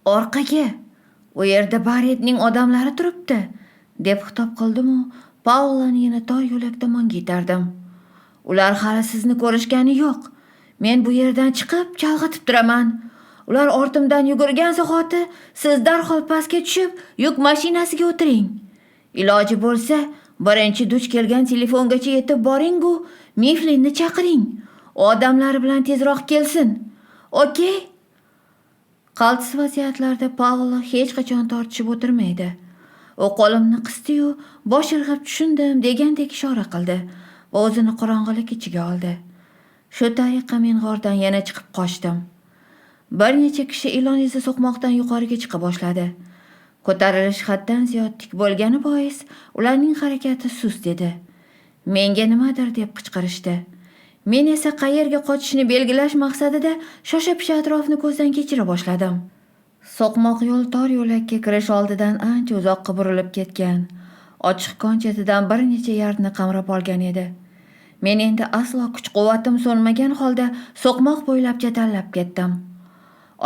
Orqaga, u yerda Barretning odamlari turibdi, deb xitob qildim-u, Paulani yana tor yo'lak tomonga itardim. Ular hali sizni ko'rishgani yo'q. Men bu yerdan chiqib chalg'itib turaman. Ular ortimdan yugurgan zahoti siz darhol pastga tushib, yuk mashinasiga o'tiring. Iloji bo'lsa, birinchi duch kelgan telefongacha yetib boring-u, Miflinni chaqiring. U odamlari bilan tezroq kelsin. Okey? Qaltis vaziyatlarda Paula hech qachon tortishib o'tirmaydi. U qo'limni qisdi-yu, bosh irg'ab tushundim degandek ishora qildi va o'zini qorong'ilik ichiga oldi. Shu tariqa men g'ordan yana chiqib qochdim. Bir necha kishi ilon izi so'qmoqdan yuqoriga chiqa boshladi. Ko'tarilish haddan ziyod tik bo'lgani bois ularning harakati sust edi. Menga nimadir deb qichqirishdi. Men esa qayerga qochishni belgilash maqsadida shosha-pisha atrofni ko'zdan kechira boshladim. So'qmoq yo'l tor yo'lakka kirish oldidan ancha uzoqqa burilib ketgan. Ochiq kon chetidan bir necha yardni qamrab olgan edi. Men endi aslo kuch-quvvatim so'nmagan holda so'qmoq bo'ylab chatallab ketdim.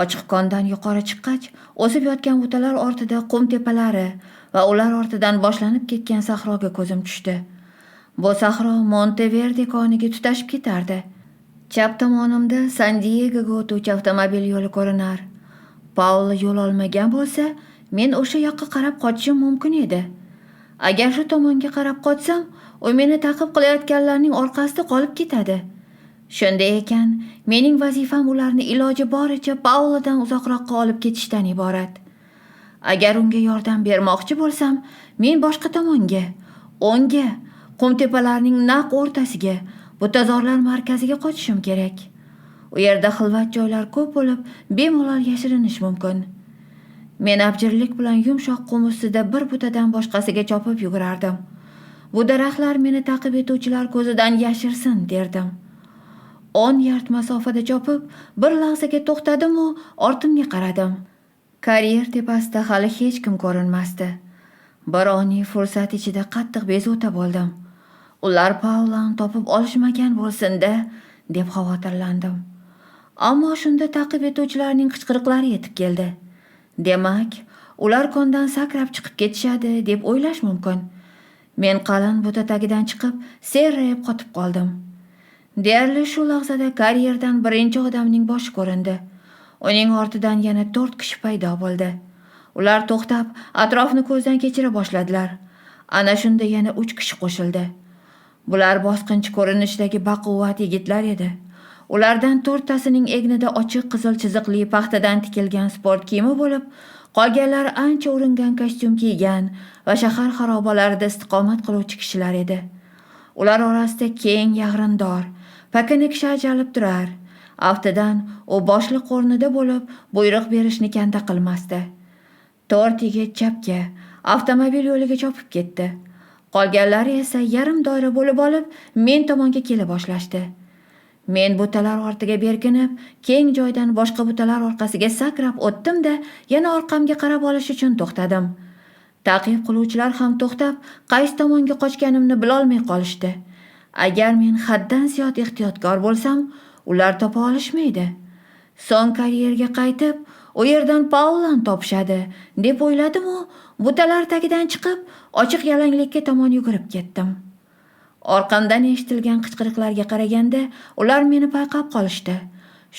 Ochiq kondan yuqori chiqqach, o'sib yotgan butalar ortida qum tepalari va ular ortidan boshlanib ketgan sahroga ko'zim tushdi. Bu sahro Monteverde koniga tutashib ketardi. Chap tomonimda San Diegoga o'tuvchi avtomobil yo'li ko'rinar. Paula yo'l olmagan bo'lsa, men o'sha yoqqa qarab qochishim mumkin edi. Agar shu tomonga qarab qochsam, u meni ta'qib qilayotganlarning orqasida qolib ketadi. Shunday ekan, mening vazifam ularni iloji boricha Pauladan uzoqroqqa olib ketishdan iborat. Agar unga yordam bermoqchi bo'lsam, men boshqa tomonga, o'ngga, qumtepalarning naq o'rtasiga, butazorlar markaziga qochishim kerak. U yerda xilvat joylar ko'p bo'lib, bemalol yashirinish mumkin. Men abjirlik bilan yumshoq qum ustida bir butadan boshqasiga chopib yugurardim. Bu daraxtlar meni ta'qib etuvchilar ko'zidan yashirsin derdim. 10 yard masofada chopib, bir lahzaga to'xtadim-u, ortimga qaradim. Karyer tepasida hali hech kim ko'rinmasdi. Bir oniy fursat ichida qattiq bezovta bo'ldim. Ular Paulani topib olishmagan bo'lsin-da, deb xavotirlandim. Ammo shunda ta'qib etuvchilarning qichqiriqlari yetib keldi. Demak, ular kondan sakrab chiqib ketishadi deb o'ylash mumkin. Men qalin buta tagidan chiqib, serrayib qotib qoldim. Deyarli shu lahzada karyerdan birinchi odamning boshi ko'rindi. Uning ortidan yana 4 kishi paydo bo'ldi. Ular to'xtab, atrofni ko'zdan kechira boshladilar. Ana shunda yana 3 kishi qo'shildi. Bular bosqinchi ko'rinishidagi baquvvat yigitlar edi. Ulardan 4 tasining egnida ochiq qizil chiziqli paxtadan tikilgan sport kiyimi bo'lib, qolganlari ancha uringan kostyum kiygan va shahar xarobalarida istiqomat qiluvchi kishilar edi. Ular orasida keng yag'rindor, pakana kishi ajralib turar. Aftidan u boshliq o'rnida bo'lib, buyruq berishni kanda qilmasdi. 4 yigit chapga, avtomobil yo'liga chopib ketdi. Qolganlari esa yarim doira bo'lib olib, men tomonga kela boshlashdi. Men butalar ortiga berkinib, keng joydan boshqa butalar orqasiga sakrab o'tdim-da, yana orqamga qarab olish uchun to'xtadim. Ta'qib qiluvchilar ham to'xtab, qaysi tomonga qochganimni bilolmay qolishdi. Agar men haddan ziyod ehtiyotkor bo'lsam, ular topa olishmaydi. So'ng karyerga qaytib, u yerdan Paulani topishadi, deb o'yladim-u, butalar tagidan chiqib, ochiq yalanglikka tomon yugurib ketdim. Orqamdan eshitilgan qichqiriqlarga qaraganda, ular meni payqab qolishdi.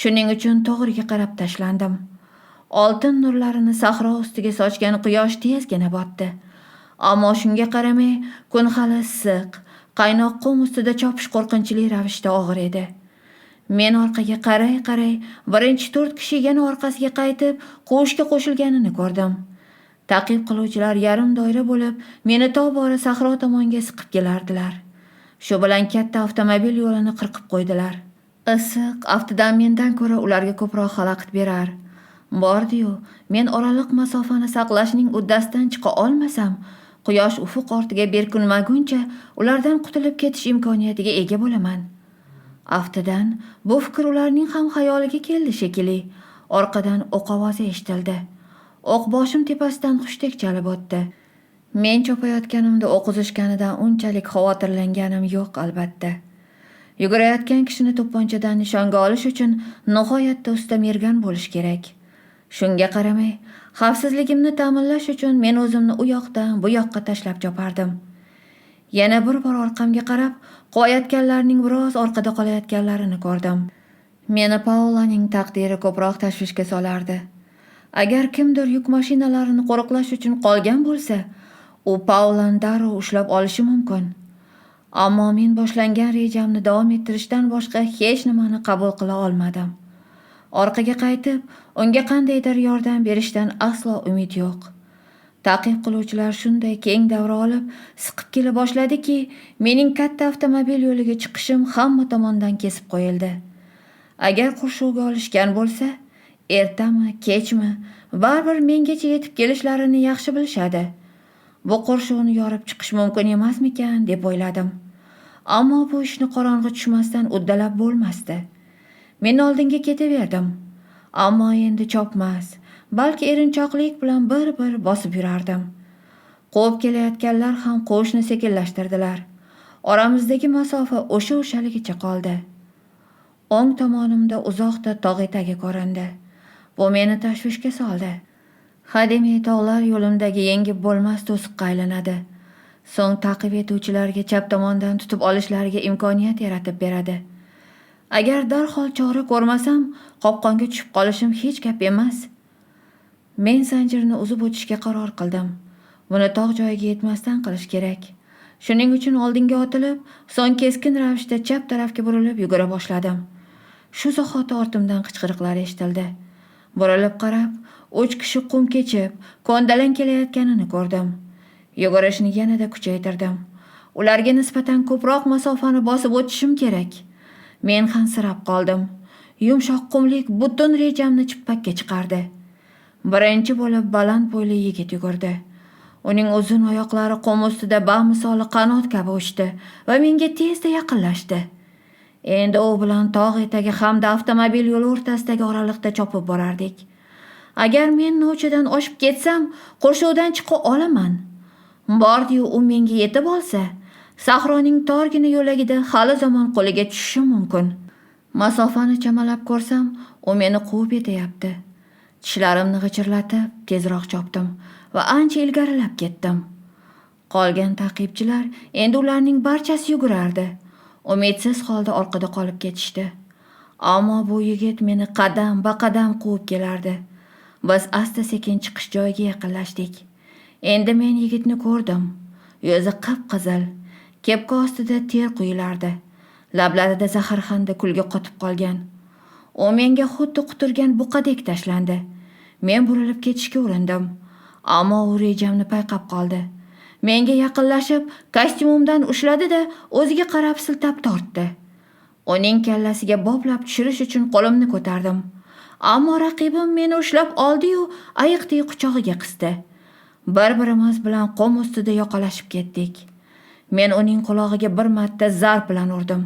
Shuning uchun to'g'riga qarab tashlandim. Oltin nurlarini sahro ustiga sochgan quyosh tezgina botdi. Ammo shunga qaramay, kun hali issiq, qaynoq qum ustida chopish qo'rqinchli ravishda og'ir edi. Men orqaga qaray-qaray, birinchi 4 kishi yana orqasiga qaytib, quvishga qo'shilganini ko'rdim. Ta'qib qiluvchilar yarim doira bo'lib, meni tobora sahro tomonga siqib kelardilar. Shu bilan katta avtomobil yo'lini qirqib qo'ydilar. Issiq aftidan mendan ko'ra ularga ko'proq xalaqit berar. Bordi-yu, men oraliq masofani saqlashning uddasidan chiqa olmasam, quyosh ufuq ortiga berkinmaguncha ulardan qutulib ketish imkoniyatiga ega bo'laman. Aftidan bu fikr ularning ham xayoliga keldi shekilli. Orqadan o'q ovozi eshitildi. O'q boshim tepasidan hushtak chalib o'tdi. Men chopayotganimda o'q uzishganidan unchalik xavotirlanganim yo'q albatta. Yugurayotgan kishini to'pponchadan nishonga olish uchun nihoyatda usta mergan bo'lish kerak. Shunga qaramay, xavfsizligimni ta'minlash uchun men o'zimni u yoqdan bu yoqqa tashlab chopardim. Yana bir bor orqamga qarab, quvayotganlarning biroz orqada qolayotganlarini ko'rdim. Meni Paulaning taqdiri ko'proq tashvishga solardi. Agar kimdir yuk mashinalarini qo'riqlash uchun qolgan bo'lsa, u Paulani darrov ushlab olishi mumkin. Ammo men boshlangan rejamni davom ettirishdan boshqa hech nimani qabul qila olmadim. Orqaga qaytib, unga qandaydir yordam berishdan aslo umid yo'q. Ta'qib qiluvchilar shunday keng davra olib, siqib kela boshladiki, mening katta avtomobil yo'liga chiqishim hamma tomondan kesib qo'yildi. Agar qurshovga olishgan bo'lsa, ertami, kechmi, baribir mengacha yetib kelishlarini yaxshi bilishadi. Bu qurshovni yorib chiqish mumkin emasmikan deb o'yladim. Ammo bu ishni qorong'i tushmasdan uddalab bo'lmasdi. Men oldinga ketaverdim. Ammo endi chopmas, balki erinchoqlik bilan bir-bir bosib yurardim. Quvib kelayotganlar ham quvishni sekinlashtirdilar. Oramizdagi masofa o'sha-o'shaligicha qoldi. O'ng tomonimda uzoqda tog' etagi ko'rindi. Bu meni tashvishga soldi. Hademay tog'lar yo'limdagi yengib bo'lmas to'siqqa aylanadi. So'ng ta'qib etuvchilarga chap tomondan tutib olishlariga imkoniyat yaratib beradi. Agar darhol chora ko'rmasam, qopqonga tushib qolishim hech gap emas. Men zanjirni uzib o'tishga qaror qildim. Buni tog' joyiga yetmasdan qilish kerak. Shuning uchun oldinga otilib, so'ng keskin ravishda chap tarafga burilib yugura boshladim. Shu zahoti ortimdan qichqiriqlar eshitildi. Burilib qarab, 3 kishi qum kechib, ko'ndalang kelayotganini ko'rdim. Yugurishni yanada kuchaytirdim. Ularga nisbatan ko'proq masofani bosib o'tishim kerak. Men hansirab qoldim. Yumshoq qumlik butun rejamni chippakka chiqardi. Birinchi bo'lib baland bo'yli yigit yugurdi. Uning uzun oyoqlari qum ustida bamisoli qanot kabi uchdi va menga tezda yaqinlashdi. Endi u bilan tog' etagi hamda avtomobil yo'li o'rtasidagi oraliqda chopib borardik. Agar men novchadan oshib ketsam, qurshovdan chiqa olaman. Bordi-yu u menga yetib olsa, sahroning torgina yo'lagida hali zamon qo'liga tushishim mumkin. Masofani chamalab ko'rsam, u meni quvib yetayapti. Tishlarimni g'ichirlatib, tezroq chopdim va ancha ilgarilab ketdim. Qolgan ta'qibchilar endi ularning barchasi yugurardi. Umidsiz holda orqada qolib ketishdi. Ammo bu yigit meni qadam ba qadam quvib kelardi. Biz asta-sekin chiqish joyiga yaqinlashdik. Endi men yigitni ko'rdim. Yuzi qip-qizil, kepka ostida ter quyilardi. Lablarida zaharxanda kulgi qotib qolgan. U menga xuddi quturgan buqadek tashlandi. Men burilib ketishga urindim. Ammo u rejamni payqab qoldi. Menga yaqinlashib, kostyumimdan ushladi-da, o'ziga qarab siltab tortdi. Uning kallasiga boplab tushirish uchun qo'limni ko'tardim. Ammo raqibim meni ushlab oldi-yu, ayiqdek quchog'iga qisdi. Bir-birimiz bilan qum ustida yoqalashib ketdik. Men uning qulog'iga bir marta zarb bilan urdim.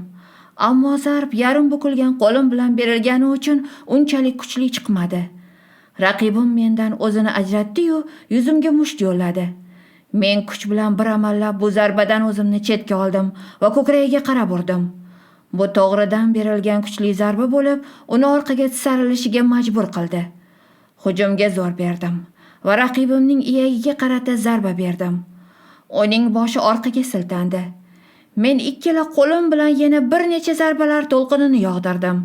Ammo zarb yarim bukilgan qo'lim bilan berilgani uchun unchalik kuchli chiqmadi. Raqibim mendan o'zini ajratdi-yu, yuzimga musht yo'lladi. Men kuch bilan bir amallab bu zarbadan o'zimni chetga oldim va ko'kragiga qarab urdim. Bu to'g'ridan berilgan kuchli zarba bo'lib, uni orqaga tisarilishiga majbur qildi. Hujumga zo'r berdim va raqibimning iyagiga qarata zarba berdim. Uning boshi orqaga siltandi. Men ikkala qo'lim bilan yana bir necha zarbalar to'lqinini yog'dirdim.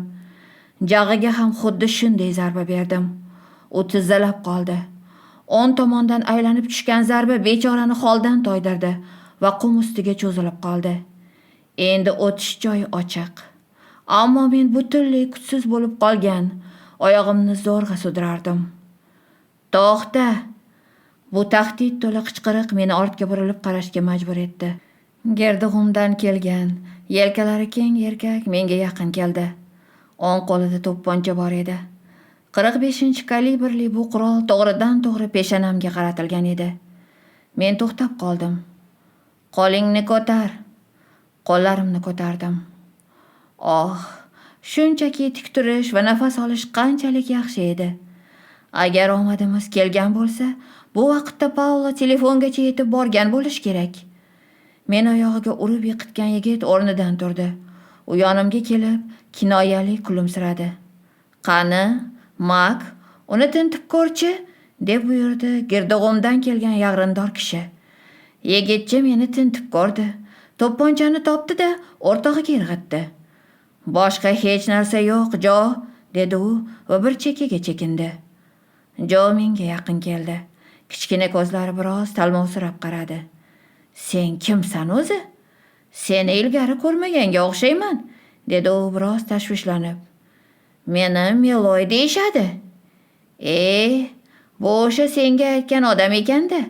Jag'iga ham xuddi shunday zarba berdim. U tizzalab qoldi. O'ng tomondan aylanib tushgan zarba bechorani holdan toydirdi va qum ustiga cho'zilib qoldi. Endi o'tish joyi ochiq. Ammo men butunlay kuchsiz bo'lib qolgan, oyog'imni zo'rg'a sudrardim. To'xta! Bu tahdid to'la qichqiriq meni ortga burilib qarashga majbur etdi. Gerdig'umdan kelgan, yelkalari keng erkak menga yaqin keldi. O'ng qo'lida to'pponcha bor edi. 45-kalibrli bu qurol to'g'ridan-to'g'ri peshonamga qaratilgan edi. Men to'xtab qoldim. Qo'lingni ko'tar. Qo'llarimni ko'tardim. Oh, shunchaki tik turish va nafas olish qanchalik yaxshi edi. Agar omadimiz kelgan bo'lsa, bu vaqtda Paula telefongacha yetib borgan bo'lishi kerak. Men oyog'iga urib yiqitgan yigit o'rnidan turdi. U yonimga kelib, kinoyali kulimsiradi. Qani, Mak, Uni tintib ko'rchi, deb buyurdi Girdig'umdan kelgan yag'rindor kishi. Yigitcha meni tintib ko'rdi. To'pponchani topdi-da, o'rtog'iga irg'itdi. Boshqa hech narsa yo'q, Jo, dedi u va bir chekkaga chekindi. Jo menga yaqin keldi. Kichkina ko'zlari biroz talmovsirab qaradi. Sen kimsan o'zi? Seni ilgari ko'rmaganga o'xshayman, dedi u biroz tashvishlanib. Meni Meloy deyishadi. Bu o'sha senga aytgan odam ekanda,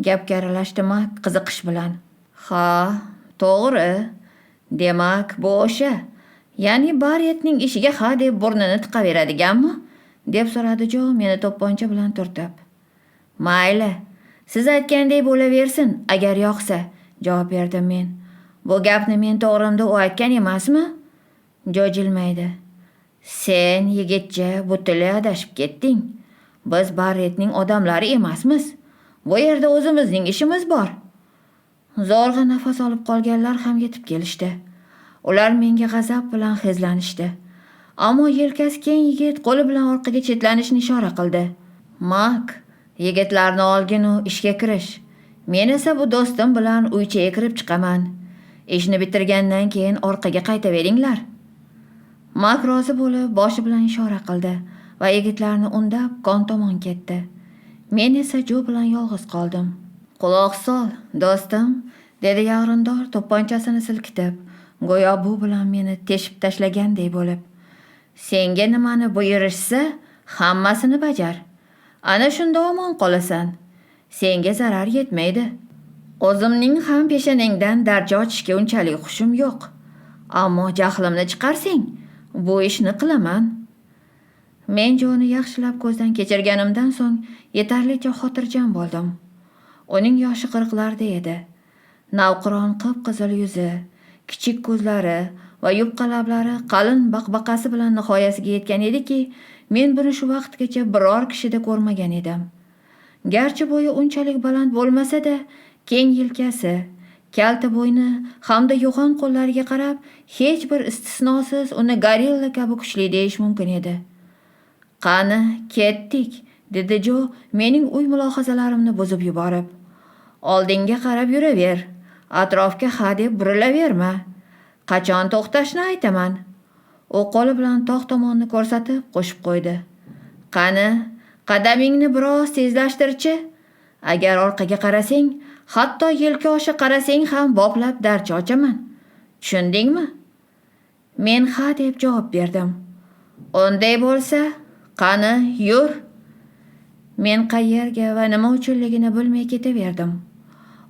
gapga aralashdi Mak qiziqish bilan. Ha, to'g'ri. Demak, bu o'sha. Ya'ni Barretning ishiga ha deb burnini tiqaveradiganmi? Deb so'radi Jo meni to'pponcha bilan turtib. Mayli, siz aytgandek bo'laversin, agar yoqsa, javob berdim men. Bu gapni men to'g'rimda u aytgan emasmi? Jo jilmaydi. Sen yigitcha butunlay adashib ketding. Biz Barretning odamlari emasmiz. Bu yerda o'zimizning ishimiz bor. Zo'rg'a nafas olib qolganlar ham yetib kelishdi. Ular menga g'azab bilan xezlanishdi. Ammo yelkasi keng yigit qo'li bilan orqaga chetlanishni ishora qildi. Mak, yigitlarni olgin u ishga kirish. Men esa bu do'stim bilan uychaga kirib chiqaman. Ishni bitirgandan keyin orqaga qaytaveringlar. Mak rozi bo'lib boshi bilan ishora qildi va yigitlarni undab kon tomon ketdi. Men esa Jo bilan yolg'iz qoldim. Quloq sol, do'stim, dedi yag'rindor to'pponchasini silkitib, go'yo bu bilan meni teshib tashlaganday bo'lib. Senga nimani buyurishsa, hammasini bajar. Ana shunda omon qolasan. Senga zarar yetmaydi. O'zimning ham peshonangdan darcha ochishga unchalik hushim yo'q. Ammo jahlimni chiqarsang, bu ishni qilaman. Men Joni yaxshilab ko'zdan kechirganimdan so'ng yetarlicha xotirjam bo'ldim. Uning yoshi 40larda edi. Navqiron qip-qizil yuzi, kichik ko'zlari va yupqa lablari qalin baqbaqasi bilan nihoyasiga yetgan ediki, men buni shu vaqtgacha biror kishida ko'rmagan edim. Garchi bo'yi unchalik baland bo'lmasa-da, keng yelkasi, kalta bo'yni hamda yo'g'on qo'llariga qarab, hech bir istisnosiz uni gorilla kabi kuchli deyish mumkin edi. Qani, ketdik, dedi Jo mening uy mulohazalarimni buzib yuborib. Oldinga qarab yuraver, atrofga ha deb burilaverma. Qachon to'xtashni aytaman. U qo'li bilan tog' tomonni ko'rsatib qo'shib qo'ydi. Qani, qadamingni biroz tezlashtirchi. Agar orqaga qarasang, hatto yelka osha qarasang ham boplab darcha ochaman. Tushundingmi? Men ha deb javob berdim. Unday bo'lsa, qani, yur. Men qayerga va nima uchunligini bilmay ketaverdim.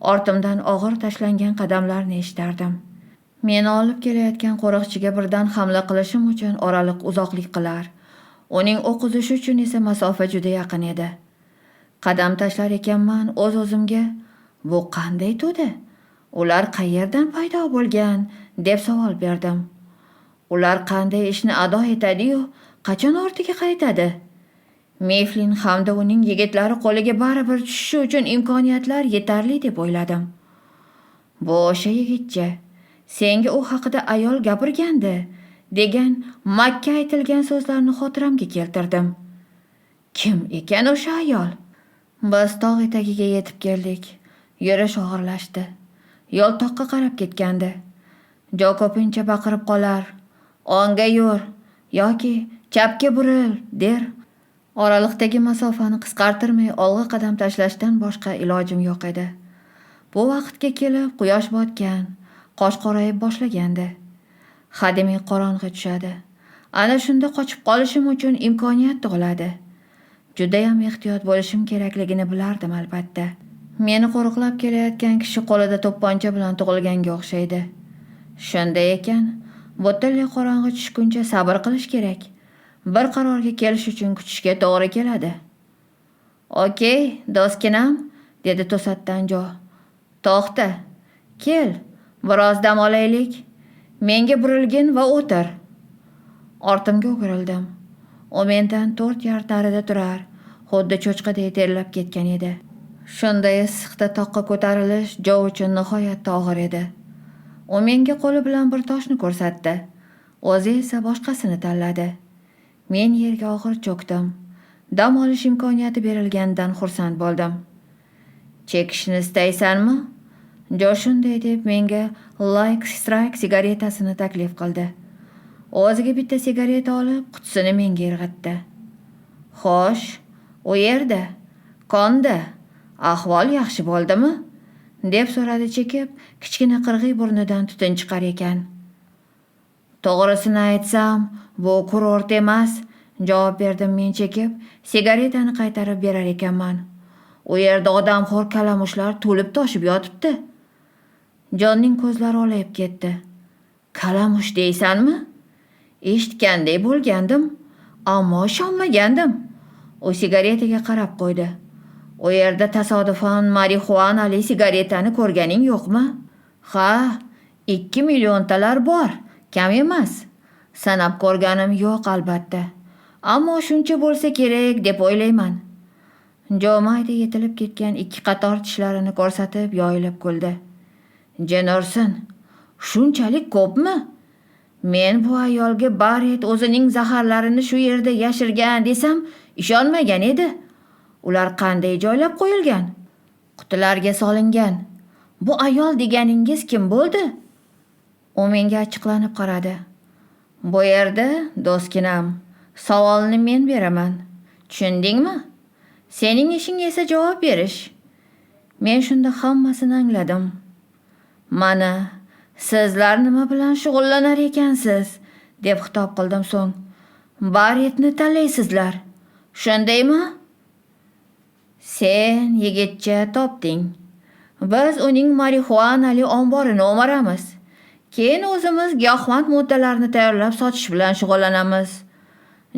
Ortimdan og'ir tashlangan qadamlarni eshitardim. Meni olib kelayotgan qo'riqchiga birdan hamla qilishim uchun oraliq uzoqlik qilar. Uning o'q uzishi uchun esa masofa juda yaqin edi. Qadam tashlar ekanman o'z-o'zimga, bu qanday to'da? Ular qayerdan paydo bo'lgan? Deb savol berdim. Ular qanday ishni ado etadi-yu, qachon ortiga qaytadi? Miflin hamda uning yigitlari qo'liga baribir tushishi uchun imkoniyatlar yetarli deb o'yladim. Bu o'sha yigitcha, senga u haqida ayol gapirgandi, degan Makka aytilgan so'zlarni xotiramga keltirdim. Kim ekan o'sha ayol? Biz tog' etagiga yetib keldik. Yurish og'irlashdi. Yo'l toqqa qarab ketgandi. Jo ko'pincha baqirib qolar, "O'ngga yur" yoki "Chapga buril" der. Oraliqdagi masofani qisqartirmay olg'a qadam tashlashdan boshqa ilojim yo'q edi. Bu vaqtga kelib quyosh botgan, qosh qorayib boshlagandi. Hademay qorong'i tushadi. Ana shunda qochib qolishim uchun imkoniyat tug'iladi. Judayam ehtiyot bo'lishim kerakligini bilardim albatta. Meni qo'riqlab kelayotgan kishi qo'lida to'pponcha bilan tug'ilganga o'xshaydi. Shunday ekan, butunlay qorong'i tushguncha sabr qilish kerak. Bir qarorga kelish uchun kutishga to'g'ri keladi. "Okey, do'stginam", dedi to'satdan Jo. "To'xta. Kel, biroz dam olaylik. Menga burilgin va o'tir." Ortimga o'girildim. U mendan 4 yard narida turar, xuddi cho'chqaday terlab ketgan edi. Shunday issiqda toqqa ko'tarilish Jo uchun nihoyatda og'ir edi. U menga qo'li bilan bir toshni ko'rsatdi. O'zi esa boshqasini tanladi. Men yerga og'ir cho'kdim. Dam olish imkoniyati berilganidan xursand bo'ldim. Chekishni istaysanmi? Jo shunday deb menga Like Strike sigaretasini taklif qildi. O'ziga bitta sigareta olib, qutisini menga irg'itdi. Xo'sh, u yerda, konda ahvol yaxshi bo'ldimi? Deb so'radi chekib, kichkina qirg'iy burnidan tutun chiqar ekan. To'g'risini aytsam, bu kurort emas, javob berdim men chekib, sigaretani qaytarib berar ekanman. U yerda odamxo'r kalamushlar to'lib toshib yotibdi. Jonning ko'zlari olayib ketdi. Kalamush deysanmi? Eshitgandek bo'lgandim, ammo ishonmagandim. U sigaretaga qarab qo'ydi. U yerda tasodifan marixuanali sigaretani ko'rganing yo'qmi? Ha, 2 milliontalar bor, kam emas. Sanab ko'rganim yo'q albatta. Ammo shuncha bo'lsa kerak deb o'ylayman. Jo mayda yetilib ketgan 2 qator tishlarini ko'rsatib yoyilib kuldi. Jenorsin, shunchalik ko'pmi? Men bu ayolga Barret o'zining zaharlarini shu yerda yashirgan desam, ishonmagan edi. Ular qanday joylab qo'yilgan? Qutilarga solingan. Bu ayol deganingiz kim bo'ldi? U menga achchiqlanib qaradi. Bu yerda, do'stginam, savolni men beraman. Tushundingmi? Sening ishing esa javob berish. Men shunda hammasini angladim. Mana, sizlar nima bilan shug'ullanar ekansiz, deb xitob qildim so'ng. Barretni tanlaysizlar. Shundaymi? Sen yigitcha topding. Biz uning marixuanali omborini o'maramiz. Keyin o'zimiz giyohvand moddalarni tayyorlab sotish bilan shug'ullanamiz.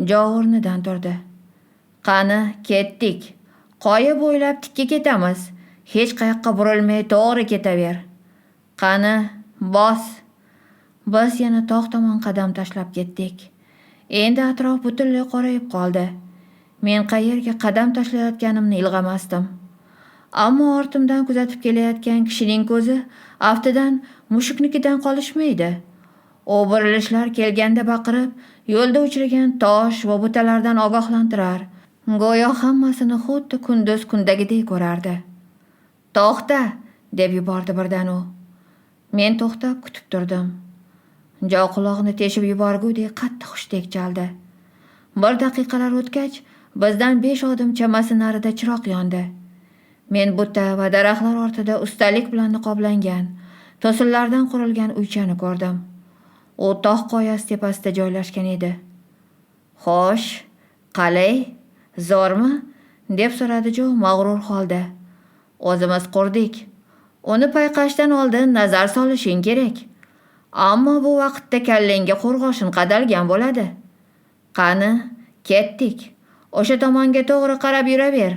Jo o'rnidan turdi. Qani, ketdik. Qoya bo'ylab tikka ketamiz. Hech qayoqqa burilmay to'g'ri ketaver. Qani, bos. Biz yana tog' tomon qadam tashlab ketdik. Endi atrof butunlay qorayib qoldi. Men qayerga qadam tashlayotganimni ilg'amasdim. Ammo ortimdan kuzatib kelayotgan kishining ko'zi aftidan mushuknikidan qolishmaydi. U burilishlar kelganda baqirib, yo'lda uchragan tosh va butalardan ogohlantirar. Go'yo hammasini xuddi kunduz kundagidek ko'rardi. "To'xta!" deb yubordi birdan u. Men to'xtab kutib turdim. Jo quloqni teshib yuborgudek qattiq hushtak chaldi. Bir daqiqalar o'tgach, bizdan 5 odim chamasi narida chiroq yondi. Men buta va daraxtlar ortida ustalik bilan niqoblangan, to'sinlardan qurilgan uychani ko'rdim. U tog' qoyasi tepasida joylashgan edi. "Xo'sh, qalay, zo'rmi?" deb so'radi Jo mag'rur holda. "O'zimiz qurdik. Uni payqashdan oldin nazar solishing kerak. Ammo bu vaqtda kallangga qo'rg'oshin qadalgan bo'ladi. Qani, ketdik. O'sha tomonga to'g'ri qarab yuraver."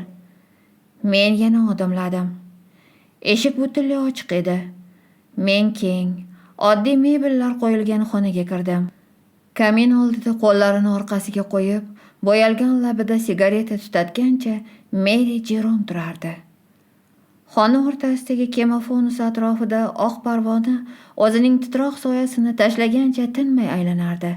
Men yana odimladim. Eshik butunlay ochiq edi. Men keng, oddiy mebellar qo'yilgan xonaga kirdim. Kamin oldida qo'llarini orqasiga qo'yib, bo'yalgan labida sigareta tutatgancha Meri Jerom turardi. Xona o'rtasidagi kema fonusi atrofida oq parvona o'zining titroq soyasini tashlagancha tinmay aylanardi.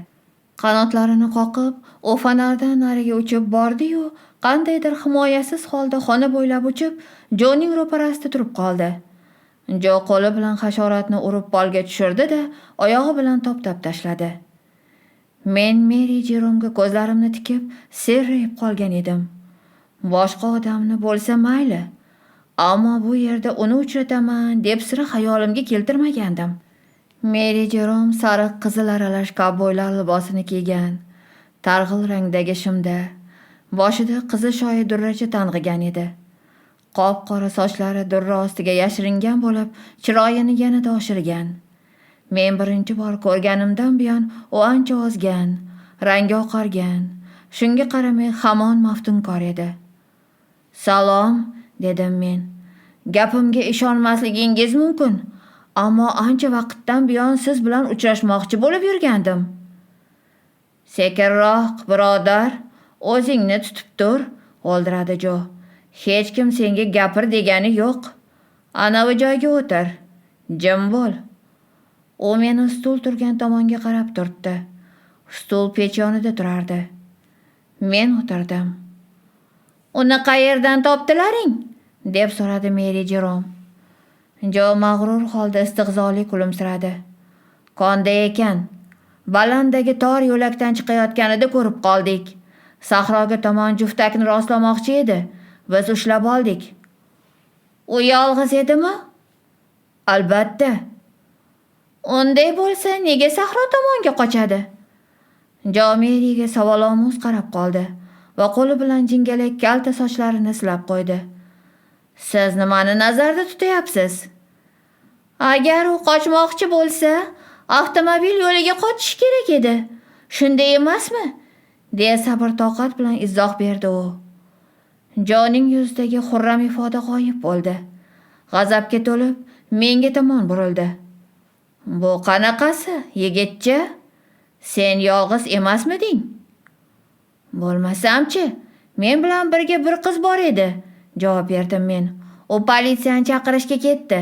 Qanotlarini qoqib, u fonardan nariga uchib bordi-yu, qandaydir himoyasiz holda xona bo'ylab uchib, Joning ro'parasida turib qoldi. Jo qo'li bilan hasharotni urib polga tushirdi-da, oyog'i bilan toptab tashladi. Men Meri Jeromga ko'zlarimni tikib, serrayib qolgan edim. Boshqa odamni bo'lsa mayli, ammo bu yerda uni uchrataman deb sira xayolimga keltirmagandim. Meri Jerom sariq qizil aralash kovboylar libosini kiygan, targ'il rangdagi shimda, boshida qizil shoyi durracha tang'igan edi. Qop-qora sochlari durra ostiga yashiringan bo'lib, chiroyini yanada oshirgan. Men birinchi bor ko'rganimdan buyon u ancha ozgan, rangi oqargan, shunga qaramay hamon maftunkor edi. "Salom," dedim men. "Gapimga ishonmasligingiz mumkin, ammo ancha vaqtdan buyon siz bilan uchrashmoqchi bo'lib yurgandim." "Sekinroq, birodar, o'zingni tutib tur," o'ldiradi Jo. "Hech kim senga gapir degani yo'q. Anavi joyga o'tir. Jim bo'l." U meni stul turgan tomonga qarab turtdi. Stul pech yonida turardi. Men o'tirdim. "Uni qayerdan topdilaring?" deb so'radi Meri Jerom. Jo mag'rur holda istehzoli kulimsiradi. "Konda ekan. Balandagi tor yo'lakdan chiqayotganida ko'rib qoldik. Sahroga tomon juftakni rostlamoqchi edi. Biz ushlab oldik." "U yolg'iz edimi?" "Albatta." "Unday bo'lsa, nega sahro tomonga qochadi?" Jo Meriga savolomuz qarab qoldi va qo'li bilan jingalak kalta sochlarini silab qo'ydi. "Siz nimani nazarda tutyapsiz? Agar u qochmoqchi bo'lsa, avtomobil yo'liga qochishi kerak edi. Shunday emasmi?" deya sabr-toqat bilan izoh berdi u. Joning yuzidagi xurram ifoda g'oyib bo'ldi. G'azabga to'lib, menga tomon burildi. "Bu qanaqasi, yigitcha? Sen yolg'iz emasmiding?" "Bo'lmasam-chi, men bilan birga bir qiz bor edi," javob berdim men. "U politsiyani chaqirishga ketdi."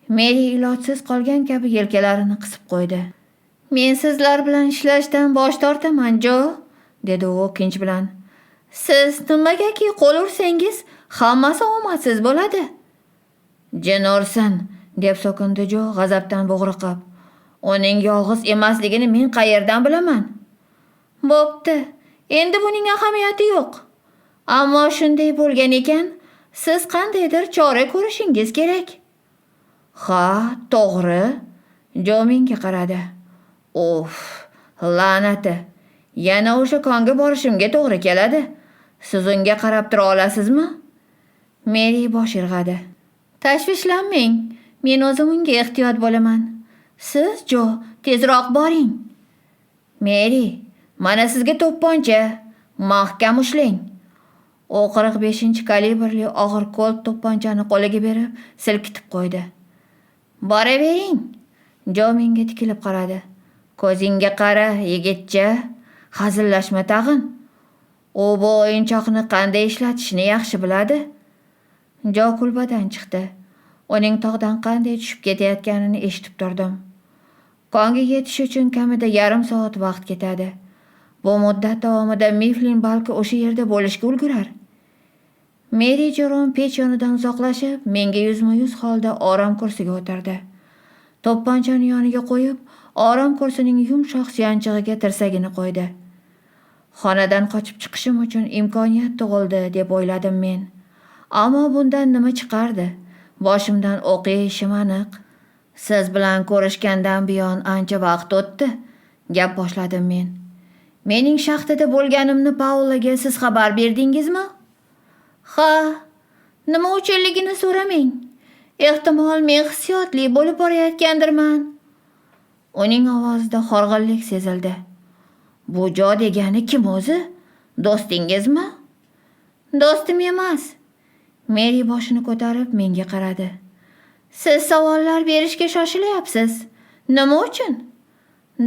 Meri ilojsiz qolgan kabi yelkalarini qisib qo'ydi. "Men sizlar bilan ishlashdan bosh tortaman, Jo," dedi u o'kinch bilan. "Siz nimagaki qo'l ursangiz, hammasi omadsiz bo'ladi." "Jin ursin," deb so'kindi Jo g'azabdan bo'g'riqib. "Uning yolg'iz emasligini men qayerdan bilaman?" "Bo'pti, endi buning ahamiyati yo'q. Ammo shunday bo'lgan ekan, siz qandaydir chora ko'rishingiz kerak." "Ha, to'g'ri." Jo menga qaradi. "Uf, la'nati. Yana o'sha konga borishimga to'g'ri keladi. Siz unga qarab tura olasizmi?" Meri bosh irg'adi. "Tashvishlanmang, men o'zim unga ehtiyot bo'laman. Siz, Jo, tezroq boring." "Meri, mana sizga to'pponcha. Mahkam ushlang." U 45-kalibrli og'ir Colt to'pponchani qo'liga berib, silkitib qo'ydi. "Boravering." Jo menga tikilib qaradi. "Ko'zingga qara, yigitcha, hazillashma tag'in. U bu o'yinchoqni qanday ishlatishni yaxshi biladi." Jo kulbadan chiqdi. Uning tog'dan qanday tushib ketayotganini eshitib turdim. Konga yetish uchun kamida yarim soat vaqt ketadi. Bu muddat davomida Miflin balki o'sha yerda bo'lishga ulgurar. Meri Jerom pech yonidan uzoqlashib, menga yuzma-yuz holda orom kursiga o'tirdi. To'pponchani yoniga qo'yib, orom kursining yumshoq suyanchig'iga tirsagini qo'ydi. Xonadan qochib chiqishim uchun imkoniyat tug'ildi deb o'yladim men. Ammo bundan nima chiqardi? Boshimdan o'q yeyishim aniq. "Siz bilan ko'rishgandan buyon ancha vaqt o'tdi," gap boshladim men. "Mening shaxtada bo'lganimni Paulaga siz xabar berdingizmi?" "Ha, nima uchunligini so'ramang. Ehtimol men hissiyotli bo'lib borayotgandirman." Uning ovozida horg'inlik sezildi. "Bu Jo degani kim o'zi? Do'stingizmi?" "Do'stim emas." Meri boshini ko'tarib menga qaradi. "Siz savollar berishga shoshilyapsiz. Nima uchun?"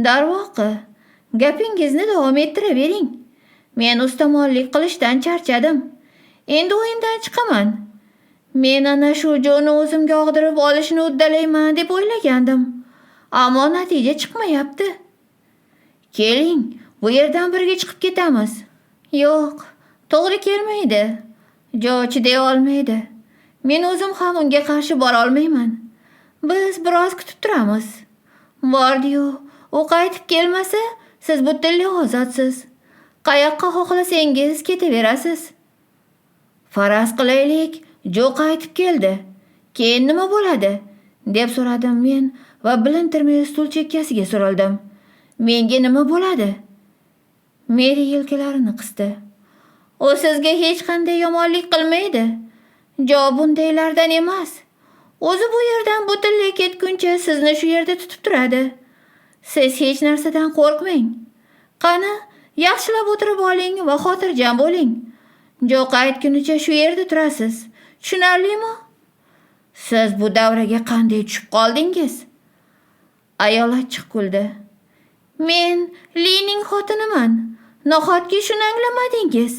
"Darvoqe, gapingizni davom ettiravering. Men ustamonlik qilishdan charchadim. Endi o'yindan chiqaman. Men ana shu Joni o'zimga og'dirib olishni uddalayman deb o'ylagandim. Ammo natija chiqmayapti. Keling, bu yerdan birga chiqib ketamiz." "Yo'q, to'g'ri kelmaydi. Jo chiday olmaydi. Men o'zim ham unga qarshi bora olmayman. Biz biroz kutib turamiz. Bordi-yu, u qaytib kelmasa, siz butunlay ozodsiz. Qayoqqa xohlasangiz ketaverasiz." "Faraz qilaylik, Jo qaytib keldi. Keyin nima bo'ladi?" deb so'radim men va bilintirmay stul chekkasiga surildim. "Menga nima bo'ladi?" Meri yelkalarini qisdi. "U sizga hech qanday yomonlik qilmaydi. Jo bundaylardan emas. O'zi bu yerdan butunlay ketguncha sizni shu yerda tutib turadi. Siz hech narsadan qo'rqmang. Qani, yaxshilab o'tirib oling va xotirjam bo'ling. Jo qaytgunicha shu yerda turasiz. Tushunarlimi? Siz bu davraga qanday tushib qoldingiz?" Ayol achchiq kuldi. "Men Lining xotiniman. Nahotki shuni anglamadingiz?"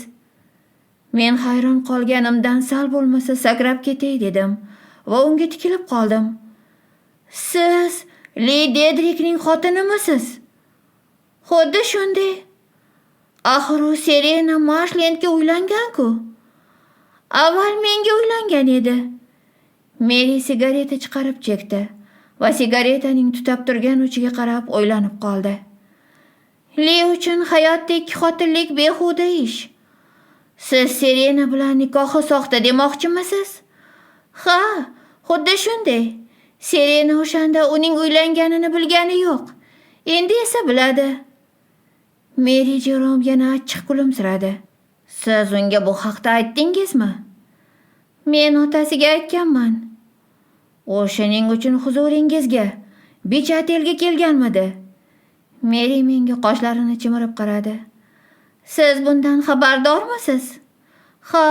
Men hayron qolganimdan sal bo'lmasa sakrab ketay dedim va unga tikilib qoldim. "Siz Li Dedrikning xotinimisiz?" "Xuddi shunday. Axir u Serena Marshlendga uylangan-ku." Avval menga uylangan edi. Meri sigareta chiqarib chekdi va sigaretaning tutab turgan uchiga qarab o'ylanib qoldi. Li uchun hayotda ikki xotinlik behuda ish. Siz Serena bilan nikohi soxta demoqchimisiz? Ha, xuddi shunday. Serena o'shanda uning uylanganini bilgani yo'q. Endi esa biladi. Meri Jerom yana achchiq kulimsiradi. Siz unga bu haqda aytdingizmi? Men otasiga aytganman. O'shaning uchun huzuringizga, Bich otelga kelganmidi? Meri menga qoshlarini chimirib qaradi. Siz bundan xabardormisiz? Ha,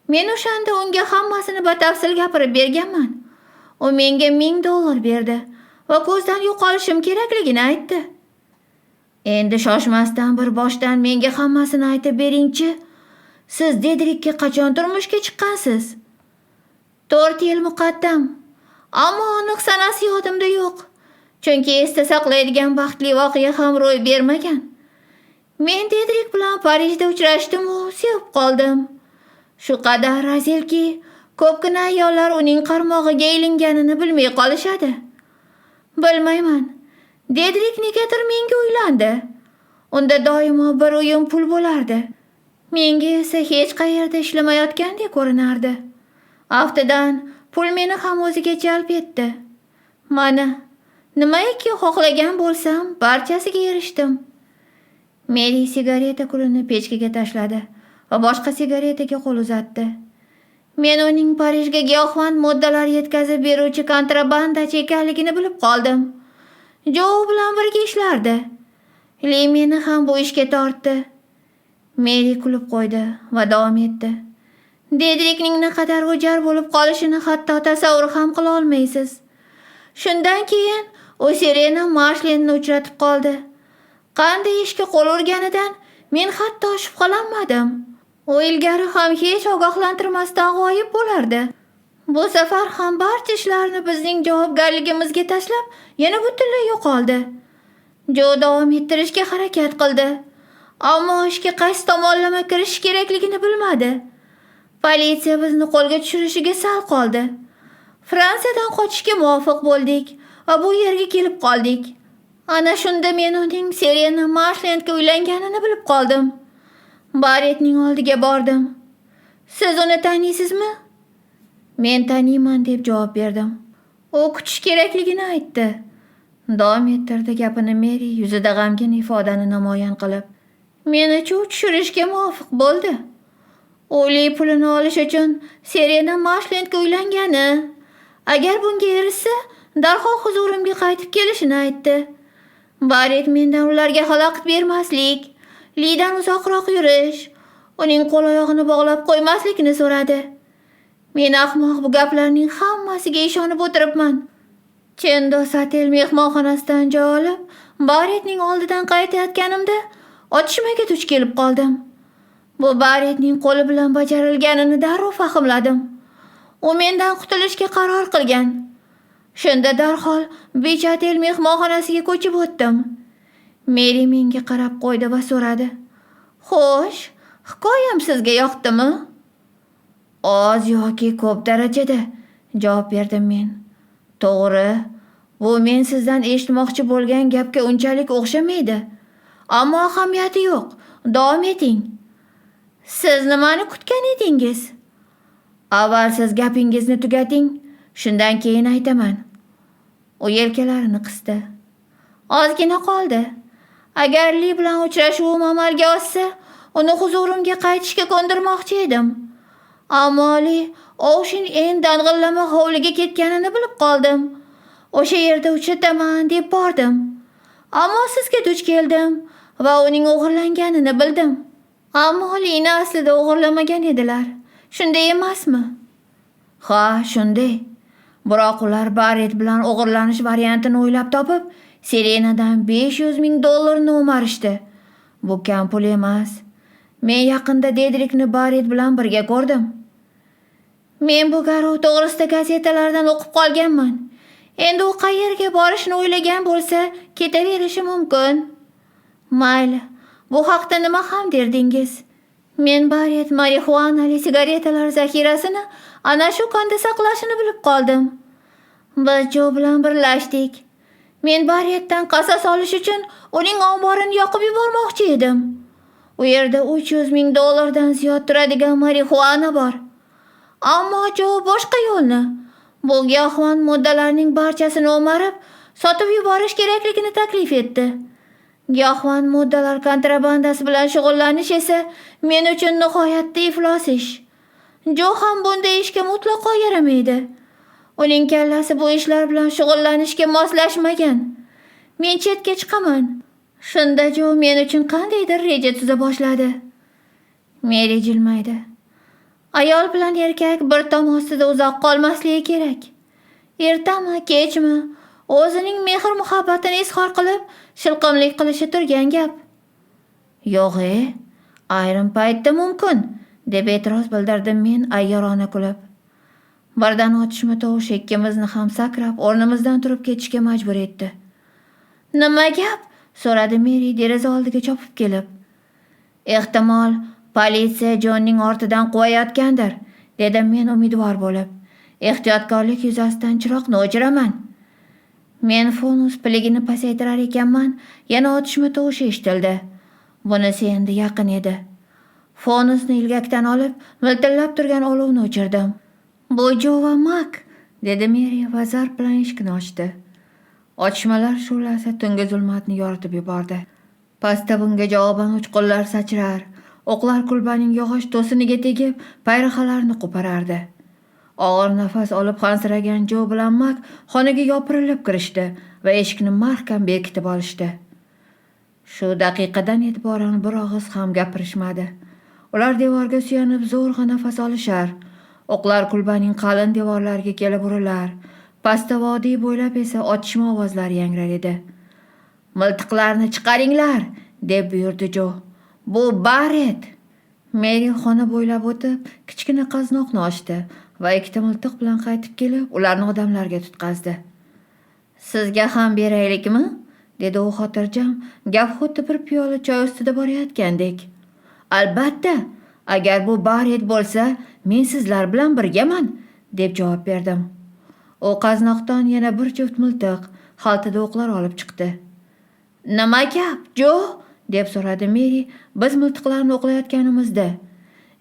men o'shanda unga hammasini batafsil gapirib berganman. U menga $1000 berdi va ko'zdan yo'qolishim kerakligini aytdi. Endi shoshmasdan bir boshdan menga hammasini aytib beringchi. Siz Dedrikka qachon turmushga chiqqansiz? 4 yil muqaddam. Ammo aniq sanasi yodimda yo'q. Chunki esda saqlaydigan baxtli voqea ham ro'y bermagan. Men Dedrik bilan Parijda uchrashdim u sevib qoldim. Shu qadar razilki, ko'pgina ayollar uning qarmog'iga ilinganini bilmay qolishadi. Bilmayman. Dedrik negadir menga uylandi. Unda doimo bir uyum pul bo'lardi. Menga esa hech qayerda ishlamayotgandek ko'rinardi. Aftidan pul meni ham o'ziga jalb etdi. Mana, nimaiki xohlagan bo'lsam, barchasiga erishdim. Meri sigareta kulini pechkaga tashladi va boshqa sigaretaga qo'l uzatdi. Men uning Parijga giyohvand moddalar yetkazib beruvchi kontrabandachi ekanligini bilib qoldim. Jo bilan birga ishlardi. Li meni ham bu ishga tortdi. Meri kulib qo'ydi va davom etdi. Dedrikning naqadar o'jar bo'lib qolishini hatto tasavvur ham qila olmaysiz. Shundan keyin u Serena Marshlandni uchratib qoldi. Qanday ishga qo'l urganidan men hatto shubhalanmadim. U ilgari ham hech ogohlantirmasdan g'oyib bo'lardi. Bu safar ham barcha ishlarni bizning javobgarligimizga tashlab, yana butunlay yo'qoldi. Jo davom ettirishga harakat qildi. Ammo ishga qaysi tomonlama kirish kerakligini bilmadi. Politsiya bizni qo'lga tushirishiga sal qoldi. Fransiyadan qochishga muvaffaq bo'ldik va bu yerga kelib qoldik. Ana shunda men uning Serena Marshlandga uylanganini bilib qoldim. Barrettning oldiga bordim. Siz uni taniysizmi? Men taniyman deb javob berdim. U kutish kerakligini aytdi. Davom ettirdi gapini Meri yuzida g'amgin ifodani namoyon qilib. Meni chuv tushirishga muvaffaq bo'ldi. O'li pulini olish uchun Serena Marshlandga uylangani, agar bunga erishsa, darhol huzurimga qaytib kelishini aytdi. Barrett mendan ularga xalaqit bermaslik, Lidan uzoqroq yurish, uning qo'l-oyog'ini bog'lab qo'ymaslikni so'radi. Men ahmoq bu gaplarning hammasiga ishonib o'tiribman. Chendos otel mehmonxonasidan joy olib, Barrettning oldidan qaytayotganimda otishmaga duch kelib qoldim. Bu Barrettning qo'li bilan bajarilganini darrov fahmladim. U mendan qutulishga qaror qilgan. Shunda darhol Beach otel mehmonxonasiga ko'chib o'tdim. Meri menga qarab qo'ydi va so'radi. Xo'sh, hikoyam sizga yoqdimi? Oz yoki ko'p darajada, javob berdim men. To'g'ri, bu men sizdan eshitmoqchi bo'lgan gapga unchalik o'xshamaydi. Ammo ahamiyati yo'q. Davom eting. Siz nimani kutgan edingiz? Avval siz gapingizni tugating, shundan keyin aytaman. U yelkalarini qisdi. Ozgina qoldi. Agar Li bilan uchrashuvim amalga oshsa, uni huzurimga qaytishga ko'ndirmoqchi edim. Ammo Li Ocean Inn dang'illama hovliga ketganini bilib qoldim. O'sha yerda uchrataman deb bordim. Ammo sizga duch keldim va uning o'g'irlanganini bildim. Ammo Lini aslida o'g'irlamagan edilar. Shunday emasmi? Ha, shunday. Biroq ular Barrett bilan o'g'irlanish variantini o'ylab topib, Serenadan $500,000 o'marishdi. Bu kam pul emas. Men yaqinda Dedrikni Barrett bilan birga ko'rdim. Men bu garov to'g'risida gazetalardan o'qib qolganman. Endi u qayerga borishni o'ylagan bo'lsa, ketaverishi mumkin. Mayli, bu haqda nima ham derdingiz? Men Barret marixuanali sigaretalar zaxirasini ana shu konda saqlashini bilib qoldim. Biz Jo bilan birlashdik. Men Barretdan qasos olish uchun uning omborini yoqib yubormoqchi edim. U yerda $300,000 dan ziyod turadigan marixuana bor. Ammo Jo boshqa yo'lni, bu giyohvand moddalarning barchasini o'marib, sotib yuborish kerakligini taklif etdi. Giyohvand moddalar kontrabandasi bilan shug'ullanish esa men uchun nihoyatda iflos ish. Jo ham bunday ishga mutlaqo yaramaydi. Uning kallasi bu ishlar bilan shug'ullanishga moslashmagan. Men chetga chiqaman. Shunda Jo men uchun qandaydir reja tuza boshladi. Meri jilmaydi. Ayol bilan erkak bir tom ostida uzoq qolmasligi kerak. Ertami, kechmi, o'zining mehr-muhabbatini izhor qilib, shilqimlik qilishi turgan gap. Yo'g'-e, ayrim paytda mumkin, deb e'tiroz bildirdim men ayyorona kulib. Birdan otishma tovushi ikkimizni ham sakrab o'rnimizdan turib ketishga majbur etdi. Nima gap? So'radi Meri deraza oldiga chopib kelib. Ehtimol, politsiya Jonning ortidan quvayotgandir, dedim men umidvor bo'lib. Ehtiyotkorlik yuzasidan chiroqni o'chiraman. Men fonus piligini pasaytirar ekanman, yana otishma tovushi eshitildi. Bunisi endi yaqin edi. Fonusni ilgakdan olib, miltillab turgan olovni o'chirdim. Bu Jo va Mak, dedi Meri va zarb bilan eshikni ochdi. Otishmalar shu'lasi tungi zulmatni yoritib yubordi. Pastda bunga javoban uchqunlar sachrar, o'qlar kulbaning yog'och to'siniga tegib, payrahalarni qo'parardi. Og'ir nafas olib hansiragan Jo bilan Mak xonaga yopirilib kirishdi va eshikni mahkam bekitib olishdi. Shu daqiqadan e'tiboran bir og'iz ham gapirishmadi. Ular devorga suyanib zo'rg'a nafas olishar. O'qlar kulbaning qalin devorlariga kelib urilar. Pastda vodiy bo'ylab esa otishma ovozlari yangrar edi. Miltiqlarni chiqaringlar, deb buyurdi Jo. Bu Barret. Meri xona bo'ylab o'tib, kichkina qaznoqni ochdi va ikkita miltiq bilan qaytib kelib, ularni odamlarga tutqazdi. Sizga ham beraylikmi? Dedi u xotirjam, gap xuddi bir piyola choy ustida borayotgandek. Albatta, agar bu Barret bo'lsa, men sizlar bilan birgaman, deb javob berdim. U qaznoqdan yana bir juft miltiq, xaltada o'qlar olib chiqdi. Nima gap, Jo? Deb so'radi Meri biz miltiqlarni o'qlayotganimizda.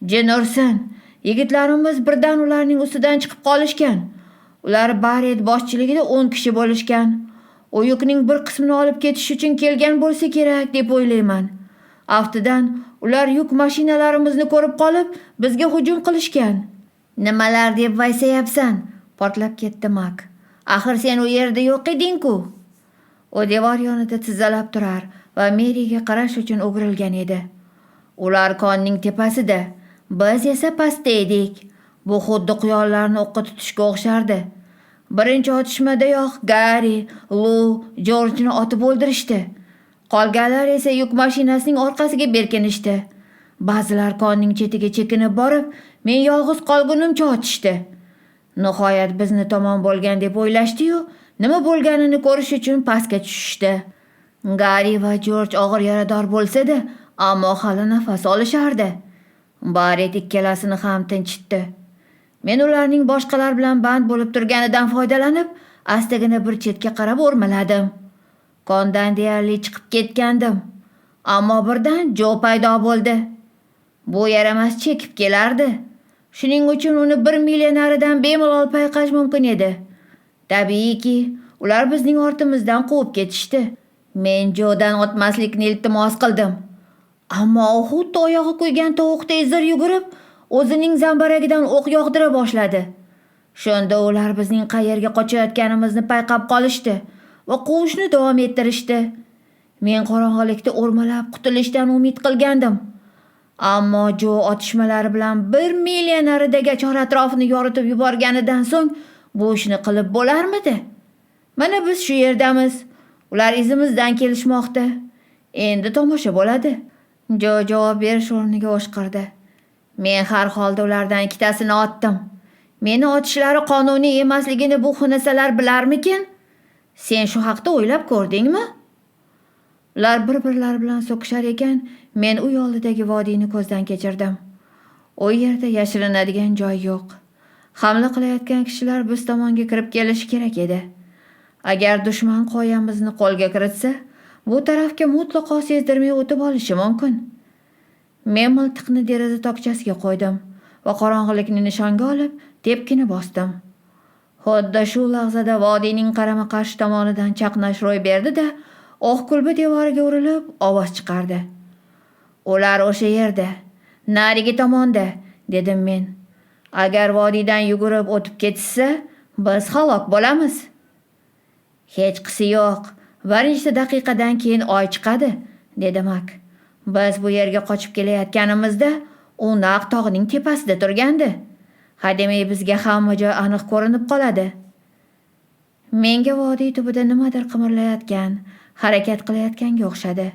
Jin ursin, yigitlarimiz birdan ularning ustidan chiqib qolishgan. Ular Barret boshchiligida 10 kishi bo'lishgan. U yukning bir qismini olib ketish uchun kelgan bo'lsa kerak deb o'ylayman. Aftidan ular yuk mashinalarimizni ko'rib qolib, bizga hujum qilishgan. Nimalar deb vaysayapsan? Portlab ketdi Mak. Axir sen u yerda yo'q eding-ku. U devor yonida tizzalab turar va Meriga qarash uchun o'girilgan edi. Ular konning tepasida, biz esa pastda edik. Bu xuddi quyonlarni o'qqa tutishga o'xshardi. Birinchi otishmadayoq Garri, Lu, Jorjni otib o'ldirishdi. Qolganlar esa yuk mashinasining orqasiga berkinishdi. Ba'zilar konning chetiga chekinib borib, men yolg'iz qolgunimcha otishdi. Nihoyat bizni tomon bo'lgan deb o'ylashdi-yu, nima bo'lganini ko'rish uchun pastga tushishdi. Garri va Jorj og'ir yarador bo'lsa-da, ammo hali nafas olishardi. Barret ikkalasini ham tinchitdi. Men ularning boshqalar bilan band bo'lib turganidan foydalanib, astagina bir chetga qarab o'rmaladim. Kondan deyarli chiqib ketgandim. Ammo birdan Jo paydo bo'ldi. Bu yaramas chekib kelardi. Shuning uchun uni 1 milya naridan bemalol payqash mumkin edi. Tabiiyki, ular bizning ortimizdan quvib ketishdi. Men Jodan otmaslikni iltimos qildim. Ammo u xuddi oyog'i kuygan tovuqdek zir yugurib, o'zining zambaragidan o'q yog'dira boshladi. Shunda ular bizning qayerga qochayotganimizni payqab qolishdi va quvishni davom ettirishdi. Men qorong'ilikda o'rmalab qutulishdan umid qilgandim. Ammo Jo otishmalari bilan 1 milya naridagi chor atrofini yoritib yuborganidan so'ng bu ishni qilib bo'larmidi? Mana biz shu yerdamiz. Ular izimizdan kelishmoqda. Endi tomosha bo'ladi. Jo javob berish o'rniga o'shqirdi. Men har holda ulardan ikkitasini otdim. Meni otishlari qonuniy emasligini bu xunasalar bilarmikin? Sen shu haqda o'ylab ko'rdingmi? Ular bir-birlari bilan so'kishar ekan, men uy oldidagi vodiyni ko'zdan kechirdim. U yerda yashirinadigan joy yo'q. Hamla qilayotgan kishilar biz tomonga kirib kelishi kerak edi. Agar dushman qoyamizni qo'lga kiritsa, bu tarafga mutlaqo sezdirmay o'tib olishi mumkin. Men miltiqni deraza tokchasiga qo'ydim va qorong'ilikni nishonga olib, tepkini bosdim. Xuddi shu lahzada vodiyning qarama-qarshi tomonidan chaqnash ro'y berdi-da, o'q kulba devoriga urilib ovoz chiqardi. Ular o'sha yerda, narigi tomonda, dedim men. Agar vodiydan yugurib o'tib ketishsa, biz halok bo'lamiz. Hechqisi yo'q. Bir necha daqiqadan keyin oy chiqadi, dedi Mak. Biz bu yerga qochib kelayotganimizda u naq tog'ning tepasida turgandi. Hademay bizga hamma joy aniq ko'rinib qoladi. Menga vodiy tubida nimadir qimirlayotgan, harakat qilayotganga o'xshadi.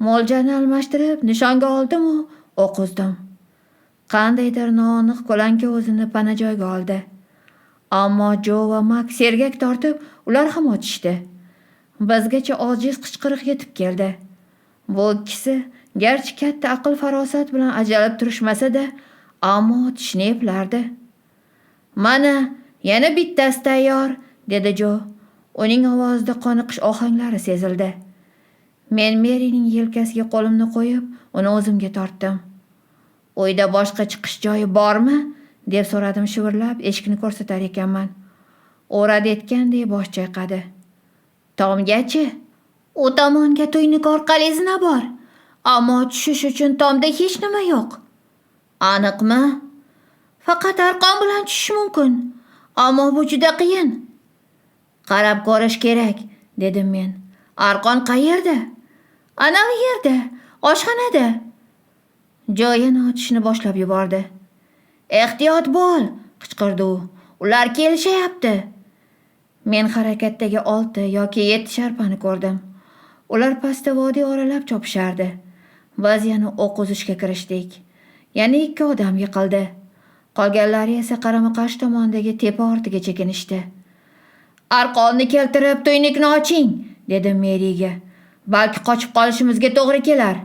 Mo'ljalni almashtirib nishonga oldim-u, o'q uzdim. Qandaydir noaniq ko'lanka o'zini pana joyga oldi. Ammo Jo va Mak sergak tortib, ular ham otishdi. Bizgacha ojiz qichqiriq yetib keldi. Bu ikkisi garchi katta aql farosat bilan ajalib turishmasa-da, ammo otishni eplardi. Mana, yana bittasi tayyor, dedi Jo. Uning ovozida qoniqish ohanglari sezildi. Men Merining yelkasiga qo'limni qo'yib, uni o'zimga tortdim. Uyda boshqa chiqish joyi bormi? deb so'radim shivirlab, eshikni ko'rsatar ekanman. U rad etganday bosh chayqadi. Tomgachi? U tomonga tuynuk orqali zina bor. Ammo tushish uchun tomda hech nima yo'q. Aniqmi? Faqat arqon bilan tushish mumkin. Ammo bu juda qiyin. Qarab ko'rish kerak, dedim men. Arqon qayerda? Ana u yerda, oshxonada. Jo yana otishni boshlab yubordi. Ehtiyot bo'l, qichqirdi u. Ular kelishayapti. Men harakatdagi 6 yoki 7 sharpani ko'rdim. Ular pastda vodiy oralab chopishardi. Biz yana o'q uzishga kirishdik. Yana 2 odam yiqildi. Qolganlari esa qarama-qarshi tomondagi tepa ortiga chekinishdi. Arqonni keltirib tuynukni oching, dedim Meriga. Balki qochib qolishimizga to'g'ri kelar.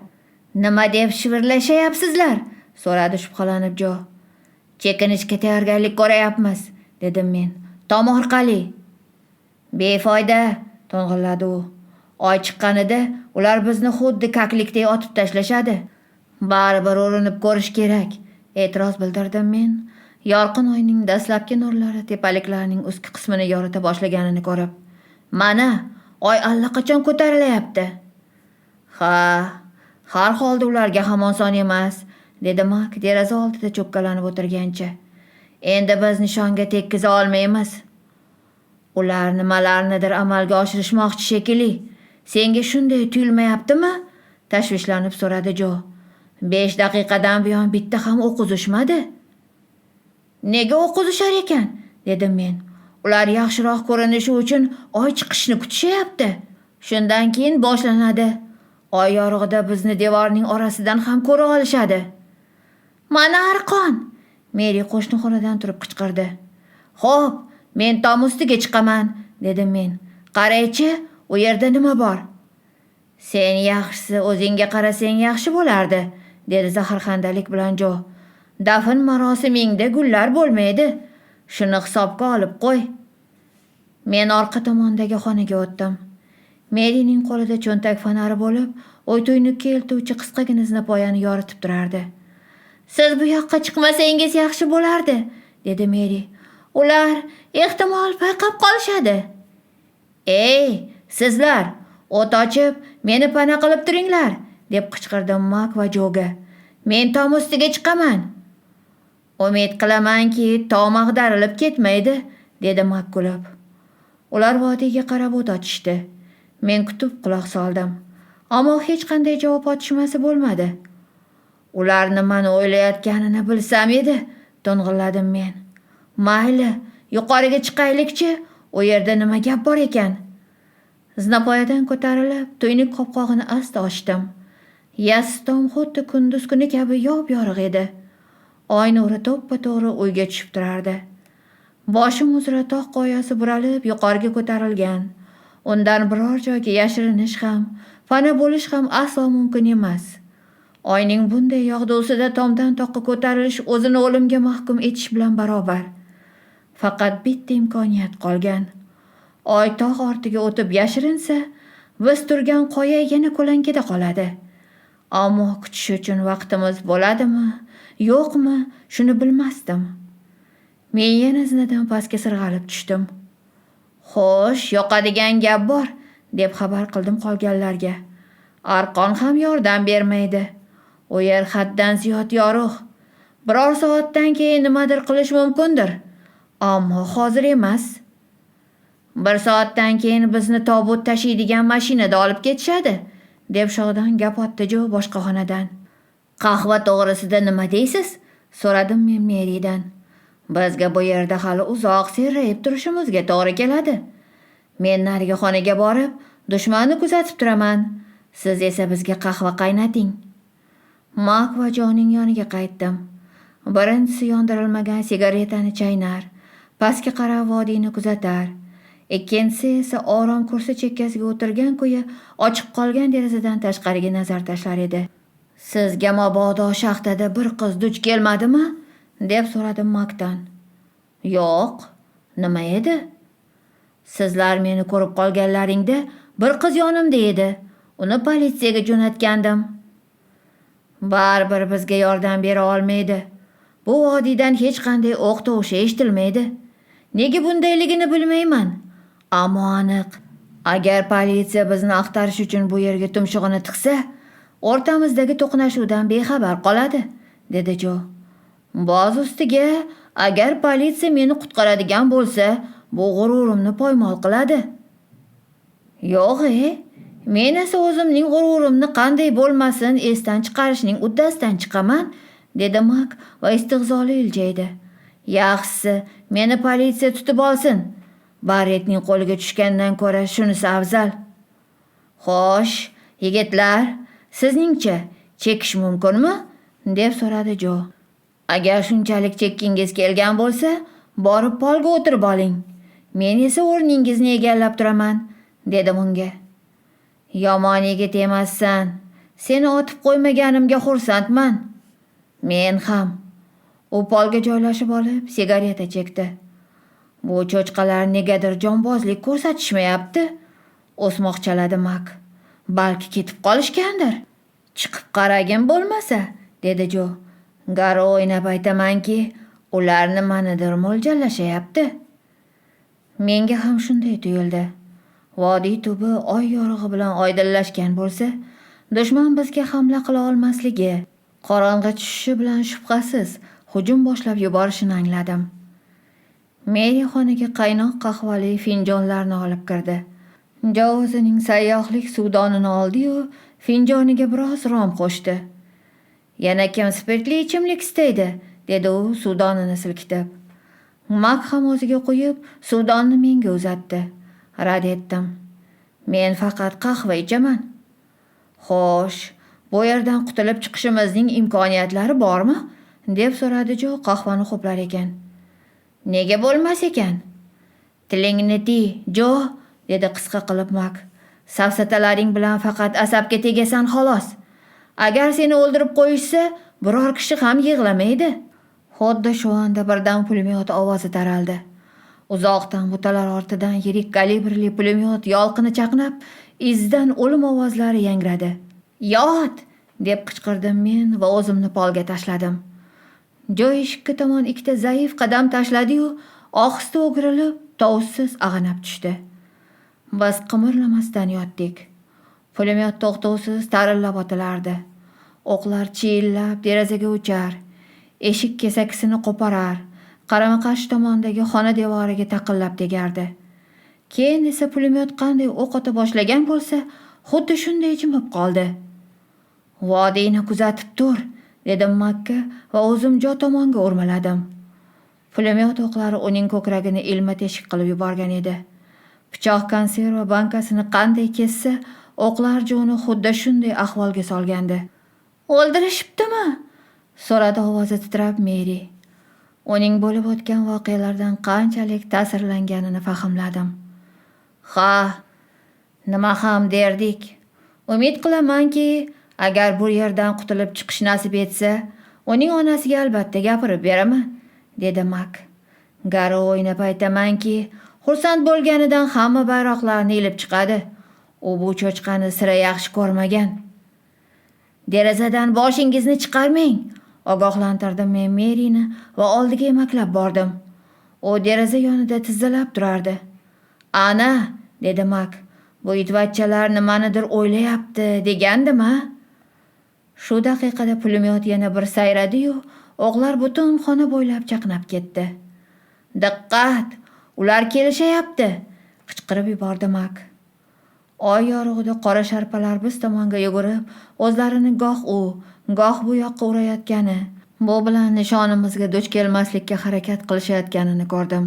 Nima deb shivirlashayapsizlar? so'radi shubhalanib Jo. Chekinishga tayyorgarlik ko'rayapmiz, dedim men. Tom orqali. Befoyda, to'ng'illadi u. Oy chiqqanida ular bizni xuddi kaklikdek otib tashlashadi. Baribir urinib ko'rish kerak, e'tiroz bildirdim men. Yorqin oyning dastlabki nurlari tepaliklarning ustki qismini yorita boshlaganini ko'rib. Mana, oy allaqachon ko'tarilayapti. Ha, har holda ularga ham oson emas, dedi Mak deraza oldida cho'kkalanib o'tirgancha. Endi biz nishonga tekkiza olmaymiz. Ular nimalarnidir amalga oshirishmoqchi shekilli. Senga shunday tuyulmayaptimi? Tashvishlanib so'radi Jo. 5 daqiqadan buyon bitta ham o'q uzishmadi. Nega o'q uzishar ekan? dedim men. Ular yaxshiroq ko'rinishi uchun oy chiqishini kutishyapti. Shundan keyin boshlanadi. Oy yorug'ida bizni devorning orasidan ham ko'ra olishadi. Mana arqon! Meri qo'shni xonadan turib qichqirdi. Xo'p, men tom ustiga chiqaman, dedim men. Qaraychi, u yerda nima bor? Sen yaxshisi o'zingga qarasang yaxshi bo'lardi, dedi zaharxandalik bilan Jo. Dafn marosimingda gullar bo'lmaydi. Shuni hisobga olib qo'y. Men orqa tomondagi xonaga o'tdim. Merining qo'lida cho'ntak fonari bo'lib, u tuynukka eltuvchi qisqagina zinapoyani yoritib turardi. Siz bu yoqqa chiqmasangiz yaxshi bo'lardi, dedi Meri. Ular ehtimol payqab qolishadi. Ey, sizlar, o't ochib, meni pana qilib turinglar, deb qichqirdim Mak va Joga. Men tom ustiga chiqaman. Umid qilamanki, tom ag'darilib ketmaydi, dedi Mak kulib. Ular vodiyga qarab o't ochishdi. Men kutib quloq soldim. Ammo hech qanday javob otishmasi bo'lmadi. Ular nimani o'ylayotganini bilsam edi, to'ng'illadim men. Mayli, yuqoriga chiqaylikchi, u yerda nima gap bor ekan? Zinapoyadan ko'tarilib, tuynuk qopqog'ini asta ochdim. Yassi tom xuddi kunduz kuni kabi yop-yorug' edi. Oy nuri to'ppa-to'g'ri uyga tushib turardi. Boshim uzra tog' qoyasi buralib yuqoriga ko'tarilgan. Undan biror joyga yashirinish ham, Pana bo'lish ham aslo mumkin emas. Oyning bunday yog'dusida tomdan toqqa ko'tarilish o'zini o'limga mahkum etish bilan barobar. Faqat bitta imkoniyat qolgan. Oy tog' ortiga o'tib yashirinsa, biz turgan qoya yana ko'lankada qoladi. Ammo kutish uchun vaqtimiz bo'ladimi, yo'qmi, shuni bilmasdim. Men yana zinadan pastga sirg'alib tushdim. "Xo'sh, yoqadigan gap bor", deb xabar qildim qolganlarga. "Arqon ham yordam bermaydi. U yer haddan ziyod yorug'. Biror soatdan keyin nimadir qilish mumkindir, ammo hozir emas. Bir soatdan keyin bizni tobut tashiydigan mashinada olib ketishadi", deb shodon gap otdi Jo boshqa xonadan. "Qahva to'g'risida nima deysiz?" so'radim men Meridan. "Bizga bu yerda hali uzoq serrayib turishimizga to'g'ri keladi. Men narigi xonaga borib, dushmanni kuzatib turaman. Siz esa bizga qahva qaynating." Mak va Joning yoniga qaytdim. Birinchisi yondirilmagan sigaretani chaynar, pastga qarab vodiyni kuzatar. Ikkinchisi esa orom kursi chekkasiga o'tirgan ko'yi ochiq qolgan derazadan tashqariga nazar tashlar edi. "Sizga mabodo shaxtada bir qiz duch kelmadimi?" deb so'radim Makdan. "Yo'q, nima edi?" "Sizlar meni ko'rib qolganlaringda bir qiz yonimda edi. Uni politsiyaga jo'natgandim." "Baribir bizga yordam bera olmaydi. Bu vodiydan hech qanday o'q tovushi eshitilmaydi. Nega bundayligini bilmayman. Ammo aniq, agar politsiya bizni axtarish uchun bu yerga tumshug'ini tiqsa, o'rtamizdagi to'qnashuvdan bexabar qoladi", dedi Jo. "Boz ustiga, agar politsiya meni qutqaradigan bo'lsa, bu g'ururimni poymol qiladi." "Yo'q, men esa o'zimning g'ururimni qanday bo'lmasin esdan chiqarishning uddasidan chiqaman", dedi Mak va istehzoli iljaydi. "Yaxshisi, meni politsiya tutib olsin. Barretning qo'liga tushgandan ko'ra shunisi afzal. Xo'sh, yigitlar, sizningcha chekish mumkinmi?" deb so'radi Jo. "Agar shunchalik chekkingiz kelgan bo'lsa, borib polga o'tirib oling. Men esa o'rningizni egallab turaman", dedim unga. "Yomon yigit emassan. Seni otib qo'ymaganimga xursandman." "Men ham." U polga joylashib olib, sigareta chekdi. "Bu cho'chqalar negadir jonbozlik ko'rsatishmayapti", o'smoqchaladi Mak. "Balki ketib qolishgandir. Chiqib qaragin bo'lmasa", dedi Jo. "Garo o'ynab aytamanki, ular nimanidir mo'ljallashayapti." Menga ham shunday tuyuldi. Vodiy tubi oy yorug'i bilan oydinlashgan bo'lsa, dushman bizga hamla qila olmasligi, qorong'i tushishi bilan shubhasiz hujum boshlab yuborishini angladim. Meri xonaga qaynoq qahvali finjonlarni olib kirdi. Jo o'zining sayyohlik suvdonini oldi-yu, finjoniga biroz rom qo'shdi. "Yana kim spirtli ichimlik istaydi?" dedi u suvdonini silkitib. Mak ham o'ziga quyib, suvdonni menga uzatdi. Rad etdim. "Men faqat qahva ichaman." "Xo'sh, bu yerdan qutulib chiqishimizning imkoniyatlari bormi?" deb so'radi Jo qahvani ho'plar ekan. "Nega bo'lmas ekan?" "Tilingni tiy, Jo", dedi qisqa qilib Mak. "Safsatalaring bilan faqat asabga tegasan xolos. Agar seni o'ldirib qo'yishsa, biror kishi ham yig'lamaydi." Xuddi shu onda birdan pulemyot ovozi taraldi. Uzoqdan butalar ortidan yirik kalibrli pulemyot yolqini chaqnab, izdan o'lim ovozlari yangradi. "Yot!" deb qichqirdim men va o'zimni polga tashladim. Jo eshikka tomon ikkita zaif qadam tashladi-yu, ohista o'girilib, tovushsiz ag'anab tushdi. Biz qimirlamasdan yotdik. Pulemyot to'xtovsiz tarillab otilardi. O'qlar chiyillab derazaga uchar, eshik kesakisini qo'parar, qarama-qarshi tomondagi xona devoriga taqillab tegardi. Keyin esa pulemyot qanday o'q ota boshlagan bo'lsa, xuddi shunday jimib qoldi. "Vodiyni kuzatib tur", dedim Makka va o'zim Jo tomonga o'rmaladim. Pulemyot o'qlari uning ko'kragini ilma teshik qilib yuborgan edi. Pichoq konserva bankasini qanday kessa, o'qlar Joni xuddi shunday ahvolga solgandi. "O'ldirishibdimi?" so'radi ovozi titrab Meri. Uning bo'lib o'tgan voqealardan qanchalik ta'sirlanganini fahmladim. "Ha, nima ham derdik. Umid qilamanki, agar bu yerdan qutulib chiqish nasib etsa, uning onasiga albatta gapirib beraman, dedi Mak. Garov o'ynab aytamanki, xursand bo'lganidan hamma bayroqlarni ilib chiqadi. U bu cho'chqani sira yaxshi ko'rmagan. Derazadan boshingizni chiqarmang, ogohlantirdim men Merini va oldiga emaklab bordim. U deraza yonida tizzalab turardi. Ana, dedi Mak, bu itvachchalar nimanidir o'ylayapti degandim-a? Shu daqiqada pulemyot yana bir sayradi-yu, o'qlar butun xona bo'ylab chaqnab ketdi. Diqqat! Ular kelishayapti! Qichqirib yubordi Mak. Oy yorug'ida qora sharpalar biz tomonga yugurib, o'zlarini goh u, goh bu yoqqa urayotgani, bu bilan nishonimizga duch kelmaslikka harakat qilishayotganini ko'rdim.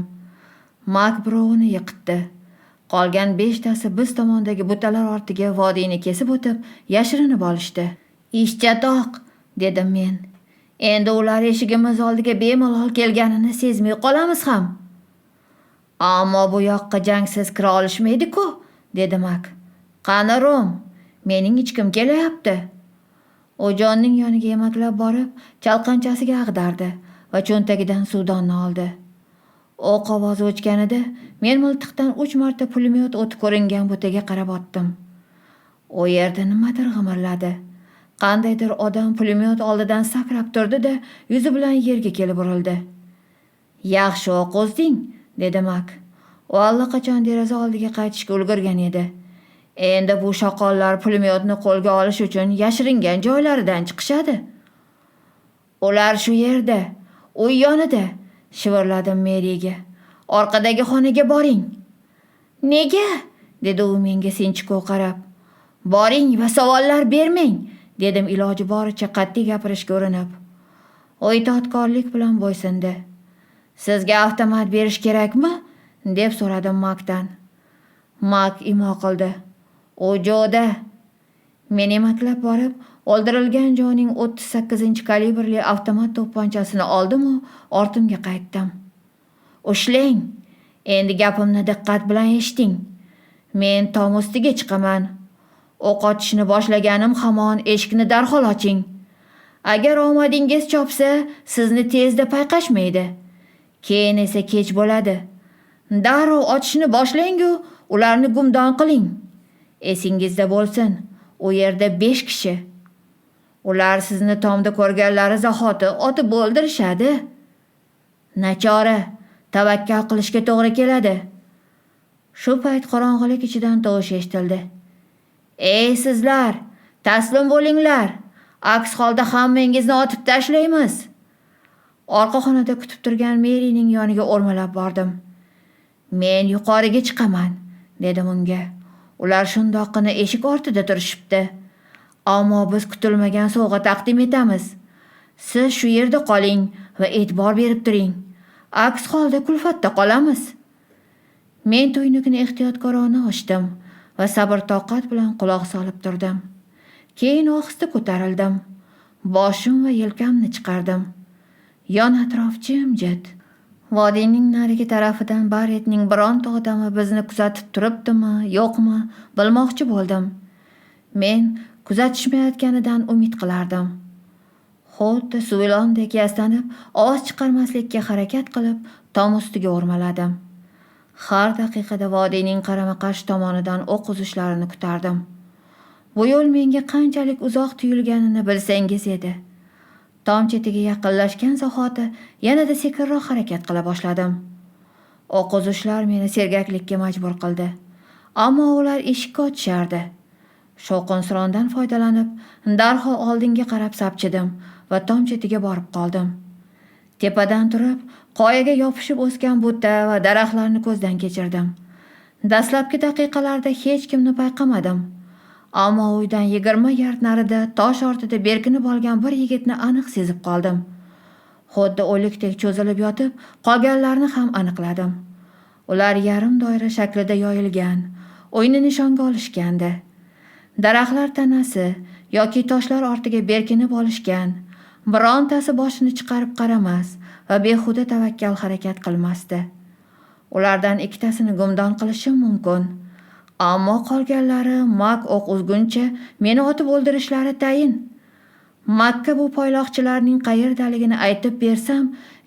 Mak birovini yiqitdi. Qolgan 5 tasi biz tomondagi butalar ortiga vodiyni kesib o'tib, yashirinib olishdi. Ish chatoq, dedim men. Endi ular eshigimiz oldiga bemalol kelganini sezmay qolamiz ham. Ammo bu yoqqa jangsiz kira olishmaydi-ku, dedi Mak. Qani Rom, mening ichkim kelayapti. U Jonning yoniga emaklab borib, chalqanchasiga ag'dardi va cho'ntagidan suvdonni oldi. O'q ovozi o'chganida men miltiqdan 3 marta pulemyot o'ti ko'ringan butaga qarab otdim. U yerda nimadir g'imirladi. Qandaydir odam pulemyot oldidan sakrab turdi-da, yuzi bilan yerga kelib urildi. Yaxshi o'q uzding, dedi Mak. U allaqachon deraza oldiga qaytishga ulgurgan edi. Endi bu shoqollar pulemyotni qo'lga olish uchun yashiringan joylaridan chiqishadi. Ular shu yerda, uy yonida, shivirladim Meriga. Orqadagi xonaga boring. Nega? Dedi u menga sinchkov qarab. Boring va savollar bermang, dedim iloji boricha qat'iy gapirishga urinib. U itoatkorlik bilan bo'ysundi. Sizga avtomat berish kerakmi? Deb so'radim Makdan. Mak imo qildi. U Joda. Men emaklab borib, o'ldirilgan Joning 38-kalibrli avtomat to'pponchasini oldim-u, ortimga qaytdim. Ushlang. Endi gapimni diqqat bilan eshiting. Men tom ustiga chiqaman. O'q otishni boshlaganim hamon eshikni darhol oching. Agar omadingiz chopsa, sizni tezda payqashmaydi. Keyin esa kech bo'ladi. Darrov otishni boshlang-u, ularni gumdon qiling. Esingizda bo'lsin, u yerda 5 kishi. Ular sizni tomda ko'rganlari zahoti otib o'ldirishadi. Nachora, tavakkal qilishga to'g'ri keladi. Shu payt qorong'ilik ichidan tovush eshitildi. Ey sizlar, taslim bo'linglar. Aks holda hammangizni otib tashlaymiz. Orqa xonada kutib turgan Merining yoniga o'rmalab bordim. Men yuqoriga chiqaman, dedim unga. Ular shundoqqina eshik ortida turishibdi. Ammo biz kutilmagan sovg'a taqdim etamiz. Siz shu yerda qoling va e'tibor berib turing. Aks holda kulfatda qolamiz. Men tuynukni ehtiyotkorona ochdim va sabr-toqat bilan quloq solib turdim. Keyin ohista ko'tarildim. Boshim va yelkamni chiqardim. Yon atrof jimjit. Vodiyning narigi tarafidan Barretning bironta odami bizni kuzatib turibdimi, yo'qmi, bilmoqchi bo'ldim. Men kuzatishmayotganidan umid qilardim. Xuddi suvilondek yastanib, ovoz chiqarmaslikka harakat qilib, tom ustiga o'rmaladim. Har daqiqada vodiyning qarama-qarshi tomonidan o'q uzishlarini kutardim. Bu yo'l menga qanchalik uzoq tuyulganini bilsangiz edi. Tom chetiga yaqinlashgan zahoti yanada sekinroq harakat qila boshladim. O'q uzishlar meni sergaklikka majbur qildi. Ammo ular eshikka otishardi. Shovqin-surondan foydalanib, darhol oldinga qarab sapchidim va tom chetiga borib qoldim. Tepadan turib, qoyaga yopishib o'sgan buta va daraxtlarni ko'zdan kechirdim. Dastlabki daqiqalarda hech kimni payqamadim. Ammo uydan 20 yard narida tosh ortida berkinib olgan bir yigitni aniq sezib qoldim. Xuddi o'likdek cho'zilib yotib, qolganlarni ham aniqladim. Ular yarim doira shaklida yoyilgan, uyni nishonga olishgandi. Daraxtlar tanasi yoki toshlar ortiga berkinib olishgan, birontasi boshini chiqarib qaramas va behuda tavakkal harakat qilmasdi. Ulardan ikkitasini gumdon qilishim mumkin. Ammo qolganlari Mak o'q uzguncha meni otib o'ldirishlari tayin. Makka bu poyloqchilarning qayerdaligini aytib bersam,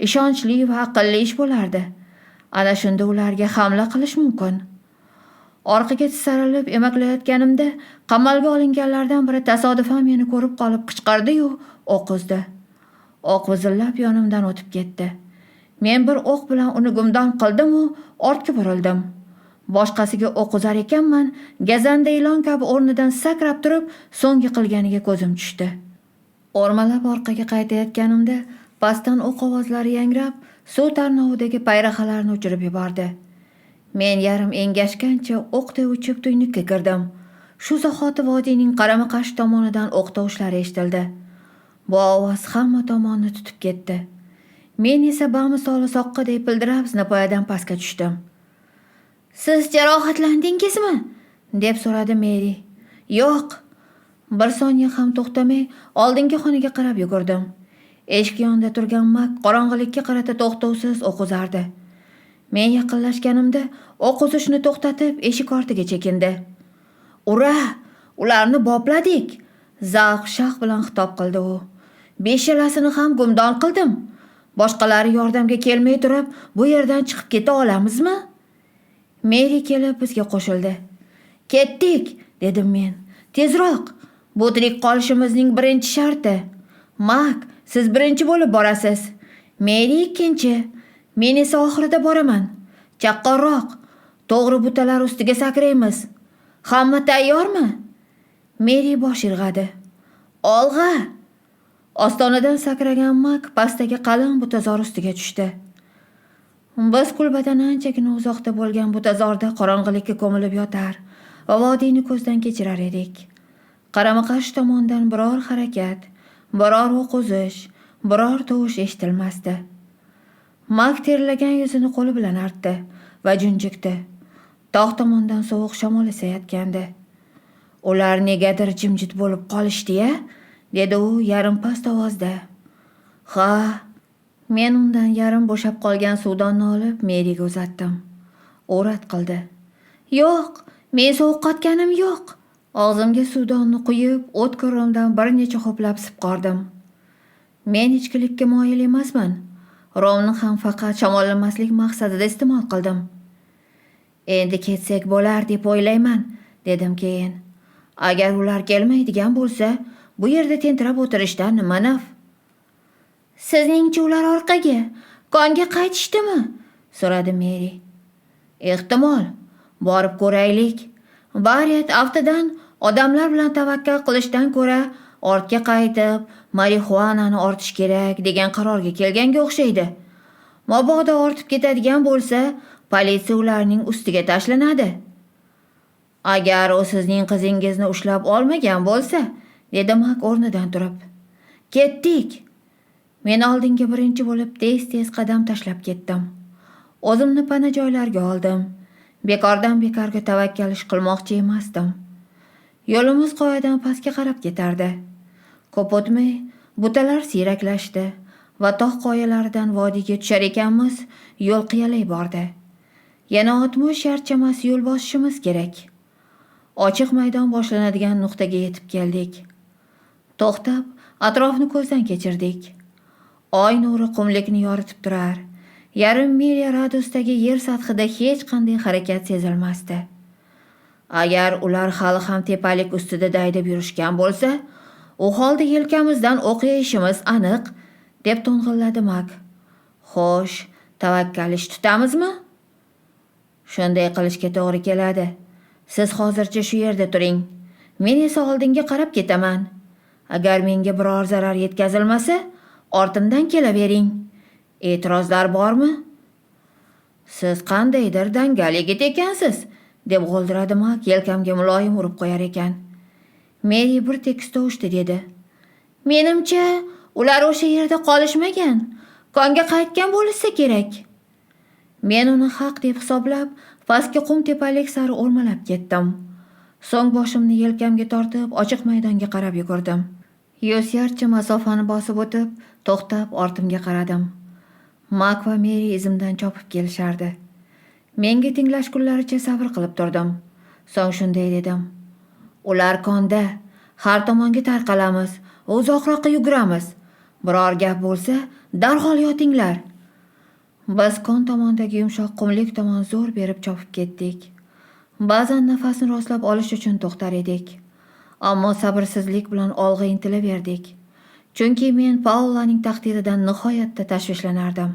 ishonchli va aqlli ish bo'lardi. Ana shunda ularga hamla qilish mumkin. Orqaga tisarilib emaklayotganimda qamalga olinganlardan biri tasodifan meni ko'rib qolib qichqirdi-yu, o'q uzdi. O'q vizillab yonimdan o'tib ketdi. Men bir o'q bilan uni gumdon qildim-u, ortga burildim. Boshqasiga o'q uzar ekanman, gazanda ilon kabi o'rnidan sakrab turib, so'nggi qilganiga ko'zim tushdi. O'rmalab orqaga qaytayotganimda pastdan o'q ovozlari yangrab, suv tarnovidagi payrahalarni uchirib yubordi. Men yarim engashgancha o'qday uchib tuynukka kirdim. Shu zahoti vodiyning qarama-qarshi tomonidan o'q tovushlari eshitildi. Bu ovoz hamma tomonni tutib ketdi. Men esa bamisoli soqqaday pildirab zinapoyadan pastga tushdim. "Siz jarohatlandingizmi?" deb so'radi Meri. "Yo'q." Bir soniya ham to'xtamay oldingi xonaga qarab yugurdim. Eshik yonida turgan Mak qorong'ilikka qarata to'xtovsiz o'q uzardi. Men yaqinlashganimda o'q uzishni to'xtatib eshik ortiga chekindi. "Ura! Ularni bopladik!" zavq shavq bilan xitob qildi u. "Beshalasini ham gumdon qildim. Boshqalari yordamga kelmay turib bu yerdan chiqib keta olamizmi?" Meri kelib bizga qo'shildi. "Ketdik", dedim men. "Tezroq. Bu tirik qolishimizning birinchi sharti. Mak, siz birinchi bo'lib borasiz. Meri ikkinchi. Men esa oxirida boraman. Chaqqonroq. To'g'ri butalar ustiga sakraymiz. Hamma tayyormi?" Meri bosh irg'adi. "Olg'a!" Ostonadan sakragan Mak pastdagi qalin butazor ustiga tushdi. Biz kulbadan anchagina uzoqda bo'lgan butazorda qorong'ilikka ko'milib yotar va vodiyni ko'zdan kechirar edik. Qarama-qarshi tomondan biror harakat, biror o'q uzish, biror tovush eshitilmasdi. Mak terlagan yuzini qo'li bilan artdi va junjikdi. Tog' tomondan sovuq shamol esayotgandi. "Ular negadir jimjit bo'lib qolishdi-ya?" dedi u yarim past ovozda. "Ha." Men undan yarim bo'shab qolgan suvdonni olib Meriga uzatdim. U rad qildi. "Yo'q, men sovuqqotganim yo'q." Og'zimga suvdonni quyib, o'tkir romdan bir necha ho'plab sipqordim. Men ichkilikka moyil emasman. Romni ham faqat shamollamaslik maqsadida iste'mol qildim. "Endi ketsak bo'lar deb o'ylayman", dedim keyin. "Agar ular kelmaydigan bo'lsa, bu yerda tentirab o'tirishdan nima naf?" "Sizningcha ular orqaga, konga qaytishdimi?" so'radi Meri. "Ehtimol. Borib ko'raylik. Barret aftidan odamlar bilan tavakkal qilishdan ko'ra ortga qaytib marixuanani ortish kerak degan qarorga kelganga o'xshaydi. Mabodo ortib ketadigan bo'lsa, politsiya ularning ustiga tashlanadi." "Agar u sizning qizingizni ushlab olmagan bo'lsa", dedi Mak o'rnidan turib. "Ketdik." Men oldinga birinchi bo'lib tez-tez qadam tashlab ketdim. O'zimni pana joylarga oldim. Bekordan bekorga tavakkal ish qilmoqchi emasdim. Yo'limiz qoyadan pastga qarab ketardi. Ko'p o'tmay butalar siyraklashdi va tog' qoyalaridan vodiyga tushar ekanmiz, yo'l qiyalay bordi. Yana 60 yard chamasi yo'l bosishimiz kerak. Ochiq maydon boshlanadigan nuqtaga yetib keldik. To'xtab, atrofni ko'zdan kechirdik. Oy nuri qumlikni yoritib turar. Yarim milya radiusdagi yer sathida hech qanday harakat sezilmasdi. Agar ular hali ham tepalik ustida daydib yurishgan bo'lsa, u holda yelkamizdan o'q yeyishimiz aniq, deb to'ng'illadi Mak. "Xo'sh, tavakkal ish tutamizmi?" "Shunday qilishga to'g'ri keladi. Siz hozircha shu yerda turing. Men esa oldinga qarab ketaman. Agar menga biror zarar yetkazilmasa, ortimdan kelavering. E'tirozlar bormi?" "Siz qandaydir dangal yigit ekansiz", deb g'o'ldiradi Mak yelkamga muloyim urib qo'yar ekan. Meri bir tekis tovushda dedi. "Menimcha, ular o'sha yerda qolishmagan. Konga qaytgan bo'lishsa kerak." Men uni haq deb hisoblab, pastki qum tepalik sari o'rmalab ketdim. So'ng boshimni yelkamga tortib, ochiq maydonga qarab yugurdim. 100 yardcha masofani bosib o'tib, to'xtab ortimga qaradim. Mak va Meri izimdan chopib kelishardi. Menga tenglashgunlaricha sabr qilib turdim. So'ng shunday dedim: "Ular konda, har tomonga tarqalamiz va uzoqroqqa yuguramiz. Biror gap bo'lsa, darhol yotinglar." Biz kon tomondagi yumshoq qumlik tomon zo'r berib chopib ketdik. Ba'zan nafasni rostlab olish uchun to'xtar edik. Ammo sabrsizlik bilan olg'a intilaverdik. Chunki men Paulaning taqdiridan nihoyatda tashvishlanardim.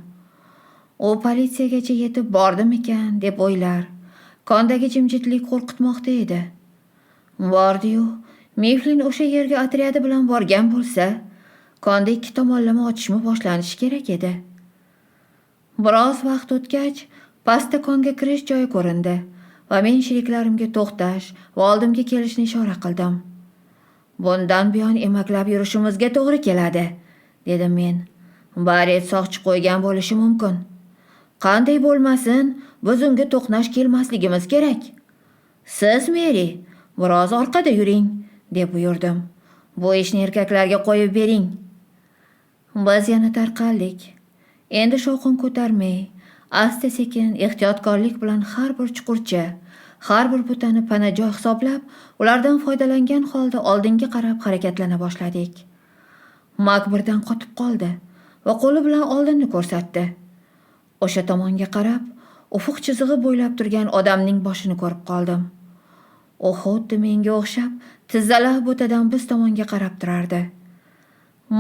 U politsiyagacha yetib bordimikan deb o'ylar. Kondagi jimjitlik qo'rqitmoqda edi. Bordi-yu, Miflin o'sha yerga otryadi bilan borgan bo'lsa, konda ikki tomonlama otishma boshlanishi kerak edi. Biroz vaqt o'tgach, pastda konga kirish joyi ko'rindi va men sheriklarimga to'xtash va oldimga kelishni ishora qildim. "Bundan buyon emaklab yurishimizga to'g'ri keladi", dedim men. "Barret soqchi qo'ygan bo'lishi mumkin. Qanday bo'lmasin, biz unga to'qnash kelmasligimiz kerak. Siz, Meri, biroz orqada yuring", deb buyurdim. "Bu ishni erkaklarga qo'yib bering." Biz yana tarqaldik. Endi shovqin ko'tarmay, asta-sekin ehtiyotkorlik bilan har bir chuqurcha, har bir butani panajoy hisoblab, ulardan foydalangan holda oldinga qarab harakatlana boshladik. Mak birdan qotib qoldi va qo'li bilan oldinni ko'rsatdi. O'sha tomonga qarab, ufuq chizig'i bo'ylab turgan odamning boshini ko'rib qoldim. U xuddi menga o'xshab tizzalab butadan biz tomonga qarab turardi.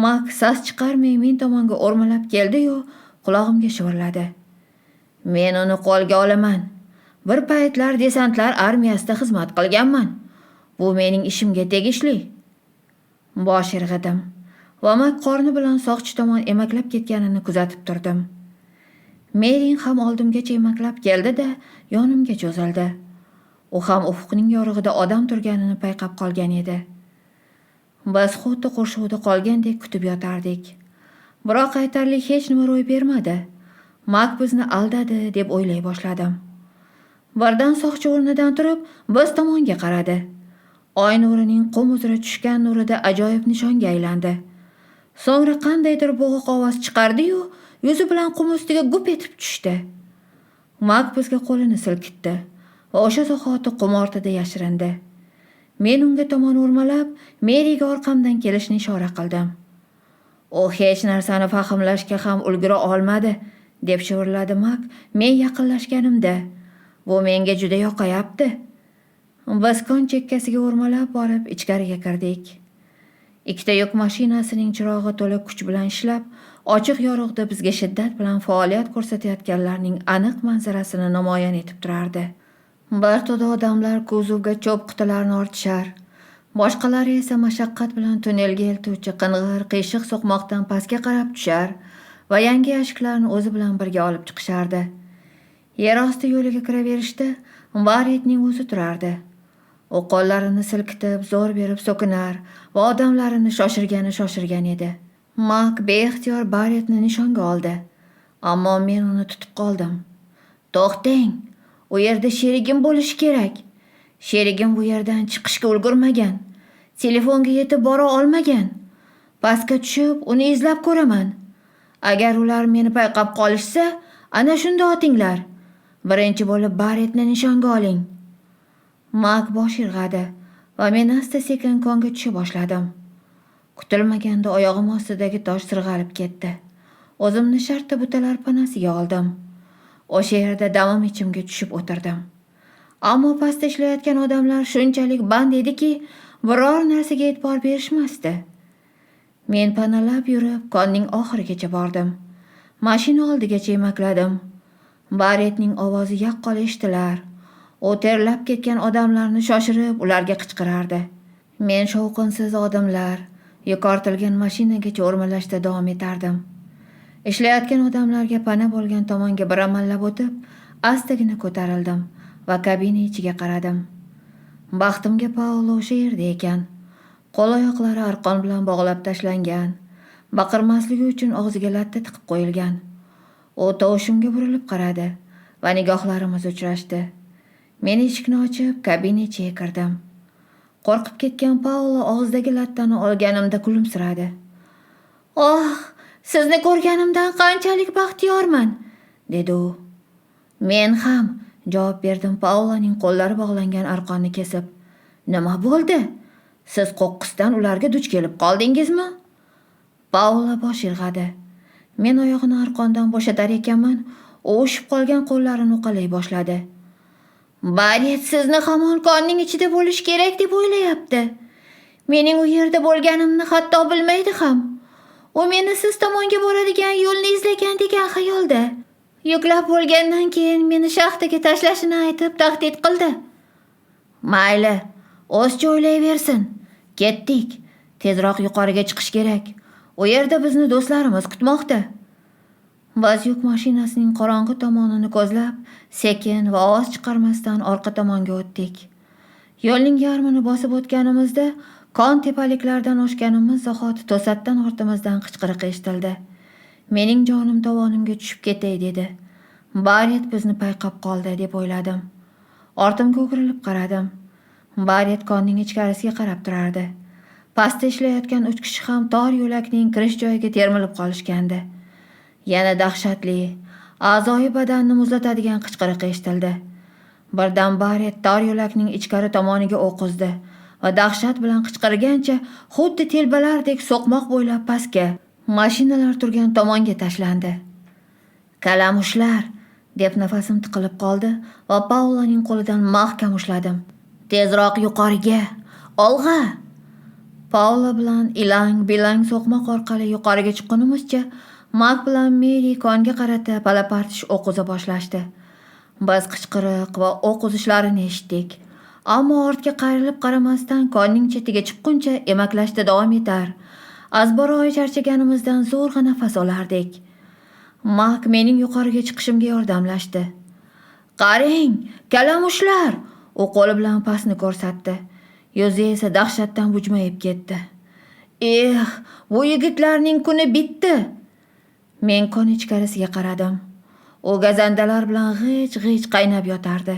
Mak sas chiqarmay men tomonga o'rmalab keldi-yu, qulog'imga shivirladi. "Men uni qo'lga olaman. Bir paytlar desantlar armiyasida xizmat qilganman. Bu mening ishimga tegishli." Bosh irg'idim va Mak qorni bilan soqchi tomon emaklab ketganini kuzatib turdim. Merin ham oldimgacha emaklab keldi-da, yonimga cho'zildi. U ham ufuqning yorug'ida odam turganini payqab qolgan edi. Biz xuddi qurshovda qolgandek kutib yotardik. Biroq aytarli hech nima ro'y bermadi. Mak bizni aldadi deb o'ylay boshladim. Birdan soqchi o'rnidan turib, biz tomonga qaradi. Oy nurining qum uzra tushgan nurida ajoyib nishonga aylandi. So'ngra qandaydir bo'g'iq ovoz chiqardi-yu, yuzi bilan qum ustiga gup etib tushdi. Mak bizga qo'lini silkitdi va o'sha zahoti qum ortida yashirindi. Men unga tomon o'rmalab, Meriga orqamdan kelishni ishora qildim. "U hech narsani fahmlashga ham ulgura olmadi", deb shivirladi Mak men yaqinlashganimda. "Bu menga juda yoqayapti." Biz kon chekkasiga o'rmalab borib ichkariga kirdik. Ikkita yuk mashinasining chirog'i to'la kuch bilan ishlab, ochiq yorug'da bizga shiddat bilan faoliyat ko'rsatayotganlarning aniq manzarasini namoyon etib turardi. Bir to'da odamlar kuzovga cho'p qutilarini ortishar, boshqalari esa mashaqqat bilan tunnelga eltuvchi qing'ir, qiyshiq so'qmoqdan pastga qarab tushar va yangi yashiklarni o'zi bilan birga olib chiqishardi. Yer osti yo'liga kiraverishda Barretning o'zi turardi. U qo'llarini silkitib, zo'r berib so'kinar va odamlarini shoshirgani shoshirgan edi. Mak beixtiyor Barretni nishonga oldi, ammo men uni tutib qoldim. "To'xtang, u yerda sherigim bo'lishi kerak. Sherigim bu yerdan chiqishga ulgurmagan. Telefonga yetib bora olmagan. Pastga tushib, uni izlab ko'raman. Agar ular meni payqab qolishsa, ana shunda otinglar. Birinchi bo'lib Barretni nishonga oling." Mak bosh irg'adi va men asta-sekin konga tusha boshladim. Kutilmaganda oyog'im ostidagi tosh sirg'alib ketdi. O'zimni shartta butalar panasiga oldim. O'sha yerda damim ichimga tushib o'tirdim. Ammo pastda ishlayotgan odamlar shunchalik band ediki, biror narsaga e'tibor berishmasdi. Men panalab yurib, konning oxirigacha bordim. Mashina oldigacha emakladim. Barretning ovozi yaqqol eshitilar. U terlab ketgan odamlarni shoshirib, ularga qichqirardi. Men shovqinsiz odimlar yuk ortilgan mashinagacha o'rmalashda davom etardim. Ishlayotgan odamlarga pana bo'lgan tomonga bir amallab o'tib, astagina ko'tarildim va kabina ichiga qaradim. Baxtimga Paolo o'sha yerda ekan. Qo'l-oyoqlari arqon bilan bog'lab tashlangan. Baqirmasligi uchun og'ziga latta tiqib qo'yilgan. U tovushimga burilib qaradi va nigohlarimiz uchrashdi. Men eshikni ochib, kabina ichiga kirdim. Qo'rqib ketgan Paolo og'zidagi lattani olganimda kulimsiradi. "Oh, sizni ko'rganimdan qanchalik baxtiyorman", dedi u. "Men ham", Javob berdim Paulaning qo'llari bog'langan arqonni kesib. Nima bo'ldi? Siz qo'qqisdan ularga duch kelib qoldingizmi? Paula bosh irg'adi. Men oyog'ini arqondan bo'shatar ekanman, u ushib qolgan qo'llarini uqalay boshladi. Barret sizni hamon konning ichida bo'lish kerak deb o'ylayapti. Mening u yerda bo'lganimni hatto bilmaydi ham. U meni siz tomonga boradigan yo'lni izlagan degan xayolda. Yuklab bo'lgandan keyin meni shaxtaga tashlashini aytib tahdid qildi. Mayli, o'zcha o'ylayversin. Ketdik. Tezroq yuqoriga chiqish kerak. U yerda bizni do'stlarimiz kutmoqda. Biz yuk mashinasining qorong'i tomonini ko'zlab, sekin va ovoz chiqarmasdan orqa tomonga o'tdik. Yo'lning yarmini bosib o'tganimizda kon tepaliklardan oshganimiz zahoti to'satdan ortimizdan qichqiriq eshitildi. Mening jonim tovonimga tushib ketay dedi. Barret bizni payqab qoldi deb o'yladim. Ortimga o'girilib qaradim. Barret konning ichkarisiga qarab turardi. Pastda ishlayotgan 3 kishi ham tor yo'lakning kirish joyiga termilib qolishgandi. Yana dahshatli, a'zoyi badanni muzlatadigan qichqiriq eshitildi. Birdan Barret tor yo'lakning ichkari tomoniga o'q uzdi va dahshat bilan qichqirgancha xuddi telbalardek so'qmoq bo'ylab pastga, mashinalar turgan tomonga tashlandi. Kalamushlar, deb nafasim tiqilib qoldi va Paulaning qo'lidan mahkam ushladim. Tezroq yuqoriga, olg'a! Paula bilan ilang-bilang so'qmoq orqali yuqoriga chiqqunimizcha Mak bilan Meri konga qarata palapartish o'q uza boshlashdi. Biz qichqiriq va o'q uzishlarini eshitdik. Ammo ortga qayrilib qaramasdan konning chetiga chiqquncha emaklashda davom etar. Azbaroyi charchaganimizdan zo'rg'a nafas olardik. Mak mening yuqoriga chiqishimga yordamlashdi. Qarang, kalamushlar! U qo'li bilan pastni ko'rsatdi. Yuzi esa dahshatdan bujmayib ketdi. Eh, bu yigitlarning kuni bitdi. Men kon ichkarisiga qaradim. U gazandalar bilan g'ij-g'ij qaynab yotardi.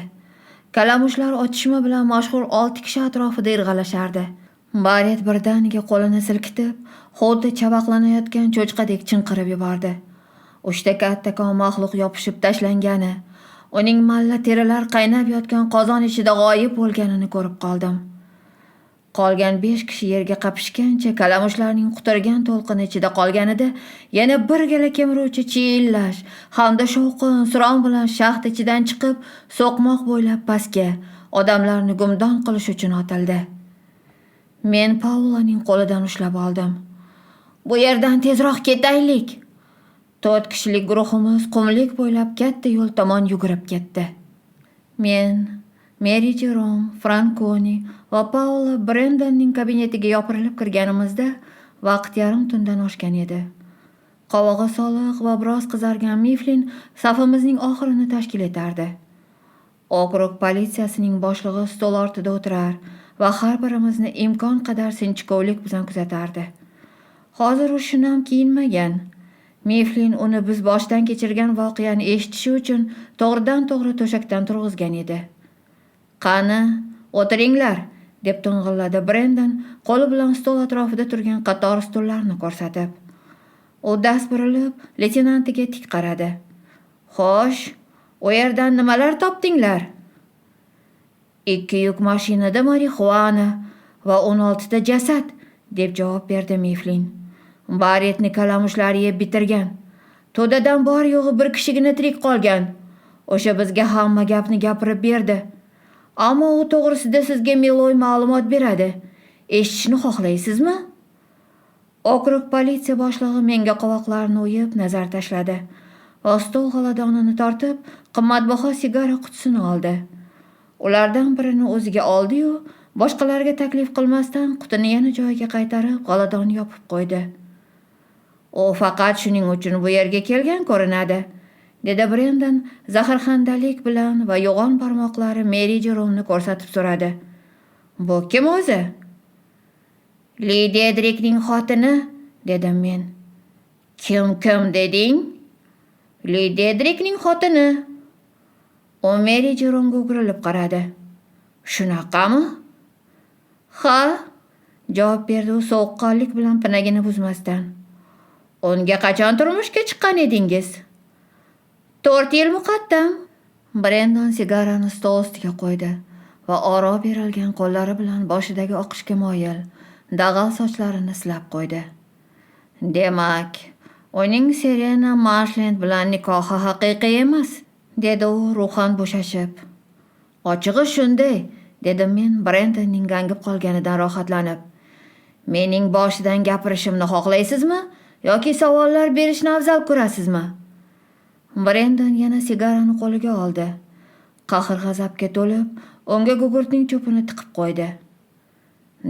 Kalamushlar otishma bilan mashhur 6 kishi atrofida irg'alashardi. Barret birdaniga qo'lini silkitib, xuddi chavaqlanayotgan cho'chqadek chinqirib yubordi. Uchta kattakon maxluq yopishib tashlangani, uning malla terilar qaynab yotgan qozon ichida g'oyib bo'lganini ko'rib qoldim. Qolgan 5 kishi yerga qapishgancha kalamushlarning quturgan to'lqini ichida qolganida yana birgina kemiruvchi chiyillash hamda shovqin suron bilan shaxt ichidan chiqib so'qmoq bo'ylab pastga odamlarni gumdon qilish uchun otildi. Men Paulaning qo'lidan ushlab oldim. Bu yerdan tezroq ketaylik. 4 kishilik guruhimiz qumlik bo'ylab katta yo'l tomon yugurib ketdi. Men, Meri Jerom, Frankoni va Paula Brendonning kabinetiga yopirilib kirganimizda vaqt yarim tundan oshgan edi. Qovog'i soliq va biroz qizargan Miflin safimizning oxirini tashkil etardi. Okrug politsiyasining boshlig'i stol ortida o'tirar va har birimizni imkon qadar sinchkovlik bilan kuzatardi. Hozir u shinam kiyinmagan. Miflin uni biz boshdan kechirgan voqeani eshitishi uchun to'g'ridan-to'g'ri to'shakdan turg'izgan edi. Qani, o'tiringlar, deb to'ng'illadi Brendon, qo'li bilan stol atrofida turgan qator stullarni ko'rsatib. U dast burilib, leytenantiga tik qaradi. Xo'sh, u yerdan nimalar topdinglar? 2 yuk mashinada marixuana va 16 ta jasad, deb javob berdi Miflin. Barretni kalamushlar yeb bitirgan. To'dadan bor yo'g'i bir kishigina tirik qolgan. O'sha bizga hamma gapni gapirib berdi. Ammo u to'g'risida sizga Meloy ma'lumot beradi. Eshitishni xohlaysizmi? Okrug politsiya boshlig'i menga qovoqlarini o'yib nazar tashladi va stol g'aladonini tortib, qimmatbaho sigara qutisini oldi. Ulardan birini o'ziga oldi-yu, boshqalarga taklif qilmasdan qutini yana joyiga qaytarib, g'aladonni yopib qo'ydi. U faqat shuning uchun bu yerga kelgan ko'rinadi, dedi Brendon zaharxandalik bilan va yo'g'on barmoqlari Meri Jeromni ko'rsatib so'radi. Bu kim o'zi? Li Dedrikning xotini, dedim men. Kim deding? Li Dedrikning xotini. U Meri Jeromga o'girilib qaradi. Shunaqami? Ha, javob berdi u sovuqqonlik bilan pinagini buzmasdan. Unga qachon turmushga chiqqan edingiz? 4 yil muqaddam. Brendon sigarani stol ustiga qo'ydi va oro berilgan qo'llari bilan boshidagi oqishga moyil dag'al sochlarini silab qo'ydi. Demak, uning Serena Marshland bilan nikohi haqiqiy emas, dedi u ruhan bo'shashib. Ochig'i shunday, dedim men Brendonning gangib qolganidan rohatlanib. Mening boshidan gapirishimni xohlaysizmi yoki savollar berishni afzal ko'rasizmi? Brendon yana sigarani qo'liga oldi. Qahr-g'azabga to'lib, unga gugurtning cho'pini tiqib qo'ydi.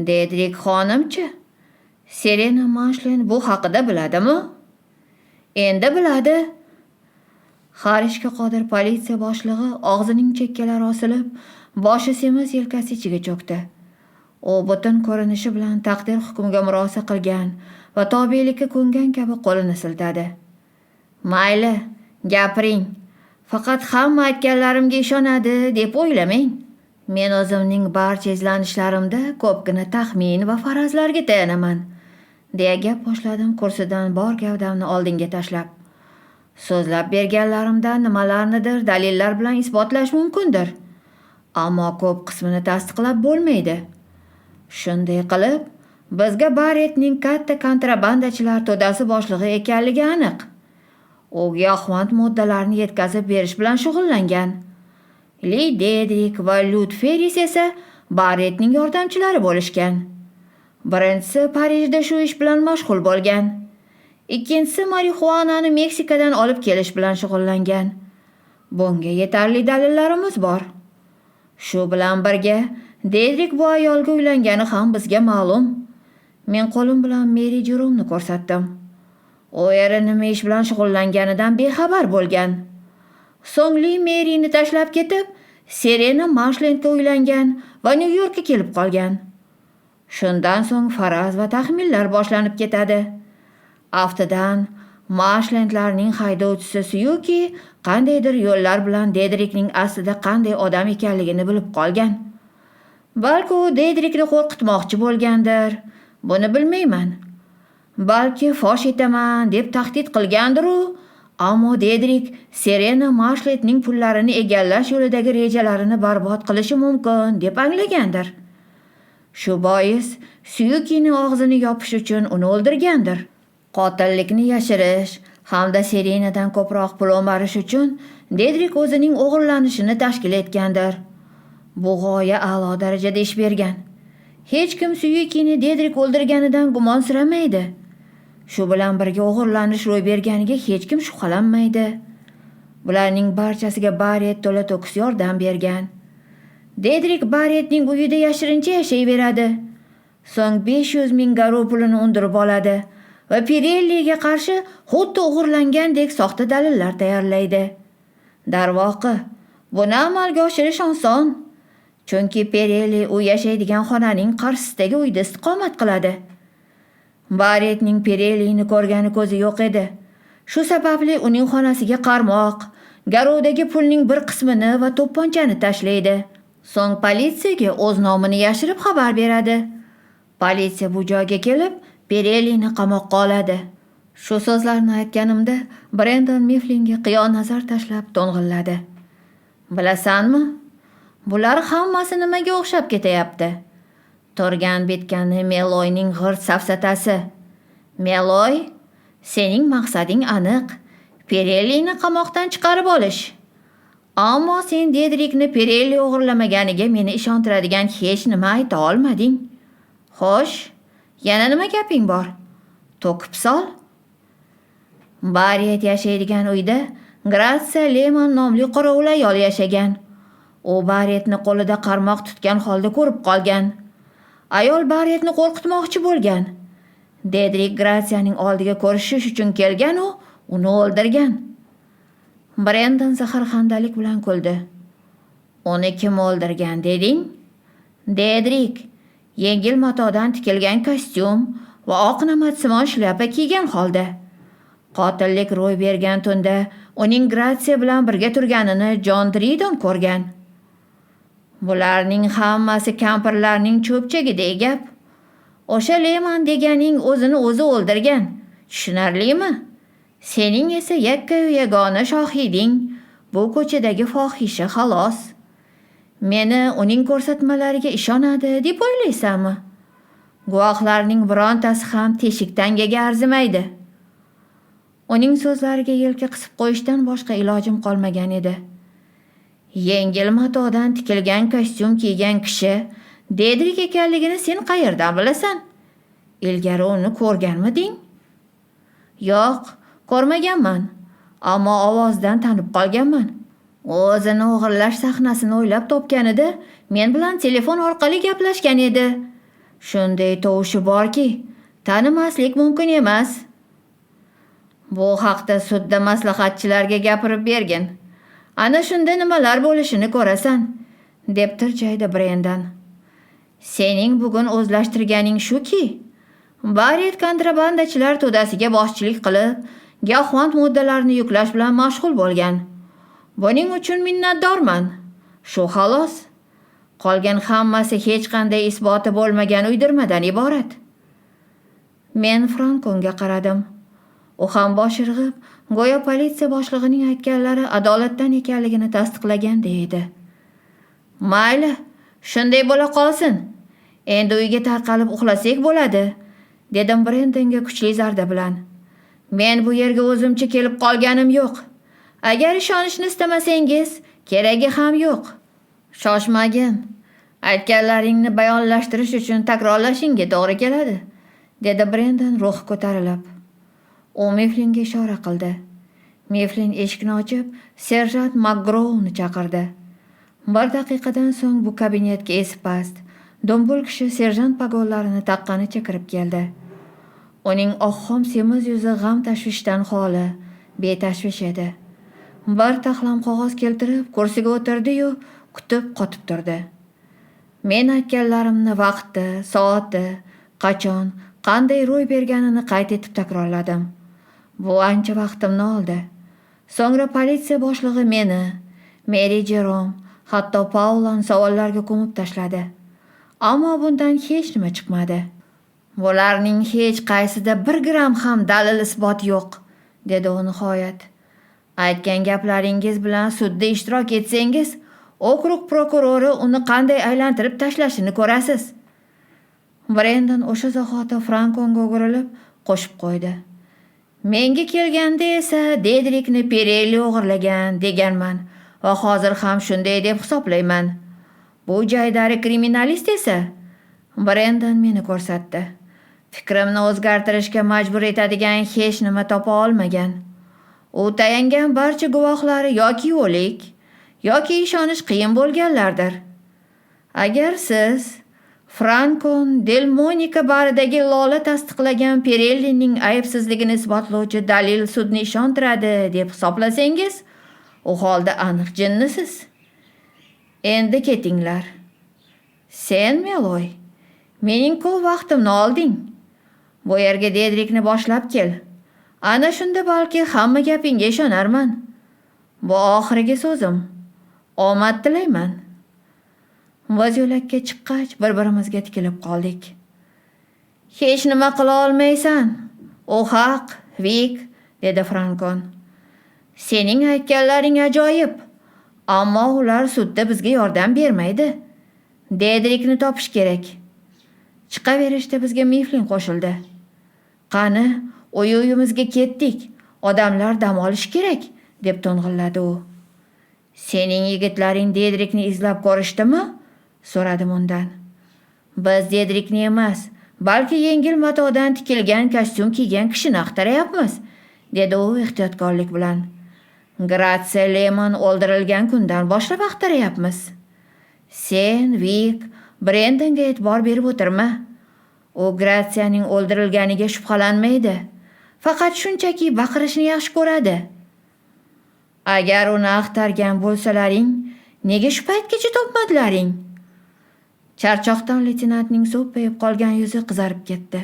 Dedrik xonimchi, Serena Marshland bu haqida biladimi? Endi biladi. Har ishga qodir politsiya boshlig'i og'zining chekkalari osilib, boshi semiz yelkasi ichiga cho'kdi. U butun ko'rinishi bilan taqdir hukmiga murosa qilgan va tobelikka ko'ngan kabi qo'lini siltadi. Mayli, gapiring. Faqat hamma aytganlarimga ishonadi deb o'ylamang. Men o'zimning barcha izlanishlarimda ko'pgina taxmin va farazlarga tayanaman, deya gap boshladim kursidan bor gavdamni oldinga tashlab. So'zlab berganlarimdan nimalarnidir dalillar bilan isbotlash mumkindir. Ammo ko'p qismini tasdiqlab bo'lmaydi. Shunday qilib, bizga Barrettning katta kontrabandachilar to'dasi boshlig'i ekanligi aniq. U giyohvand moddalarni yetkazib berish bilan shug'ullangan. Li Dedrik va Lyud Ferris esa Barrettning yordamchilari bo'lishgan. Birinchisi Parijda shu ish bilan mashg'ul bo'lgan. Ikkinchisi marixuanani Meksikadan olib kelish bilan shug'ullangan. Bunga yetarli dalillarimiz bor. Shu bilan birga Dedrik bu ayolga uylangani ham bizga ma'lum. Men qo'lim bilan Meri Jeromni ko'rsatdim. U eri nima ish bilan shug'ullanganidan bexabar bo'lgan. So'ng Li Merini tashlab ketib, Serena Marshlandga uylangan va Nyu-Yorkka kelib qolgan. Shundan so'ng faraz va taxminlar boshlanib ketadi. Aftidan Marshlandlarning haydovchisi Syuki qandaydir yo'llar bilan Dedrikning aslida qanday odam ekanligini bilib qolgan. Balki u Dedrikni qo'rqitmoqchi bo'lgandir. Buni bilmayman. Balki fosh etaman deb tahdid qilgandir u. Ammo Dedrik Serena Marshlandning pullarini egallash yo'lidagi rejalarini barbod qilishi mumkin deb anglagandir. Shu bois Syukining og'zini yopish uchun uni o'ldirgandir. Qotillikni yashirish hamda Serenadan ko'proq pul o'marish uchun Dedrik o'zining o'g'irlanishini tashkil etgandir. Bu g'oya a'lo darajada ish bergan. Hech kim Syukini Dedrik o'ldirganidan gumon siramaydi. Shu bilan birga o'g'irlanish ro'y berganiga hech kim shubhalanmaydi. Bularning barchasiga Barrett to'la-to'kis yordam bergan. Dedrik Barrettning uyida yashirincha yashayveradi. So'ng 500 ming garov pulini undirib oladi va Pirelliga qarshi xuddi o'g'irlangandek soxta dalillar tayyorlaydi. Darvoqe, buni amalga oshirish oson. Chunki Pirelli u yashaydigan xonaning qarshisidagi uyda istiqomat qiladi. Barrettning Pirellini ko'rgani ko'zi yo'q edi. Shu sababli uning xonasiga qarmoq, garovdagi pulning bir qismini va to'pponchani tashlaydi. So'ng politsiyaga o'z nomini yashirib xabar beradi. Politsiya bu joyga kelib, Pirellini qamoqqa oladi. Shu so'zlarni aytganimda Brendon Miflinga qiyo nazar tashlab to'ng'illadi. Bilasanmi? Bular hammasi nimaga o'xshab ketayapti? Turgan bitgani Meloyning g'irt safsatasi. Meloy, sening maqsading aniq. Pirellini qamoqdan chiqarib olish. Ammo sen Dedrikni Pirelli o'g'irlamaganiga meni ishontiradigan hech nima ayta olmading. Xo'sh, yana nima gaping bor? To'kib sol. Barret yashaydigan uyda Gratsiya Leman nomli qorovul ayol yashagan. U Barretni qo'lida qarmoq tutgan holda ko'rib qolgan. Ayol Barretni qo'rqitmoqchi bo'lgan. Dedrik Gratsiyaning oldiga ko'rishish uchun kelgan u uni o'ldirgan. Brendon zaharxandalik bilan kuldi. Uni kim o'ldirgan deding? Dedrik yengil matodan tikilgan kostyum va oq namatsimon shlyapa kiygan holda. Qotillik ro'y bergan tunda uning Gratsiya bilan birga turganini Jon Dridon ko'rgan. Bularning hammasi kampirlarning cho'pchagidek gap. O'sha Leman deganing o'zini o'zi o'ldirgan. Tushunarlimi? Sening esa yakkayu yagona shohiding bu ko'chadagi fohisha xolos. Meni uning ko'rsatmalariga ishonadi deb o'ylaysanmi? Guvohlarning birontasi ham teshik tangaga arzimaydi. Uning so'zlariga yelka qisib qo'yishdan boshqa ilojim qolmagan edi. Yengil matodan tikilgan kostyum kiygan kishi Dedrik ekanligini sen qayerdan bilasan? Ilgari uni ko'rganmiding? Yo'q, ko'rmaganman. Ammo ovozidan tanib qolganman. U o'zini o'g'irlash sahnasini o'ylab topganida men bilan telefon orqali gaplashgan edi. Shunday tovushi borki, tanimaslik mumkin emas. Bu haqda sudda maslahatchilarga gapirib bergin. Ana shunda nimalar bo'lishini ko'rasan, deb tirjaydi Brendan. Sening bugun o'zlashtirganing shuki, Barret kontrabandachilar to'dasiga boshchilik qilib, giyohvand moddalarni yuklash bilan mashg'ul bo'lgan. Buning uchun minnatdorman. Shu xolos. Qolgan hammasi hech qanday isboti bo'lmagan uydirmadan iborat. Men Frankonga qaradim. U ham bosh irg'ib, go'yo politsiya boshlig'ining aytganlari adolatdan ekanligini tasdiqlaganday edi. Mayli, shunday bo'la qolsin. Endi uyga tarqalib uxlasak bo'ladi, dedim Brendonga kuchli zarda bilan. Men bu yerga o'zimcha kelib qolganim yo'q. Agar ishonishni istamasangiz, keragi ham yo'q. Shoshmagin. Aytganlaringni bayonlashtirish uchun takrorlashingga to'g'ri keladi, dedi Brendon ruhi ko'tarilib. U Miflinga ishora qildi. Miflin eshikni ochib, serjant Makgrouni chaqirdi. Bir daqiqadan so'ng bu kabinetga esi past, do'mbul kishi serjant pogonlarini taqqanicha kirib keldi. Uning oqxom semiz yuzi g'am tashvishdan xoli, betashvish edi. Bir taxlam qog'oz keltirib, kursiga o'tirdi-yu, kutib qotib turdi. Men aytganlarimni vaqti, soati, qachon, qanday ro'y berganini qayd etib takrorladim. Bu ancha vaqtimni oldi. So'ngra politsiya boshlig'i meni, Meri Jerom, hatto Paulani savollarga ko'mib tashladi. Ammo bundan hech nima chiqmadi. Bularning hech qaysida bir gram ham dalil isbot yo'q, dedi u nihoyat. Aytgan gaplaringiz bilan sudda ishtirok etsangiz, okrug prokurori uni qanday aylantirib tashlashini ko'rasiz. Brendon o'sha zahoti Frankonga o'girilib qo'shib qo'ydi. Menga kelganda esa Dedrikni Pirelli o'g'irlagan deganman va hozir ham shunday deb hisoblayman. Bu jaydari kriminalist esa Brendon meni ko'rsatdi. Fikrimni o'zgartirishga majbur etadigan hech nima topa olmagan. U tayangan barcha guvohlari yoki o'lik, yoki ishonish qiyin bo'lganlardir. Agar siz Frankon Del Monika baridagi lola tasdiqlagan Pirellining aybsizligini isbotlovchi dalil sudni ishontiradi deb hisoblasangiz, u holda aniq jinnisiz. Endi ketinglar. Sen, Meloy, mening ko'p vaqtimni olding. Bu yerga Dedrikni boshlab kel. Ana shunda balki hamma gapingga ishonarman. Bu oxirgi so'zim. Omad tilayman. Biz yo'lakka chiqqach bir-birimizga tikilib qoldik. Hech nima qila olmaysan. U haq, Vik, dedi Frankon. Sening aytganlaring ajoyib, ammo ular sudda bizga yordam bermaydi. Dedrikni topish kerak. Chiqaverishda bizga Miflin qo'shildi. Qani, uy-uyimizga ketdik. Odamlar dam olishi kerak, deb to'ng'illadi u. Sening yigitlaring Dedrikni izlab ko'rishdimi? So'radim undan. Biz Dedrikni emas, balki yengil matodan tikilgan kostyum kiygan kishini axtarayapmiz, dedi u ehtiyotkorlik bilan. Gratsiya Lemon o'ldirilgan kundan boshlab axtarayapmiz. Sen, Vik, Brendonga e'tibor berib o'tirma. U Gratsiyaning o'ldirilganiga shubhalanmaydi. Faqat shunchaki baqirishni yaxshi ko'radi. Agar uni axtargan bo'lsalaring, nega shu paytgacha topmadilaring? Charchoqdan leytenantning so'ppayib qolgan yuzi qizarib ketdi.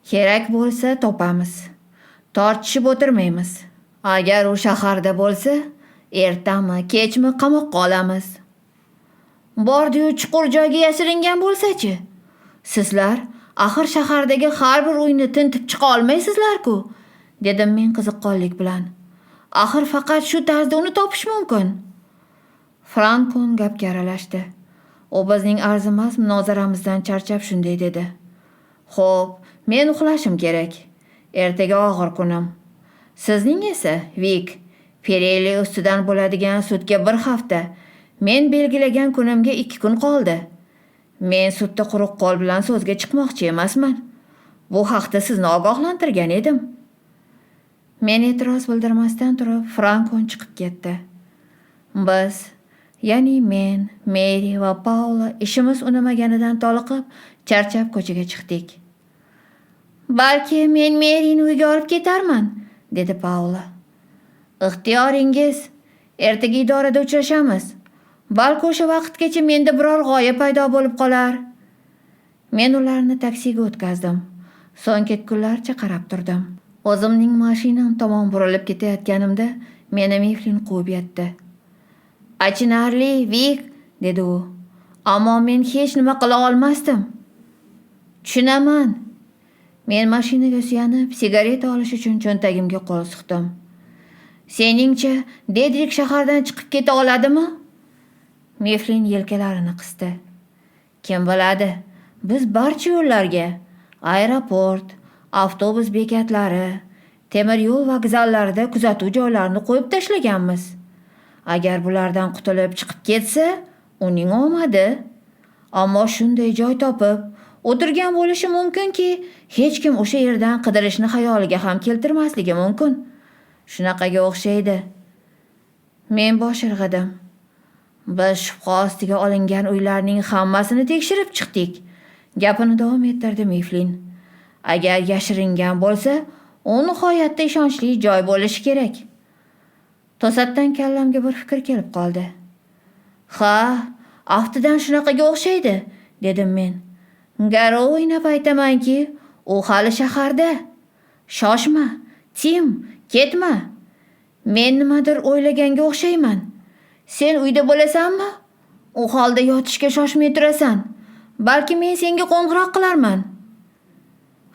Kerak bo'lsa topamiz. Tortishib o'tirmaymiz. Agar u shaharda bo'lsa, ertami, kechmi qamoqqa olamiz. Bordi-yu chuqur joyga yashiringan bo'lsa-chi? Sizlar axir shahardagi har bir uyni tintib chiqa olmaysizlar-ku, dedim men qiziqqonlik bilan. Axir faqat shu tarzda uni topish mumkin. Frankon gapga aralashdi. U bizning arzimas munozaramizdan charchab shunday dedi. Xo'p, men uxlashim kerak. Ertaga og'ir kunim. Sizning esa, Vik, Pirelli ustidan bo'ladigan sudga bir hafta, men belgilagan kunimga 2 kun qoldi. Men sudda quruq qo'l bilan so'zga chiqmoqchi emasman. Bu haqda sizni ogohlantirgan edim. Men e'tiroz bildirmasdan turib, Frankon chiqib ketdi. Biz, ya'ni men, Meri va Paula ishimiz unamaganidan toliqib, charchab ko'chaga chiqdik. Balki men Merini uyga olib ketarman, dedi Paula. Ixtiyoringiz, ertaga idorada uchrashamiz. Balki o'sha vaqtgacha menda biror g'oya paydo bo'lib qolar. Men ularni taksiga o'tkazdim. So'ng ketgunlarcha qarab turdim. O'zimning mashinam tomon burilib ketayotganimda meni Miflin quvib yetdi. Achinarli, Vik, dedi u. Ammo men hech nima qila olmasdim. Tushunaman. Men mashinaga suyanib, sigareta olish uchun cho'ntagimga qo'l suqdim. Seningcha, Dedrik shahardan chiqib keta oladimi? Miflin yelkalarini qisdi. Kim biladi, biz barcha yo'llarga, aeroport, avtobus bekatlari, temir yo'l vokzallarida kuzatuv joylarini qo'yib tashlaganmiz. Agar bulardan qutulib chiqib ketsa, uning omadi. Ammo shunday joy topib, o'tirgan bo'lishi mumkinki, hech kim o'sha yerdan qidirishni xayoliga ham keltirmasligi mumkin. Shunaqaga o'xshaydi. Men bosh irg'adim. Biz shubha ostiga olingan uylarning hammasini tekshirib chiqdik. Gapini davom ettirdi Miflin. Agar yashiringan bo'lsa, u nihoyatda ishonchli joy bo'lishi kerak. To'satdan kallamga bir fikr kelib qoldi. Ha, aftidan shunaqaga o'xshaydi, dedim men. Garov o'ynab aytamanki, u hali shaharda. Shoshma, Tim, ketma. Men nimadir o'ylaganga o'xshayman. Sen uyda bo'lasanmi? U holda yotishga shoshmay turasan. Balki men senga qo'ng'iroq qilarman.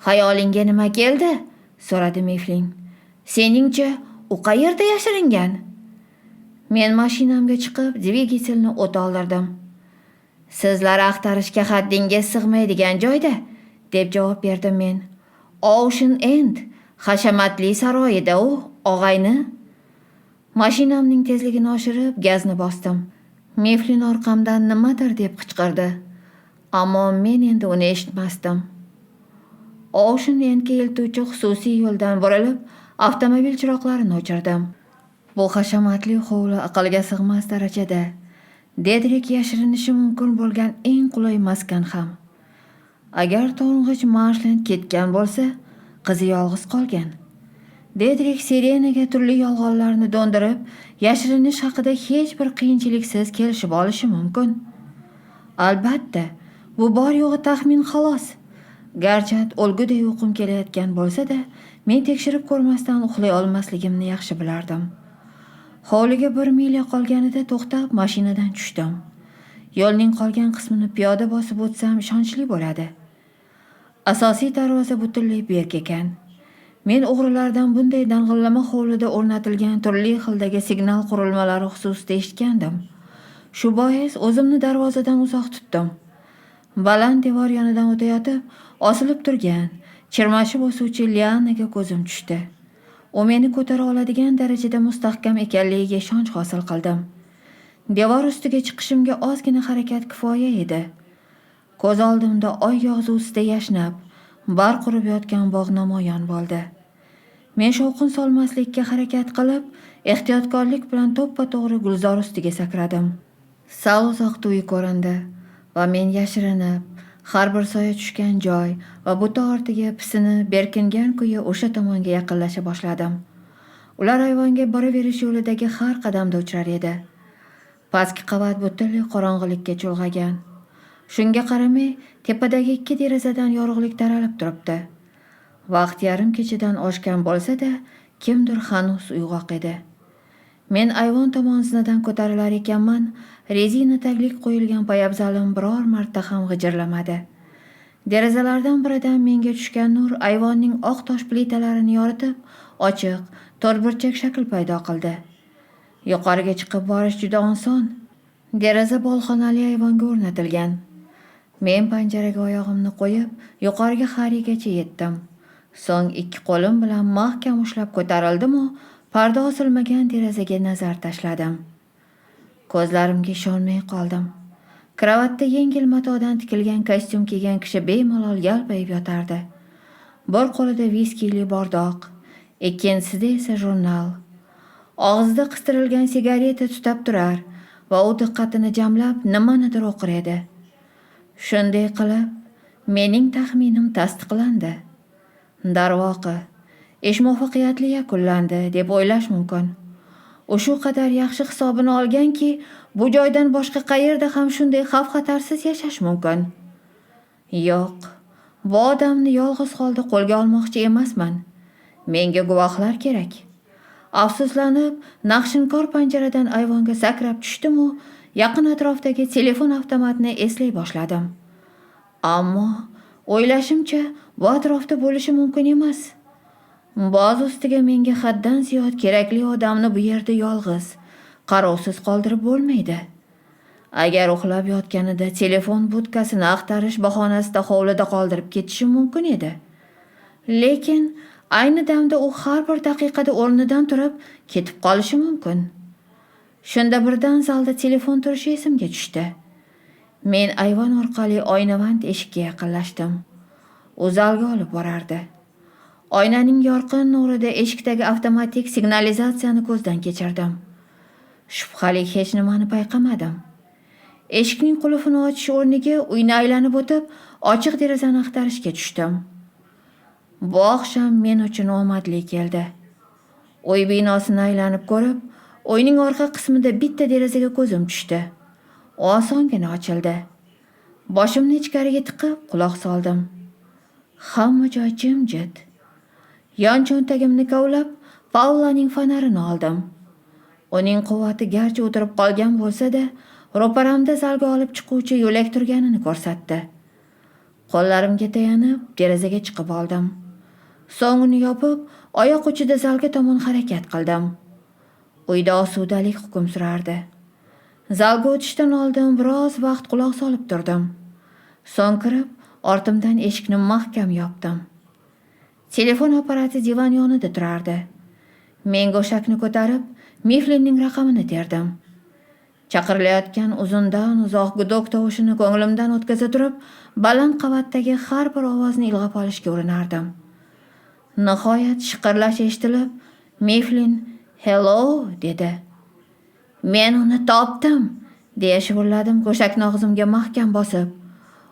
Xayolingga nima keldi? So'radi Miflin. Seningcha, u qayerda yashiringan? Men mashinamga chiqib, dvigatelni o't oldirdim. Sizlar axtarishga haddingiz sig'maydigan joyda, deb javob berdim men. Ocean End hashamatli saroyida u, og'ayni. Mashinamning tezligini oshirib, gazni bosdim. Miflin orqamdan nimadir deb qichqirdi. Ammo men endi uni eshitmasdim. Ocean Endga eltuvchi xususiy yo'ldan burilib, avtomobil chiroqlarini o'chirdim. Bu hashamatli hovli aqlga sig'mas darajada Dedrik yashirinishi mumkin bo'lgan eng qulay maskan ham. Agar to'ng'ich Marshland ketgan bo'lsa, qizi yolg'iz qolgan. Dedrik Sirenaga turli yolg'onlarni do'ndirib, yashirinish haqida hech bir qiyinchiliksiz kelishib olishi mumkin. Albatta, bu bor yo'g'i taxmin xolos. Garchi o'lguday uyqum kelayotgan bo'lsa-da, men tekshirib ko'rmasdan uxlay olmasligimni yaxshi bilardim. Hovliga 1 milya qolganida to'xtab, mashinadan tushdim. Yo'lning qolgan qismini piyoda bosib o'tsam ishonchli bo'ladi. Asosiy darvoza butunlay berk ekan. Men o'g'rilardan bunday dang'illama hovlida o'rnatilgan turli xildagi signal qurilmalari xususida eshitgandim. Shu bois o'zimni darvozadan uzoq tutdim. Baland devor yonidan o'tayotib, osilib turgan, chirmashib o'suvchi lianaga ko'zim tushdi. U meni ko'tara oladigan darajada mustahkam ekanligiga ishonch hosil qildim. Devor ustiga chiqishimga ozgina harakat kifoya edi. Ko'z oldimda oy yog'zusida yashnab, barq urib yotgan bog' namoyon bo'ldi. Men shovqin solmaslikka harakat qilib, ehtiyotkorlik bilan to'ppa-to'g'ri gulzor ustiga sakradim. Sal uzoqda uy ko'rindi va men yashirinib, har bir soya tushgan joy va buta ortiga pisinib berkingan kuyi o'sha tomonga yaqinlasha boshladim. Ular ayvonga boraverish yo'lidagi har qadamda uchrar edi. Pastki qavat butunlay qorong'ilikka chulg'agan. Shunga qaramay, tepadagi 2 derazadan yorug'lik taralib turibdi. Vaqt yarim kechadan oshgan bo'lsa-da, kimdir hanuz uyg'oq edi. Men ayvon tomon zinadan ko'tarilar ekanman, rezina taglik qo'yilgan poyabzalim biror marta ham g'ijirlamadi. Derazalardan biridan menga tushgan nur ayvonning oq tosh plitalarini yoritib, ochiq to'rtburchak shakl paydo qildi. Yuqoriga chiqib borish juda oson. Deraza bolxonali ayvonga o'rnatilgan. Men panjaraga oyog'imni qo'yib, yuqoriga Harrigacha yetdim. So'ng ikki qo'lim bilan mahkam ushlab ko'tarildim-u, parda osilmagan derazaga nazar tashladim. Ko'zlarimga ishonmay qoldim. Kravatda yengil matodan tikilgan kostyum kiygan kishi bemalol yalpayib yotardi. Bir qo'lida viskili bordoq, ikkinchisida esa jurnal. Og'zida qistirilgan sigareta tutab turar va u diqqatini jamlab nimanidir o'qir edi. Shunday qilib, mening taxminim tasdiqlandi. Darvoqe, ish muvaffaqiyatli yakunlandi deb o'ylash mumkin. U shu qadar yaxshi hisobini olganki, bu joydan boshqa qayerda ham shunday xavf-xatarsiz yashash mumkin. Yo'q, bu odamni yolg'iz holda qo'lga olmoqchi emasman. Menga guvohlar kerak. Afsuslanib, naqshinkor panjaradan ayvonga sakrab tushdim-u, yaqin atrofdagi telefon avtomatini eslay boshladim. Ammo o'ylashimcha, bu atrofda bo'lishi mumkin emas. Boz ustiga menga haddan ziyod kerakli odamni bu yerda yolg'iz, qarovsiz qoldirib bo'lmaydi. Agar uxlab yotganida telefon budkasini axtarish bahonasida hovlida qoldirib ketishim mumkin edi. Lekin ayni damda u har bir daqiqada o'rnidan turib ketib qolishi mumkin. Shunda birdan zalda telefon turishi esimga tushdi. Men ayvon orqali oynavand eshikka yaqinlashdim. U zalga olib borardi. Oynaning yorqin nurida eshikdagi avtomatik signalizatsiyani ko'zdan kechirdim. Shubhali hech nimani payqamadim. Eshikning qulfini ochish o'rniga uyni aylanib o'tib, ochiq derazani axtarishga tushdim. Bu oqshom men uchun omadli keldi. Uy binosini aylanib ko'rib, uyning orqa qismida bitta derazaga ko'zim tushdi. U osongina ochildi. Boshimni ichkariga tiqib quloq soldim. Hamma joy jimjit. Yon cho'ntagimni kovlab, Paulaning fonarini oldim. Uning quvvati garchi o'tirib qolgan bo'lsa-da, ro'paramda zalga olib chiquvchi yo'lak turganini ko'rsatdi. Qo'llarimga tayanib, derazaga chiqib oldim. So'ng uni yopib, oyoq uchida zalga tomon harakat qildim. Uyda osudalik hukm surardi. Zalga o'tishdan oldin biroz vaqt quloq solib turdim. So'ng kirib, ortimdan eshikni mahkam yopdim. Telefon apparati divan yonida turardi. Men go'shakni ko'tarib, Miflinning raqamini terdim. Chaqirilayotgan uzundan uzoq gudok tovushini ko'nglimdan o'tkaza turib, baland qavatdagi har bir ovozni ilg'ab olishga urinardim. Nihoyat shiqirlash eshitilib, Miflin "Hello" dedi. "Men uni topdim", deya shivirladim go'shakni og'zimga mahkam bosib.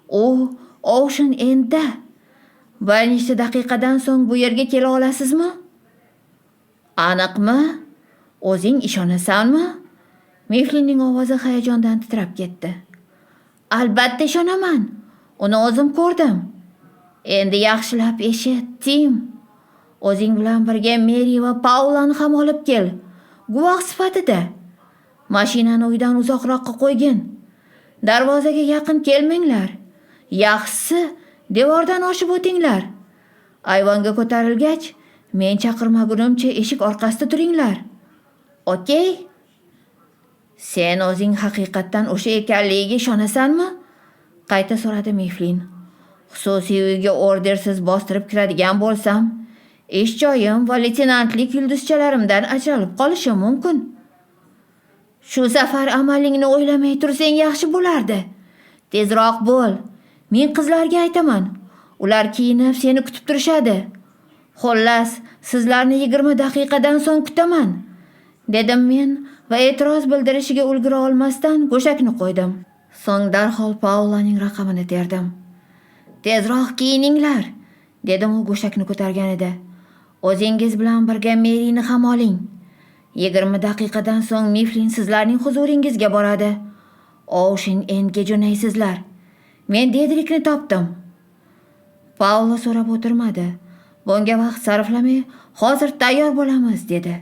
"U Ocean Endda. Bir necha daqiqadan so'ng bu yerga kela olasizmi?" "Aniqmi? O'zing ishonasanmi?" Miflinning ovozi hayajondan titrab ketdi. "Albatta ishonaman. Uni o'zim ko'rdim. Endi yaxshilab eshit, Tim. O'zing bilan birga Meri va Paulani ham olib kel. Guvoh sifatida. Mashinani uydan uzoqroqqa qo'ygin. Darvozaga yaqin kelmanglar. Yaxshisi, devordan oshib o'tinglar. Ayvonga ko'tarilgach, men chaqirmagunimcha eshik orqasida turinglar. Okey? Sen o'zing haqiqatdan o'sha ekanligiga ishonasanmi?" Qayta so'radi Miflin. "Xususiy uyga ordersiz bostirib kiradigan bo'lsam, ish joyim va leytenantlik yulduzchalarimdan ajralib qolishim mumkin. Shu safar amalingni o'ylamay tursang yaxshi bo'lardi. Tezroq bo'l. Men qizlarga aytaman. Ular kiyinib seni kutib turishadi. Xullas, sizlarni 20 daqiqadan so'ng kutaman", dedim men va e'tiroz bildirishiga ulgura olmasdan go'shakni qo'ydim. So'ng darhol Paulaning raqamini terdim. "Tezroq kiyininglar", dedim u go'shakni ko'targanida. "O'zingiz bilan birga Merini ham oling. 20 daqiqadan so'ng Miflin sizlarning huzuringizga boradi. Ocean Endga jo'naysizlar. Men Dedrikni topdim." Paula so'rab o'tirmadi. Bunga vaqt sarflamay, "Hozir tayyor bo'lamiz", dedi.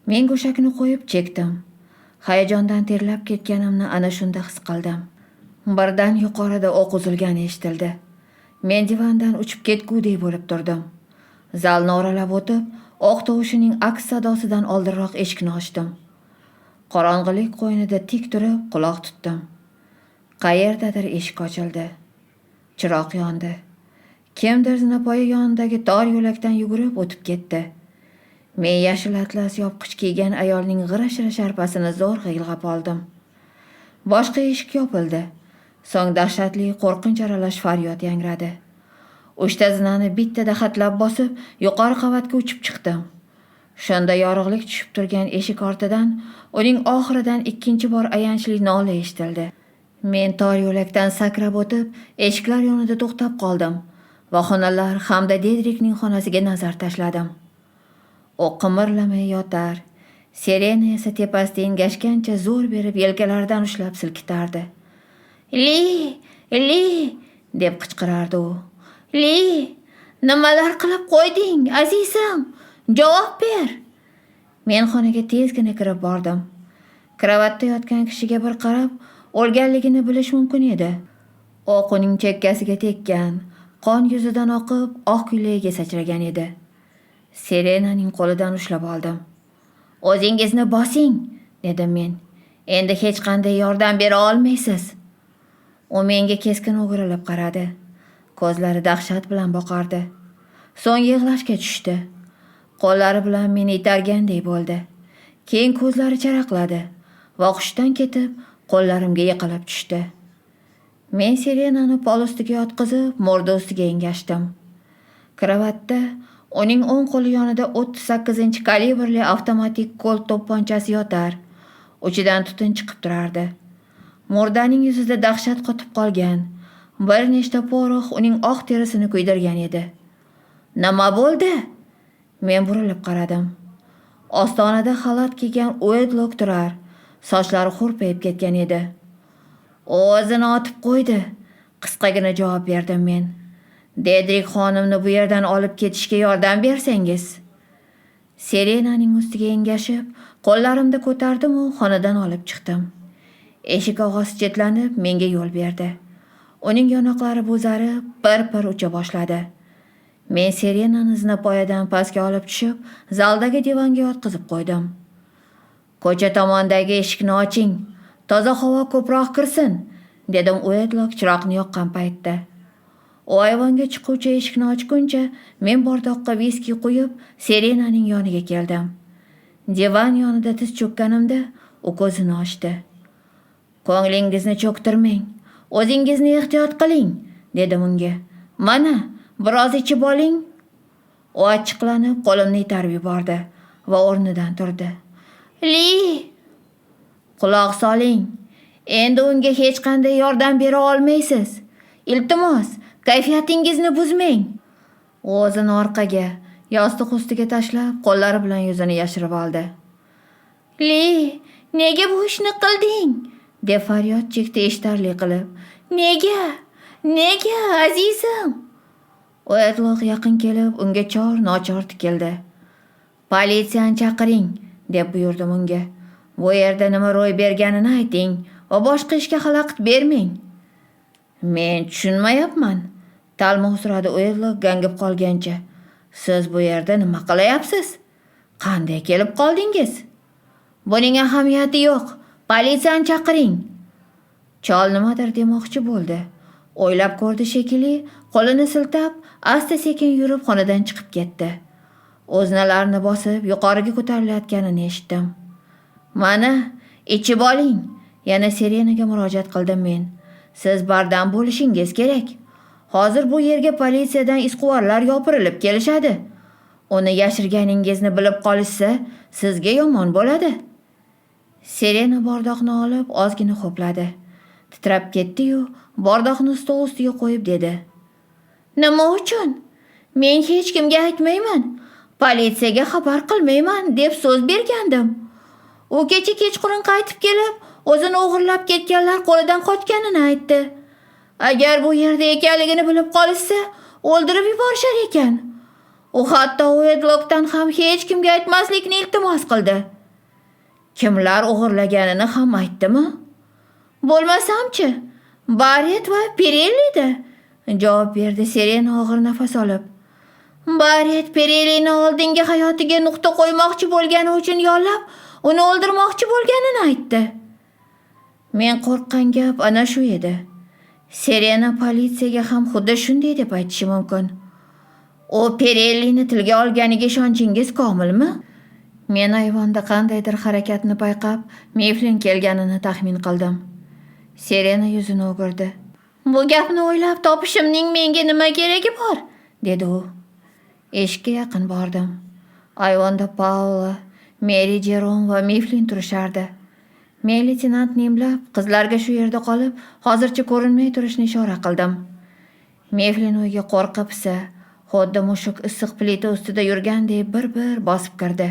Men go'shakni qo'yib chekdim. Hayajondan terlab ketganimni ana shunda his qildim. Birdan yuqorida o'q uzilgani eshitildi. Men divandan uchib ketgudek bo'lib turdim. Zalni oralab o'tib, O'q tovushining aks sadosidan oldinroq eshikni ochdim. Qorong'ilik qo'ynida tik turib quloq tutdim. Qayerdadir eshik ochildi. Chiroq yondi. Kimdir zinapoya yonidagi tor yo'lakdan yugurib o'tib ketdi. Men yashil atlas yopqich kiygan ayolning g'ira-shira sharpasini zo'rg'a ilg'ab oldim. Boshqa eshik yopildi. So'ng dahshatli qo'rqinch aralash faryod yangradi. Uchta zinani bittada hatlab bosib, yuqori qavatga uchib chiqdim. Shunda yorug'lik tushib turgan eshik ortidan uning oxiridan ikkinchi bor ayanchli nola eshitildi. Men tor yo'lakdan sakrab o'tib, eshiklar yonida to'xtab qoldim va xonalar hamda Dedrikning xonasiga nazar tashladim. U qimirlamay yotar. Serena esa tepasida engashgancha zo'r berib yelkalaridan ushlab silkitardi. "Li, Li!" deb qichqirardi u. "Li, nimalar qilib qo'yding, azizim? Javob ber!" Men xonaga tezgina kirib bordim. Kravatda yotgan kishiga bir qarab, o'lganligini bilish mumkin edi. O'q uning chekkasiga tekkan, qon yuzidan oqib, oq ko'ylagiga sachragan edi. Serenaning qo'lidan ushlab oldim. "O'zingizni bosing", dedim men. "Endi hech qanday yordam bera olmaysiz." U menga keskin o'girilib qaradi. Ko'zlari dahshat bilan boqardi. So'ng yig'lashga tushdi. Qo'llari bilan meni itarganday bo'ldi. Keyin ko'zlari charaqladi va hushdan ketib, qo'llarimga yiqilib tushdi. Men Serenani pol ustiga yotqizib, murda ustiga engashdim. Kravatda uning o'ng qo'li yonida 38-kalibrli avtomatik Colt to'pponchasi yotar. Uchidan tutun chiqib turardi. Murdaning yuzida dahshat qotib qolgan. Bir nechta porox uning oq terisini kuydirgan edi. "Nima bo'ldi?" Men burilib qaradim. Ostonada xalat kiygan Uedlok turar. Sochlari hurpayib ketgan edi. "O'zini otib qo'ydi", qisqagina javob berdim men. "Dedrik xonimni bu yerdan olib ketishga yordam bersangiz." Serenaning ustiga engashib, qo'llarimda ko'tardim u xonadan olib chiqdim. Eshik og'asi chetlanib menga yo'l berdi. Uning yonoqlari bo'zarib, bir-bir ucha boshladi. Men Serenani zinapoyadan pastga olib tushib, zaldagi divanga yotqizib qo'ydim. "Ko'cha tomondagi eshikni oching, toza havo ko'proq kirsin", dedim Uedlok chiroqni yoqqan paytda. U ayvonga chiquvchi eshikni ochguncha men bordoqqa viski quyib, Serenaning yoniga keldim. Divan yonida tiz cho'kkanimda u ko'zini ochdi. "Ko'nglingizni cho'ktirmang, o'zingizni ehtiyot qiling", dedim unga. "Mana, biroz ichib oling." U achchiqlanib qo'limni itarib yubordi va o'rnidan turdi. "Li, quloq soling. Endi unga hech qanday yordam bera olmaysiz. Iltimos, kayfiyatingizni buzmang." U o'zini orqaga, yostiq ustiga tashlab, qo'llari bilan yuzini yashirib oldi. "Li, nega bu ishni qilding?" deb faryod chekdi eshitarli qilib. "Nega? Nega, azizim?" Uedloq yaqin kelib, unga chor nochor tikildi. "Politsiyani chaqiring", deb buyurdim unga. "Bu yerda nima ro'y berganini ayting va boshqa ishga xalaqit bermang." "Men tushunmayapman", talmovsiradi Uedloq gangib qolgancha. "Siz bu yerda nima qilayapsiz? Qanday kelib qoldingiz?" "Buning ahamiyati yo'q. Politsiyani chaqiring." Chol nimadir demoqchi bo'ldi. O'ylab ko'rdi shekilli, qo'lini siltab, asta-sekin yurib xonadan chiqib ketdi. O'znalarini bosib yuqoriga ko'tarilayotganini eshitdim. "Mana, ichib oling", yana Serenaga murojaat qildim men. "Siz bardam bo'lishingiz kerak. Hozir bu yerga politsiyadan izquvarlar yopirilib kelishadi. Uni yashirganingizni bilib qolishsa, sizga yomon bo'ladi." Serena bordoqni olib ozgina ho'pladi. Titrab ketdi-yu, bordoqni stol ustiga qo'yib dedi: "Nima uchun? Men hech kimga aytmayman. Politsiyaga xabar qilmayman deb so'z bergandim. U kecha kechqurun qaytib kelib, o'zini o'g'irlab ketganlar qo'lidan qochganini aytdi. Agar bu yerda ekanligini bilib qolishsa, o'ldirib yuborishar ekan. U hatto Uedlokdan ham hech kimga aytmaslikni iltimos qildi." "Kimlar o'g'irlaganini ham aytdimi?" "Bo'lmasamchi, Barret va Pirellida", javob berdi Serena og'ir nafas olib. Barret Perelini oldingi hayotiga nuqta qo'ymoqchi bo'lgani uchun yollab, uni o'ldirmoqchi bo'lganini aytdi. Men qo'rqqan gap ana shu edi. Serena politsiyaga ham xuddi shunday deb aytishi mumkin. U Perellini tilga olganiga ishonchingiz komilmi? Men ayvonda qandaydir harakatni payqab, Miflin kelganini taxmin qildim. Serena yuzini o'girdi. Bu gapni o'ylab topishimning menga nima keragi bor? Dedi u. Eshikka yaqin bordim. Ayvonda Paula, Meri Jerom va Miflin turishardi. Men leytenantni imlab, qizlarga shu yerda qolib, hozircha ko'rinmay turishni ishora qildim. Miflin uyga qo'rqib-pisa, xuddi mushuk issiq plita ustida yurgandek bir-bir bosib kirdi.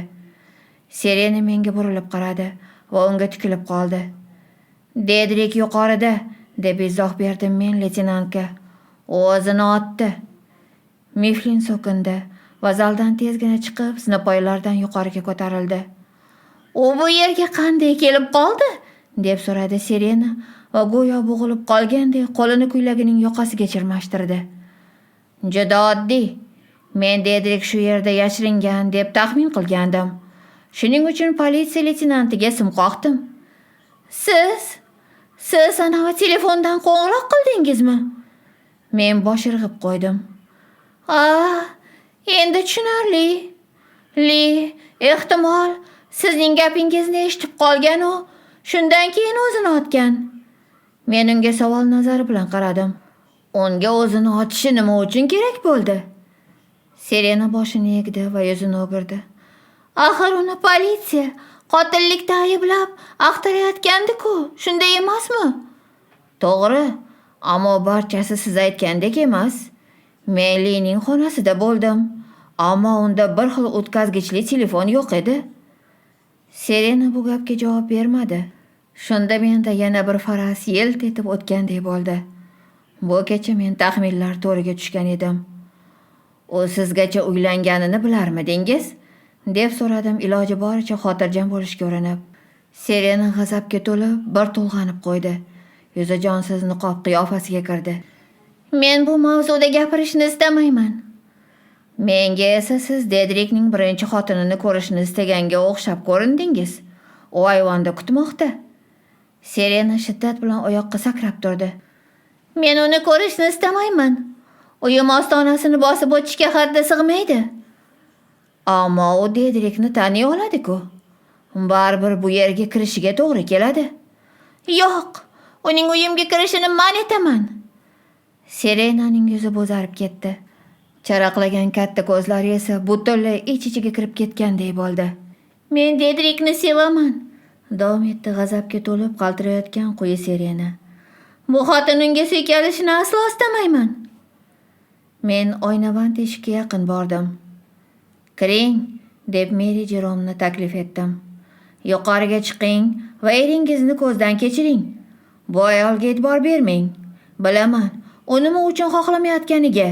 Serena menga burilib qaradi va unga tikilib qoldi. Dedrik yuqorida, deb izoh berdim men leytenantga. U o'zini otdi. Miflin so'kindi va zaldan tezgina chiqib, zinapoyalardan yuqoriga ko'tarildi. U bu yerga qanday kelib qoldi? Deb so'radi Serena va go'yo bo'g'ilib qolgandek qo'lini ko'ylagining yoqasiga chirmashtirdi. Juda oddiy. Men Dedrik shu yerda yashiringan deb taxmin qilgandim. Shuning uchun politsiya leytenantiga sim qoqdim. Siz anavi telefondan qo'ng'iroq qildingizmi? Men bosh irg'ib qo'ydim. Ah, endi tushunarli. Li, ehtimol sizning gapingizni eshitib qolgan u, shundan keyin o'zini otgan. Men unga savol nazari bilan qaradim. Unga o'zini otishi nima uchun kerak bo'ldi? Serena boshini egdi va yuzini o'girdi. Axir uni politsiya qotillikda ayblab axtarayotgandi-ku, shunday emasmi? To'g'ri, ammo barchasi siz aytgandek emas. Men Lining xonasida bo'ldim, ammo unda bir xil o'tkazgichli telefon yo'q edi. Serena bu gapga javob bermadi. Shunda menda yana bir faraz yilt etib o'tgandek bo'ldi. Bu kecha men taxminlar to'riga tushgan edim. U sizgacha uylanganini bilarmidingiz? Deb so'radim iloji boricha xotirjam bo'lishga urinib. Serena g'azabga to'lib bir to'lg'anib qo'ydi. Yuzi jonsiz niqob qiyofasiga kirdi. Men bu mavzuda gapirishni istamayman. Menga esa siz Dedrikning birinchi xotinini ko'rishni istaganga o'xshab ko'rindingiz. U ayvonda kutmoqda. Serena shiddat bilan oyoqqa sakrab turdi. Men uni ko'rishni istamayman. Uyim ostonasini bosib o'tishga haddi sig'maydi. Ammo u Dedrikni taniy oladi-ku. Baribir bu yerga kirishiga to'g'ri keladi. Yo'q, uning uyimga kirishini man etaman. Serenaning yuzi bo'zarib ketdi. Charaqlagan katta ko'zlari esa butunlay ich-ichiga kirib ketgandek bo'ldi. Men Dedrikni sevaman, davom etdi g'azabga to'lib qaltirayotgan quyi Serena. Bu xotin unga suykalishini aslo istamayman. Men oynavand eshikka yaqin bordim. Kiring, deb Meri Jeromni taklif etdim. Yuqoriga chiqing va eringizni ko'zdan kechiring. Bu ayolga e'tibor bermang. Bilaman, u nima uchun xohlamayotganiga.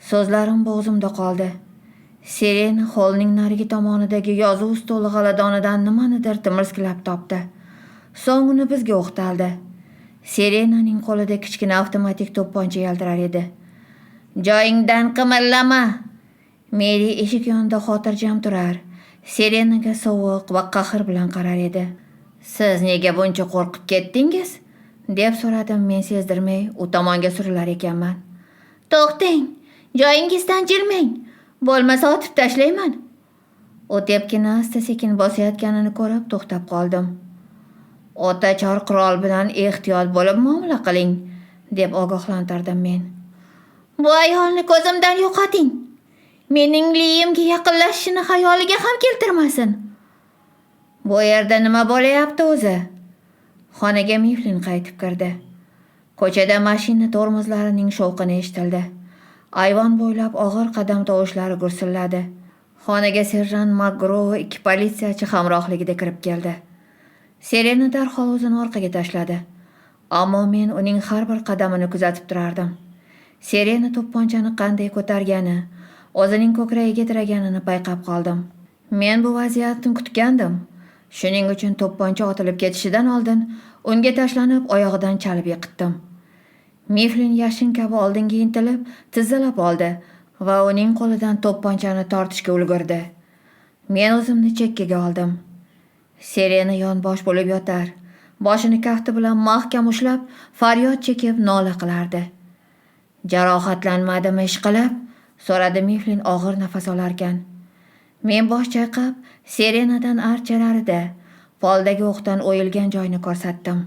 So'zlarim bo'g'zimda qoldi. Serena holning narigi tomonidagi yozuv stoli g'aladonidan nimanidir timirskilab topdi. So'ng uni bizga o'qtaldi. Serenaning qo'lida kichkina avtomatik to'pponcha yaltirar edi. Joyingdan qimirlama. Meri eshik yonida xotirjam turar. Serenaga sovuq va qahr bilan qarar edi. Siz nega buncha qo'rqib ketdingiz? Deb so'radim men sezdirmay u tomonga surilar ekanman. To'xtang, joyingizdan jilmang. Bo'lmasa otib tashlayman. U tepkini asta-sekin bosayotganini ko'rib to'xtab qoldim. O'tachor qurol bilan ehtiyot bo'lib muomala qiling, deb ogohlantirdim men. Bu ayolni ko'zimdan yo'qoting. Mening Liyimga yaqinlashishini xayoliga ham keltirmasin. Bu yerda nima bo'layapti o'zi? Xonaga Miflin qaytib kirdi. Ko'chada mashina tormozlarining shovqini eshitildi. Ayvon bo'ylab og'ir qadam tovushlari gursilladi. Xonaga serjant Makgrov ikki politsiyachi hamrohligida kirib keldi. Serena darhol o'zini orqaga tashladi. Ammo men uning har bir qadamini kuzatib turardim. Serena to'pponchani qanday ko'targani, o'zining ko'kragiga tiraganini payqab qoldim. Men bu vaziyatni kutgandim. Shuning uchun to'pponcha otilib ketishidan oldin unga tashlanib oyog'idan chalib yiqitdim. Miflin yashin kabi oldinga intilib, tizzalab oldi Va uning qo'lidan to'pponchani tortishga ulgurdi. Men o'zimni chekkaga oldim. Serena yonbosh bo'lib yotar, boshini kafti bilan mahkam ushlab, faryod chekib nola qilardi. Jarohatlanmadimi ishqilib? So'radi Miflin og'ir nafas olarkan. Men bosh chayqab, Serenadan archalarida poldagi o'qdan o'yilgan joyni ko'rsatdim.